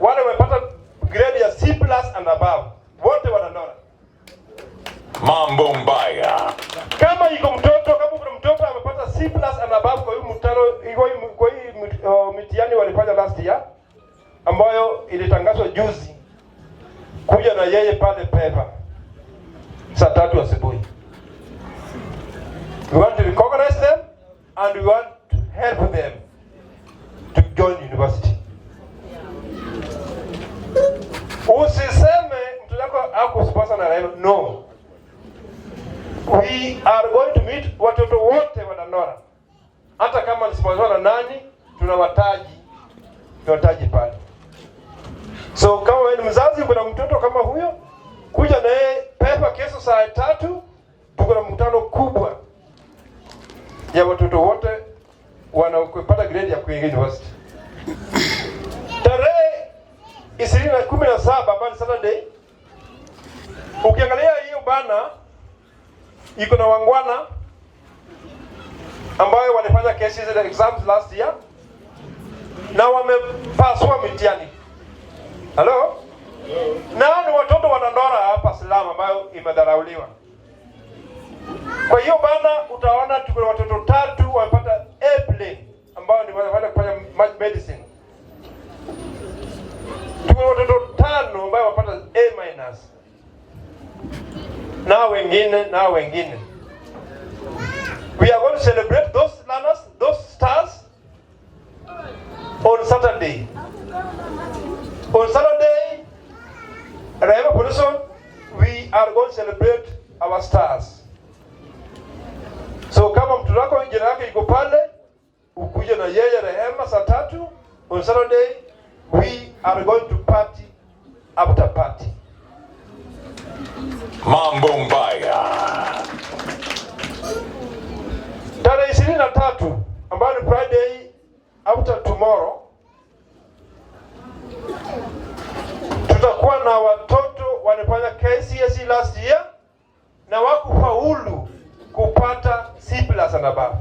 wale wamepata grade ya C plus and above, wote wa Dandora. Mambo mbaya. Kama iko mtoto, kama kuna mtoto amepata C plus and above kwa hiyo mtano, kwa hii mitihani walifanya last year ambayo ilitangazwa juzi, kuja na yeye pale Pefa saa 3 asubuhi. We want to recognize them and we want to help them to join university. Usiseme mtoto wako hakusponsor na Raila. No. We are going to meet watoto wote wa Dandora. Hata kama ni sponsor na nani, tunawataji pale. So kama wewe ni mzazi kuna mtoto kama huyo, kuja na yeye Pefa kesho saa 3, tuko na mkutano kubwa ya watoto wote Wanapata grade ya kuingia university. Tarehe 17 ambayo ni Saturday, ukiangalia hiyo banner iko na waungwana ambayo walifanya KCSE exams last year na wamepasua mitihani. Hello? Na ni watoto wa Dandora hapa slum ambayo imedharauliwa. Kwa hiyo banner utaona tuko na watoto tatu wamepata A plain ambao ni wanaenda kufanya medicine. Tuko na watoto tano ambao wamepata A minus. Na wengine na wengine. We are going to celebrate those learners, those stars on Saturday. On Saturday, Rehema Foundation, we are going to celebrate our stars. So kama mtoto wako jina yake iko pale, ukuje na yeye Rehema saa 3 on Saturday, we are going to party after party. Mambo mbaya. Tarehe 23 ambayo ni Friday after tomorrow, tutakuwa na watoto walifanya KCSE last year na wakufaulu kupata C plus and above.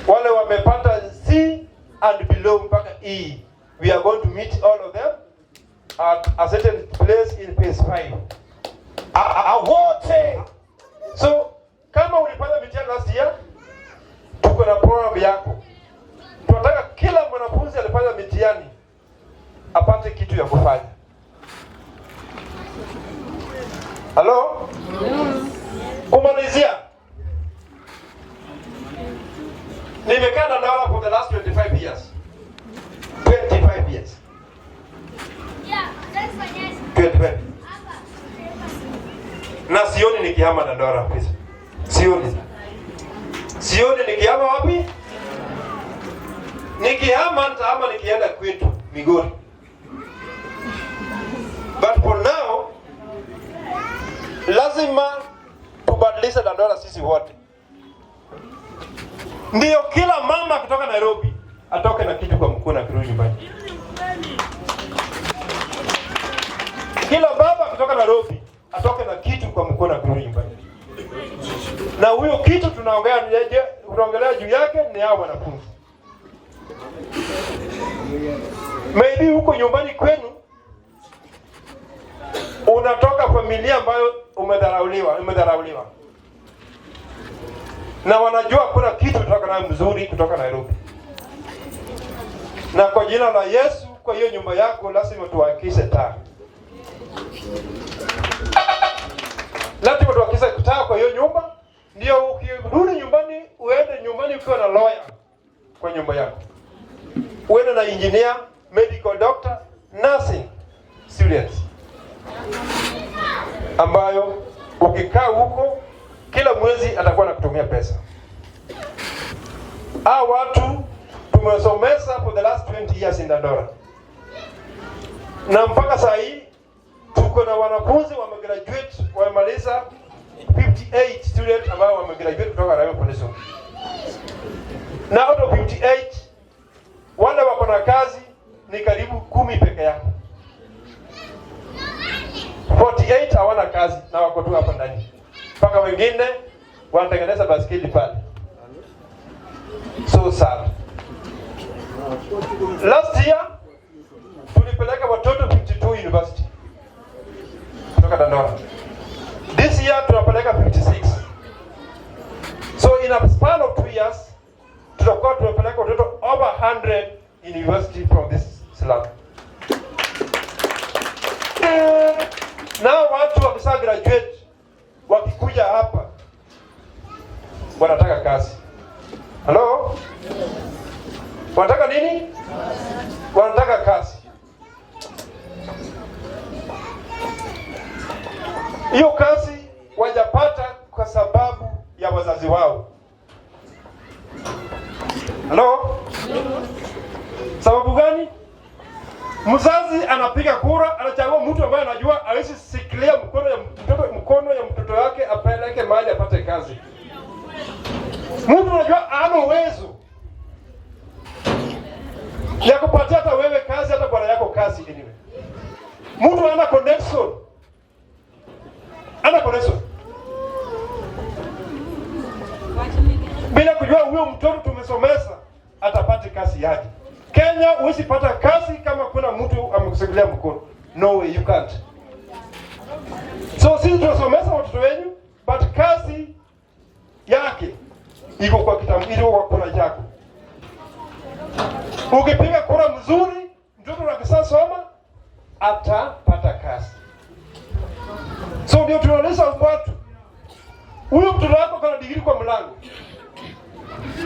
Wale wamepata C and below mpaka E. We are going to meet all of them at a certain place in phase 5. Wote. So kama ulifanya mitihani last year, tuko na program yako. Tunataka kila mwanafunzi alifanya mitihani apate kitu ya kufanya. Halo? Kumalizia. Nimekaa na Dandora for the last 25 years. 25 years. 25. Na sioni nikihama Dandora, please. Sioni. Sioni nikihama wapi? Nikihama nitahama nikienda kwetu Migori. But for now lazima tubadilishe Dandora sisi wote. Ndio kila mama kutoka Nairobi atoke na kitu kwa mkono akirudi nyumbani. Kila baba kutoka Nairobi atoke na kitu kwa mkono akirudi nyumbani. Na huyo kitu tunaongelea juu yake ni hao wanafunzi. Maybe huko nyumbani kwenu unatoka familia ambayo umedharauliwa. Na wanajua kuna kitu kutoka nayo mzuri kutoka Nairobi. Na kwa jina la Yesu, kwa hiyo nyumba yako lazima tuwakishe taa. Lazima tuwakishe taa kwa hiyo nyumba, ndio ukirudi nyumbani uende nyumbani ukiwa na lawyer kwa nyumba yako. Uende na engineer, medical doctor, nursing students. Ambayo ukikaa huko kila mwezi atakuwa anakutumia pesa. Hao watu tumesomesa for the last 20 years in Dandora. Na mpaka saa hii tuko na wanafunzi wamegraduate, wamemaliza 58 students ambao wamegraduate kutoka Rehema Foundation. Na out of 58 wale wako na kazi ni karibu 10 peke yake. 48 hawana kazi na wako tu hapa ndani. Mpaka wengine wanatengeneza baskeli pale. So sad. Last year tulipeleka watoto 52 university kutoka Dandora. This year tunapeleka 56. So in a span of 2 years tutakuwa tumepeleka watoto over 100 university from this slum. Na watu wakisha graduate wakikuja hapa wanataka kazi. Hello? Wanataka nini? Wanataka kazi. Hiyo kazi wajapata kwa sababu ya wazazi wao. Hello? Sababu gani? Mzazi anapiga kura, anachagua mtu ambaye anajua hawezi shikilia mkono ya mtoto wake apeleke mahali apate kazi. Mtu anajua hana uwezo Ya kupatia hata wewe kazi, hata bwana yako kazi anyway. Mtu ana connection. Ana connection. Bila kujua huyo mtoto tumesomesa atapata kazi yake. Kenya huwezi pata kazi kama kuna mtu amekushikilia mkono. No way, you can't. So sisi tunasomesa watoto wenu, but kazi yake iko kwa kitambulisho, kwa kura yako. Ukipiga kura mzuri, mtoto akishasoma atapata kazi. So ndio tunaonyesha watu, huyu mtoto wako kana digrii kwa mlango,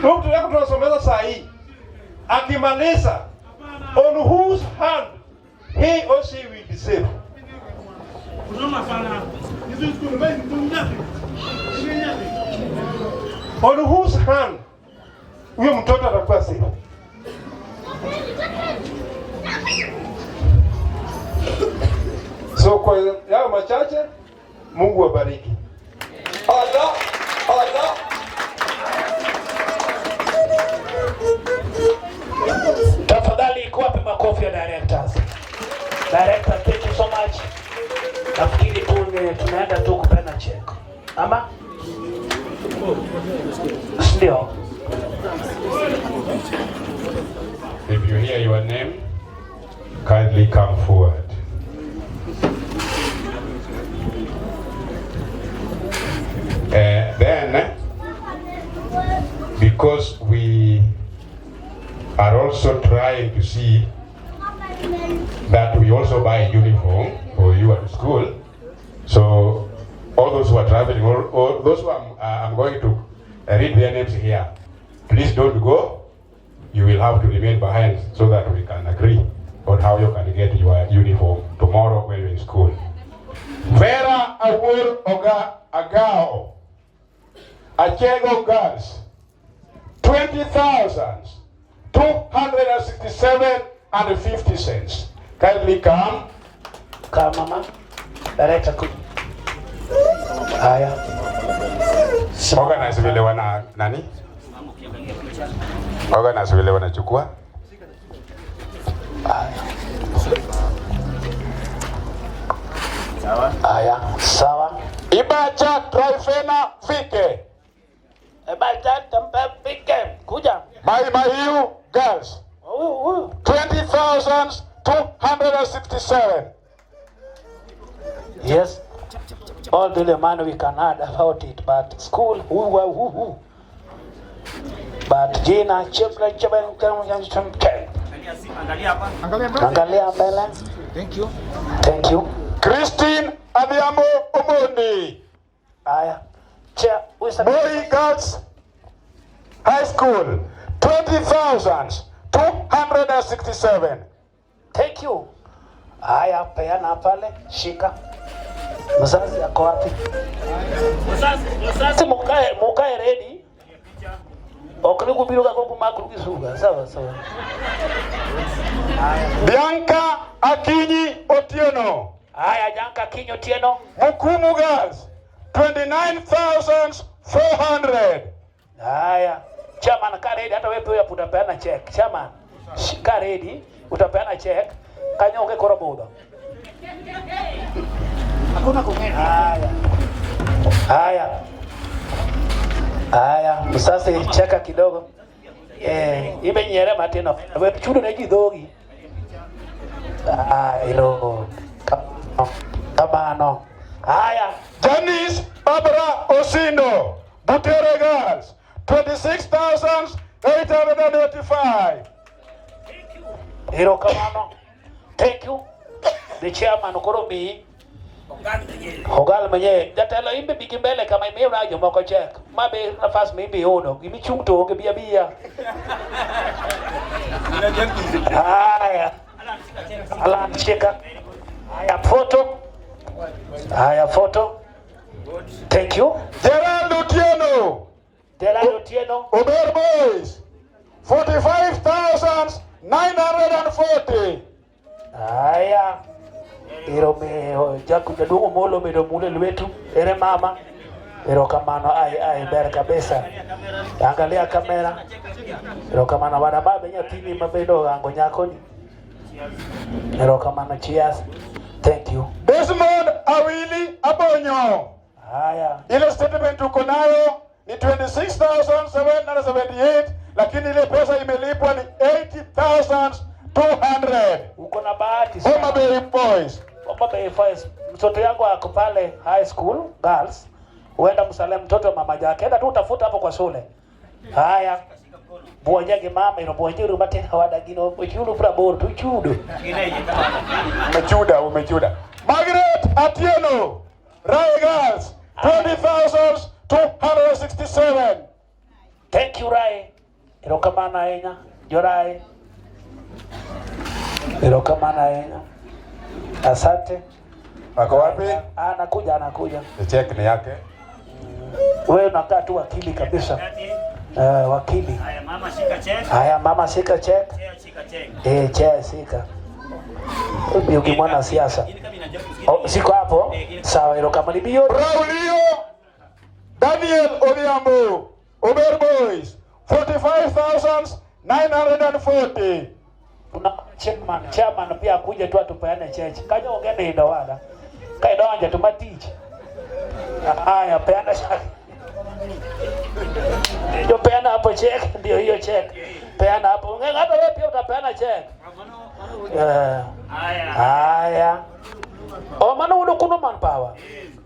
huyu mtoto wako tunasomeza saa hii, akimaliza, on whose hand he or she will be safe. On whose hand huyo mtoto atakuwa safe. So kwa yao machache, Mungu awabariki. Allah, Allah. Tafadhali iko wapi makofi ya directors? Director, thank you so much. Nafikiri tu tunaenda tu kupeana check. Ama? Ndio. If you hear your name, kindly come forward. Then, because we are also trying to see that we also buy a uniform for you at school, so all those who are traveling, all those who I'm going to read their names here, please don't go. You will have to remain behind so that we can agree on how you can get your uniform tomorrow when you're in school. Vera Awur Oga Agao, Achego Girls, 20,267.50. Kindly come. Come, mama. Director, ku. Haya. Organize vile wana nani? Organize vile wanachukua. Haya, sawa. Ibacha Trifena Fike. Ibacha Trifena Fike. Kuja. Mai Mahiu Girls. 20,267. Yes. All the money we can add about it, but school, who. But Gina, children, Angalia mbele. Thank you. Thank you. Christine Adhiambo Omondi. Aya. Chair, Moi Girls High School, 20,267. Thank you. Aya, peana pale, shika. Mzazi ako wapi? Mzazi mukae ready. Okuni kubiruka kwa makuru kisuga. Sawa sawa. Bianca Akinyi Otieno. Aya, Bianca Akinyi Otieno. Mukumu Girls, 29,400. Haya. Chairman, kaa ready, hata wewe pia utapeana check. Chairman, kaa ready, utapeana check. Kanyonge koro boda. Hakuna kung'ea. Haya. Haya. Haya, msasi cheka kidogo. Ibe nyere matino. We chudo ne ji dhogi. Ah, ilo. Kamano. Haya. Janice Barbara Osindo, Butere Girls, 26,885. Ero kamano. Thank you. The chairman koro mi. Ogal mwenyewe. Jatelo imbe bigi mbele kama imiyo na jomoko check. Ma be nafas mi imbe yudo. Gimichung to onge bia bia. Haya. Alan shika. Haya photo. Haya photo. Thank you. Gerald Otieno. Gerald Otieno. Ober Boys, 45,940. Haya. Ero me jaku jaduong' Omolo omedo mule lwetu. Ere mama. Erokamano, ai ai, ber kabisa. Angalia kamera. Erokamano wana babe nyathini mabedo ohango nyakoni. Erokamano, cheers. Thank you. Desmond Awili Abonyo. Haya. Ile statement uko nayo ni 26,778 lakini ile pesa imelipwa ni 80,200. Uko na bahati sana. Homa Bay Boys. Homa Bay Boys. Mtoto yangu ako pale high school girls. Huenda msalimie mtoto wa mama yake. Enda tu utafuta hapo kwa shule. Haya. Buonjage mama ino buonjuru matena wadagino ochulu prabor tuchudo. Umechuda, umechuda. Margaret Atieno, Rai Girls, 20,267. Thank you Rai. Erokamano ahinya. Jorai. Erokamano ahinya. Asante. Ako wapi? Anakuja, anakuja. Check ni yake. Wewe unakaa tu wakili kabisa. Wakili. Haya mama shika check. Haya mama shika check. Shika check. Chair shika. Ubi mwana siasa. Oh, siko hapo. Sawa, erokamano biyo. Braulio Daniel Odhiambo, Uber Boys, 45,940. Tuna chairman, chairman pia akuje tu atupeane cheche. Kanyo ongene idowada. Ka idonje tu matich. Haya, peana shaka. Ndio peana hapo check, ndio hiyo check. Peana hapo. Hata wewe pia utapeana check. Haya. Oh, mano uno kuno manpower.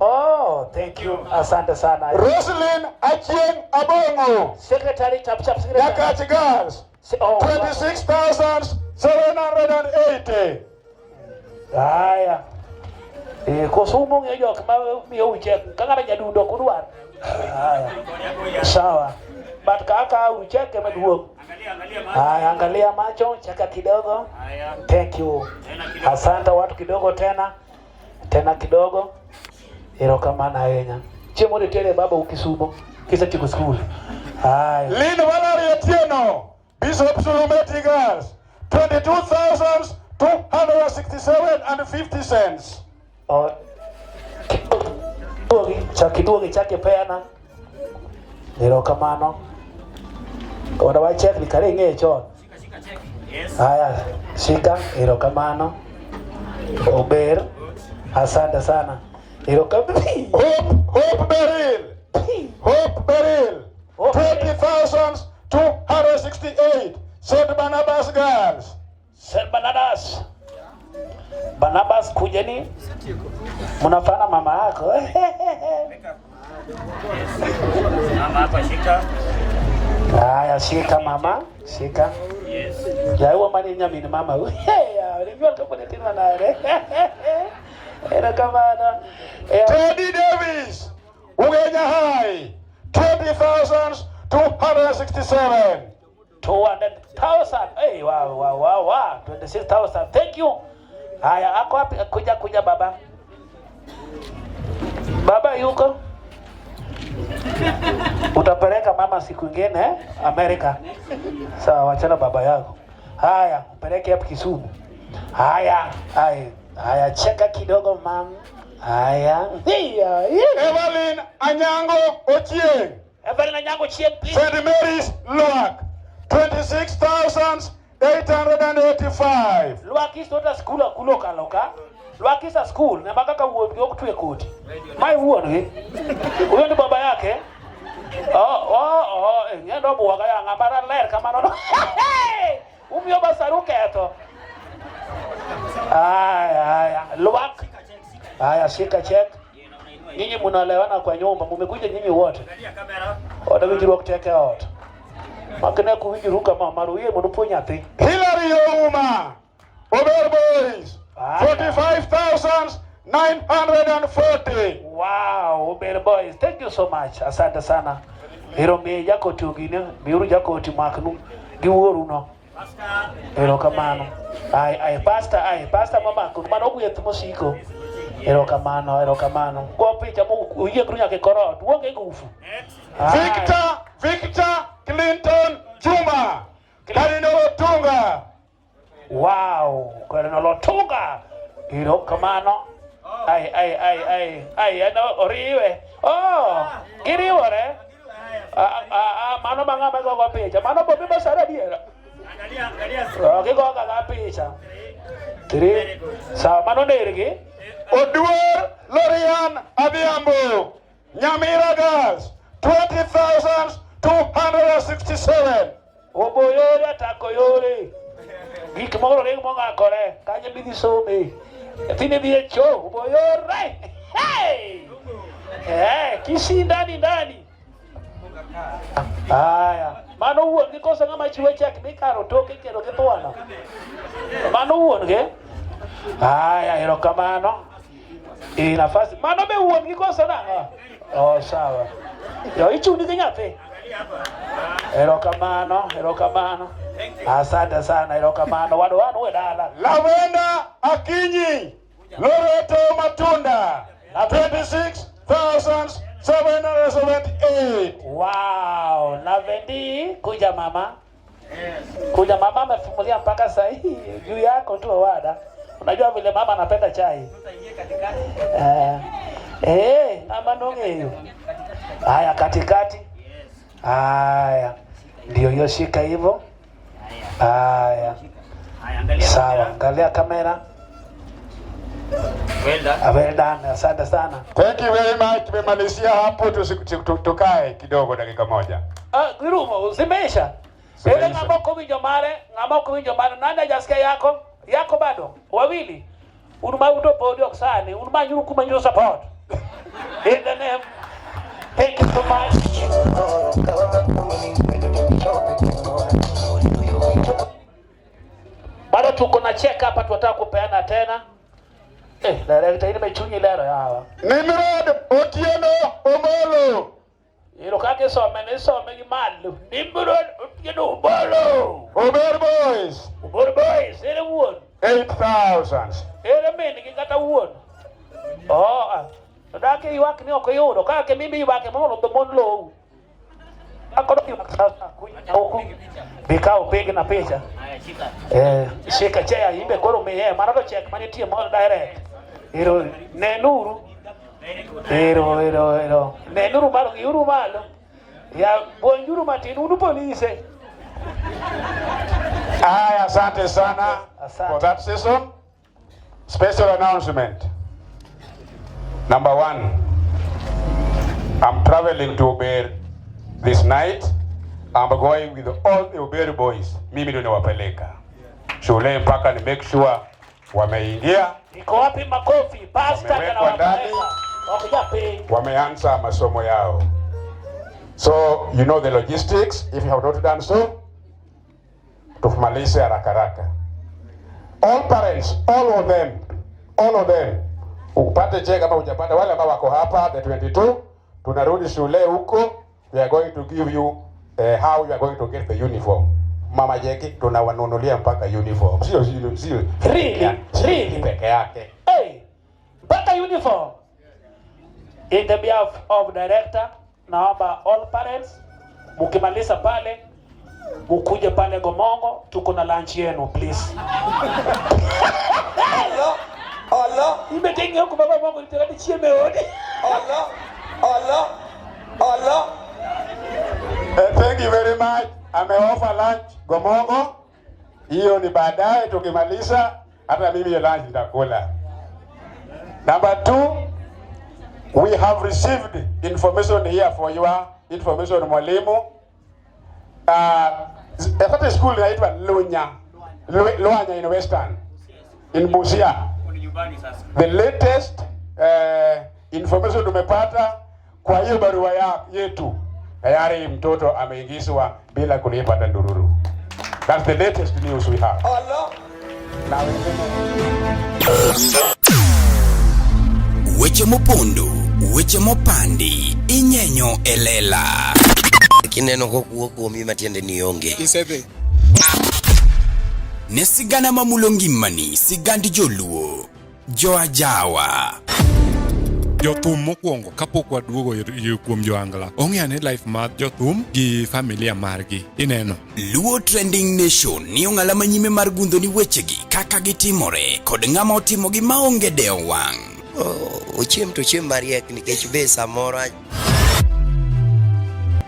Oh, thank you. Asante sana. Roslyn Achieng Abongo. Secretary chap chap secretary. Nyakach Girls, 26,780. Haya. Kosumo ng'e jok ma miyo check ka ng'ato jadundo ok udwar. Haya. Sawa. But kaka ucheke maduong'. Haya, angalia macho, cheka kidogo. Thank you. Asante watu kidogo tena. Tena kidogo. Erokamano ahinya. Chiemo ni tere baba ukisumo kisetieko skul. Haya. Lynn Valerie Atieno, Bishop Sulumeti Girls, 22,267 and 50 cents. Oh. Cha kiduogi chake peana. Erokamano. Koda wachek ni kare ing'e chon. Haya, shika, erokamano. Ober. Asante sana. Erokamano. Hope, Hope Beryl. Hope Beryl. 20,268. St. Barnabas Girls. St. Barnabas. Barnabas kujeni. Mnafana mama yako. Mama hapa shika. Haya, shika mama, shika. Yes. Ya huo mani nyamini mama. Ya, ulijua kama ni tena na. Erokamano. Teddy Davis, Ugenya High, 20,267. 200,000. Hey, wow, wow, wow, wow. 26,000. Thank you. Haya, ako wapi? Kuja, kuja baba. Baba yuko? Utapeleka mama siku ingine eh? Amerika. Sawa, wachana baba yako. Haya, upeleke hapo Kisumu. Haya, haya. Haya, cheka kidogo mam. Haya. Evelyn Anyango Ochieng. Evelyn Anyango Ochieng, please. St. Mary's Luak, 26,885. Luak is not a school akuloka loka. Luak is a school. Na kaka wuon gi ok twe koti. Mae wuon gi. Huyo ni baba yake. Oh, oh, oh, ng'endo buoga ya ng'ama ler kamano no. Umiyo basaru ketho. Haya, haya. Luak. Haya, shika check. Nyinyi mnaelewana kwa nyumba, mumekuja nyinyi wote. Oda winjruok tek e ot. Makne kuwinjru kama maru yie mondo upuonj nyathi. Hilary Ouma, Ober Boys, 45,940. Wow, Ober Boys, thank you so much. Asante sana. Ero miye jakoti ogine, miuru jakoti maknu gi wuoru no. Erokamano. Ai, ai, pastor, ai, pastor mamako, mano gweth mosiko. Erokamano, erokamano. Go picha mo uyiengru nyaka e kor ot, uonge nguvu. Victor, Victor Clinton Juma, Cardinal Otunga. Wow, Cardinal Otunga. Erokamano. Ai ai ai ai ai en oriwe. Oh, giriwore. Ah, ah, ah, mano ma ng'ama gogo picha. Mano Bobby Basara adiera. Angalia, angalia. Oh, gigoga ga picha. Three. Sawa, mano nergi. Oduor Lorian Adhiambo, Nyamira Girls, 20,267. Oboyore atako yore. Gik moko ring mong'akore. Kanyo midhi some. Nyathini dhi e cho. Oboyore. Hey! Eh, Kisii ndani ndani. Haya, mano wuon gi koso ng'ama chiwo chek mikaro toke kendo gi thuono. Mano wuon gi. Haya, erokamano. E nafasi. Mano be wuon gi koso nang'o? Oh, sawa. Yo ichuni gi nyathi. Erokamano, erokamano. Asante sana, erokamano. Wadu wanu e dala. Lavenda Akinyi, Loreto Matunda, 26,778. Wow, Lavendi, kuja mama. Kuja mama amefungulia mpaka saa hii juu yako tu wada. Unajua vile mama anapenda chai. Eh, eh, mama nong'eyo. Haya katikati. Haya. Ndio hiyo shika hivyo. Haya. Sawa, angalia kamera. Well done. Ah, Well done. Asante sana. Thank you very much. Tumemalizia hapo, tukae kidogo dakika moja. Ah, girumo zimeisha. Zimeisha. Ele ng'ama ok owinjo mare, ng'ama ok owinjo mare, nani hajasikia yako? Yako bado? Wawili. Un ma uto podi ok sani, un manyuru kuma nyiso support. In the name. Thank you so much. Bado tuko na check hapa tunataka kupeana tena. Eh, director ile mechunyi lero hawa. Nimrod Otieno Omolo, Ero kaka isome ne isome gi malo. Nimrod Otieno Omolo. Ober Boys, Ober Boys, ere wuon. 8,000. Ere min gi kata wuon. Oh, ah. To dak ywak ni ok iyudo. Kaka mimi ywak mondo be mon lowu. Akoro ywak sasa kunya huku. Bikaw pig na picha. Haya, shika. Eh, shika chea imbe koro miye mano to check manitie mo direct. Ero nenuru. Ero ero ero. Nenuru malo giuru malo. Ya buonjuru matin unu polise. Haya, asante sana for that session. Special announcement. Number one, I'm traveling to Uber this night. I'm going with all the Uber boys. Mimi ndio niwapeleka shule mpaka ni make sure wameingia, Iko wapi makofi? Pastor Wamewekwa ndani. Wakuja piny. wameanza masomo yao. So you know the logistics. If you have not done so, tumalize haraka haraka. All parents, all of them, all of them, upate check kama hujapata, wale ambao wako hapa the 22, tunarudi shule huko, we are going to give you how you are going to get the uniform. Mama Jeki tunawanunulia mpaka uniform, sio sio sio Really? sio peke yake. Hey, mpaka uniform. In the behalf of director, naomba all parents mukimaliza pale mukuje pale Gomongo, tuko na lunch yenu please. Allah, Allah, Imetenge huko baba wangu nitaka chieme odi. Allah, Allah, Allah. Thank you very much. Ameoffer lunch Gomongo. Hiyo ni baadaye tukimaliza, hata mimi hiyo lunch nitakula. Number two, we have received information here for your information mwalimu. A certain school inaitwa Lunya. Luanya in Western, in Busia. Ni nyumbani sasa. The latest information tumepata kwa hiyo barua yetu, tayari mtoto ameingizwa bila kulipa hata ndururu. That's the latest news we have. Allah. Na wengine Weche mopondo, weche mopandi, inyenyo e lela. Kineno kokuo kuomi matiende ni onge. Isedhi. Ne sigana mamulo ngimani, sigand joluo, joajawa. Jothum mokwongo kapok waduogo kuom joangla ong'e ane life mar jothum gi familia margi ineno. Luo Trending Nation ni ong'ala manyime mar gundho ni wechegi kaka gitimore kod ng'ama otimogi maonge dewo wang'. Ochiem to ochiem mariek nikech be samoro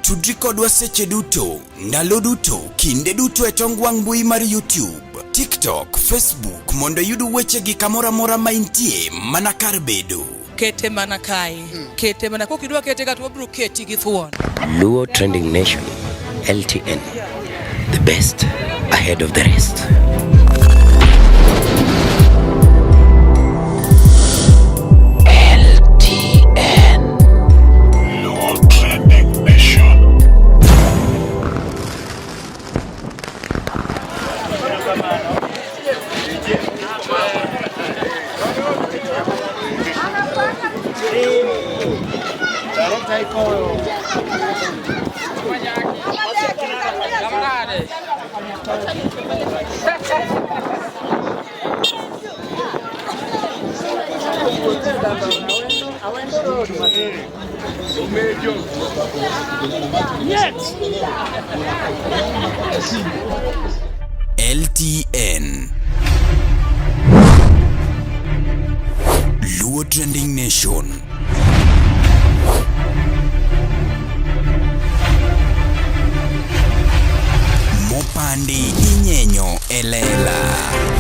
Tudri kodwa seche duto, ndalo duto, kinde duto e tong wang' mbui mar YouTube, TikTok, Facebook mondo iyud wechegi kamoro amora ma intie mana kar bedo. Kete mana kae. Kete mana kokidwa kete ka to wabiro keti gi thuon. Luo Trending Nation, LTN, the best ahead of the rest. LTN. Luo Trending Nation. LTN. Luo Trending Nation. Mopandi inyenyo elela.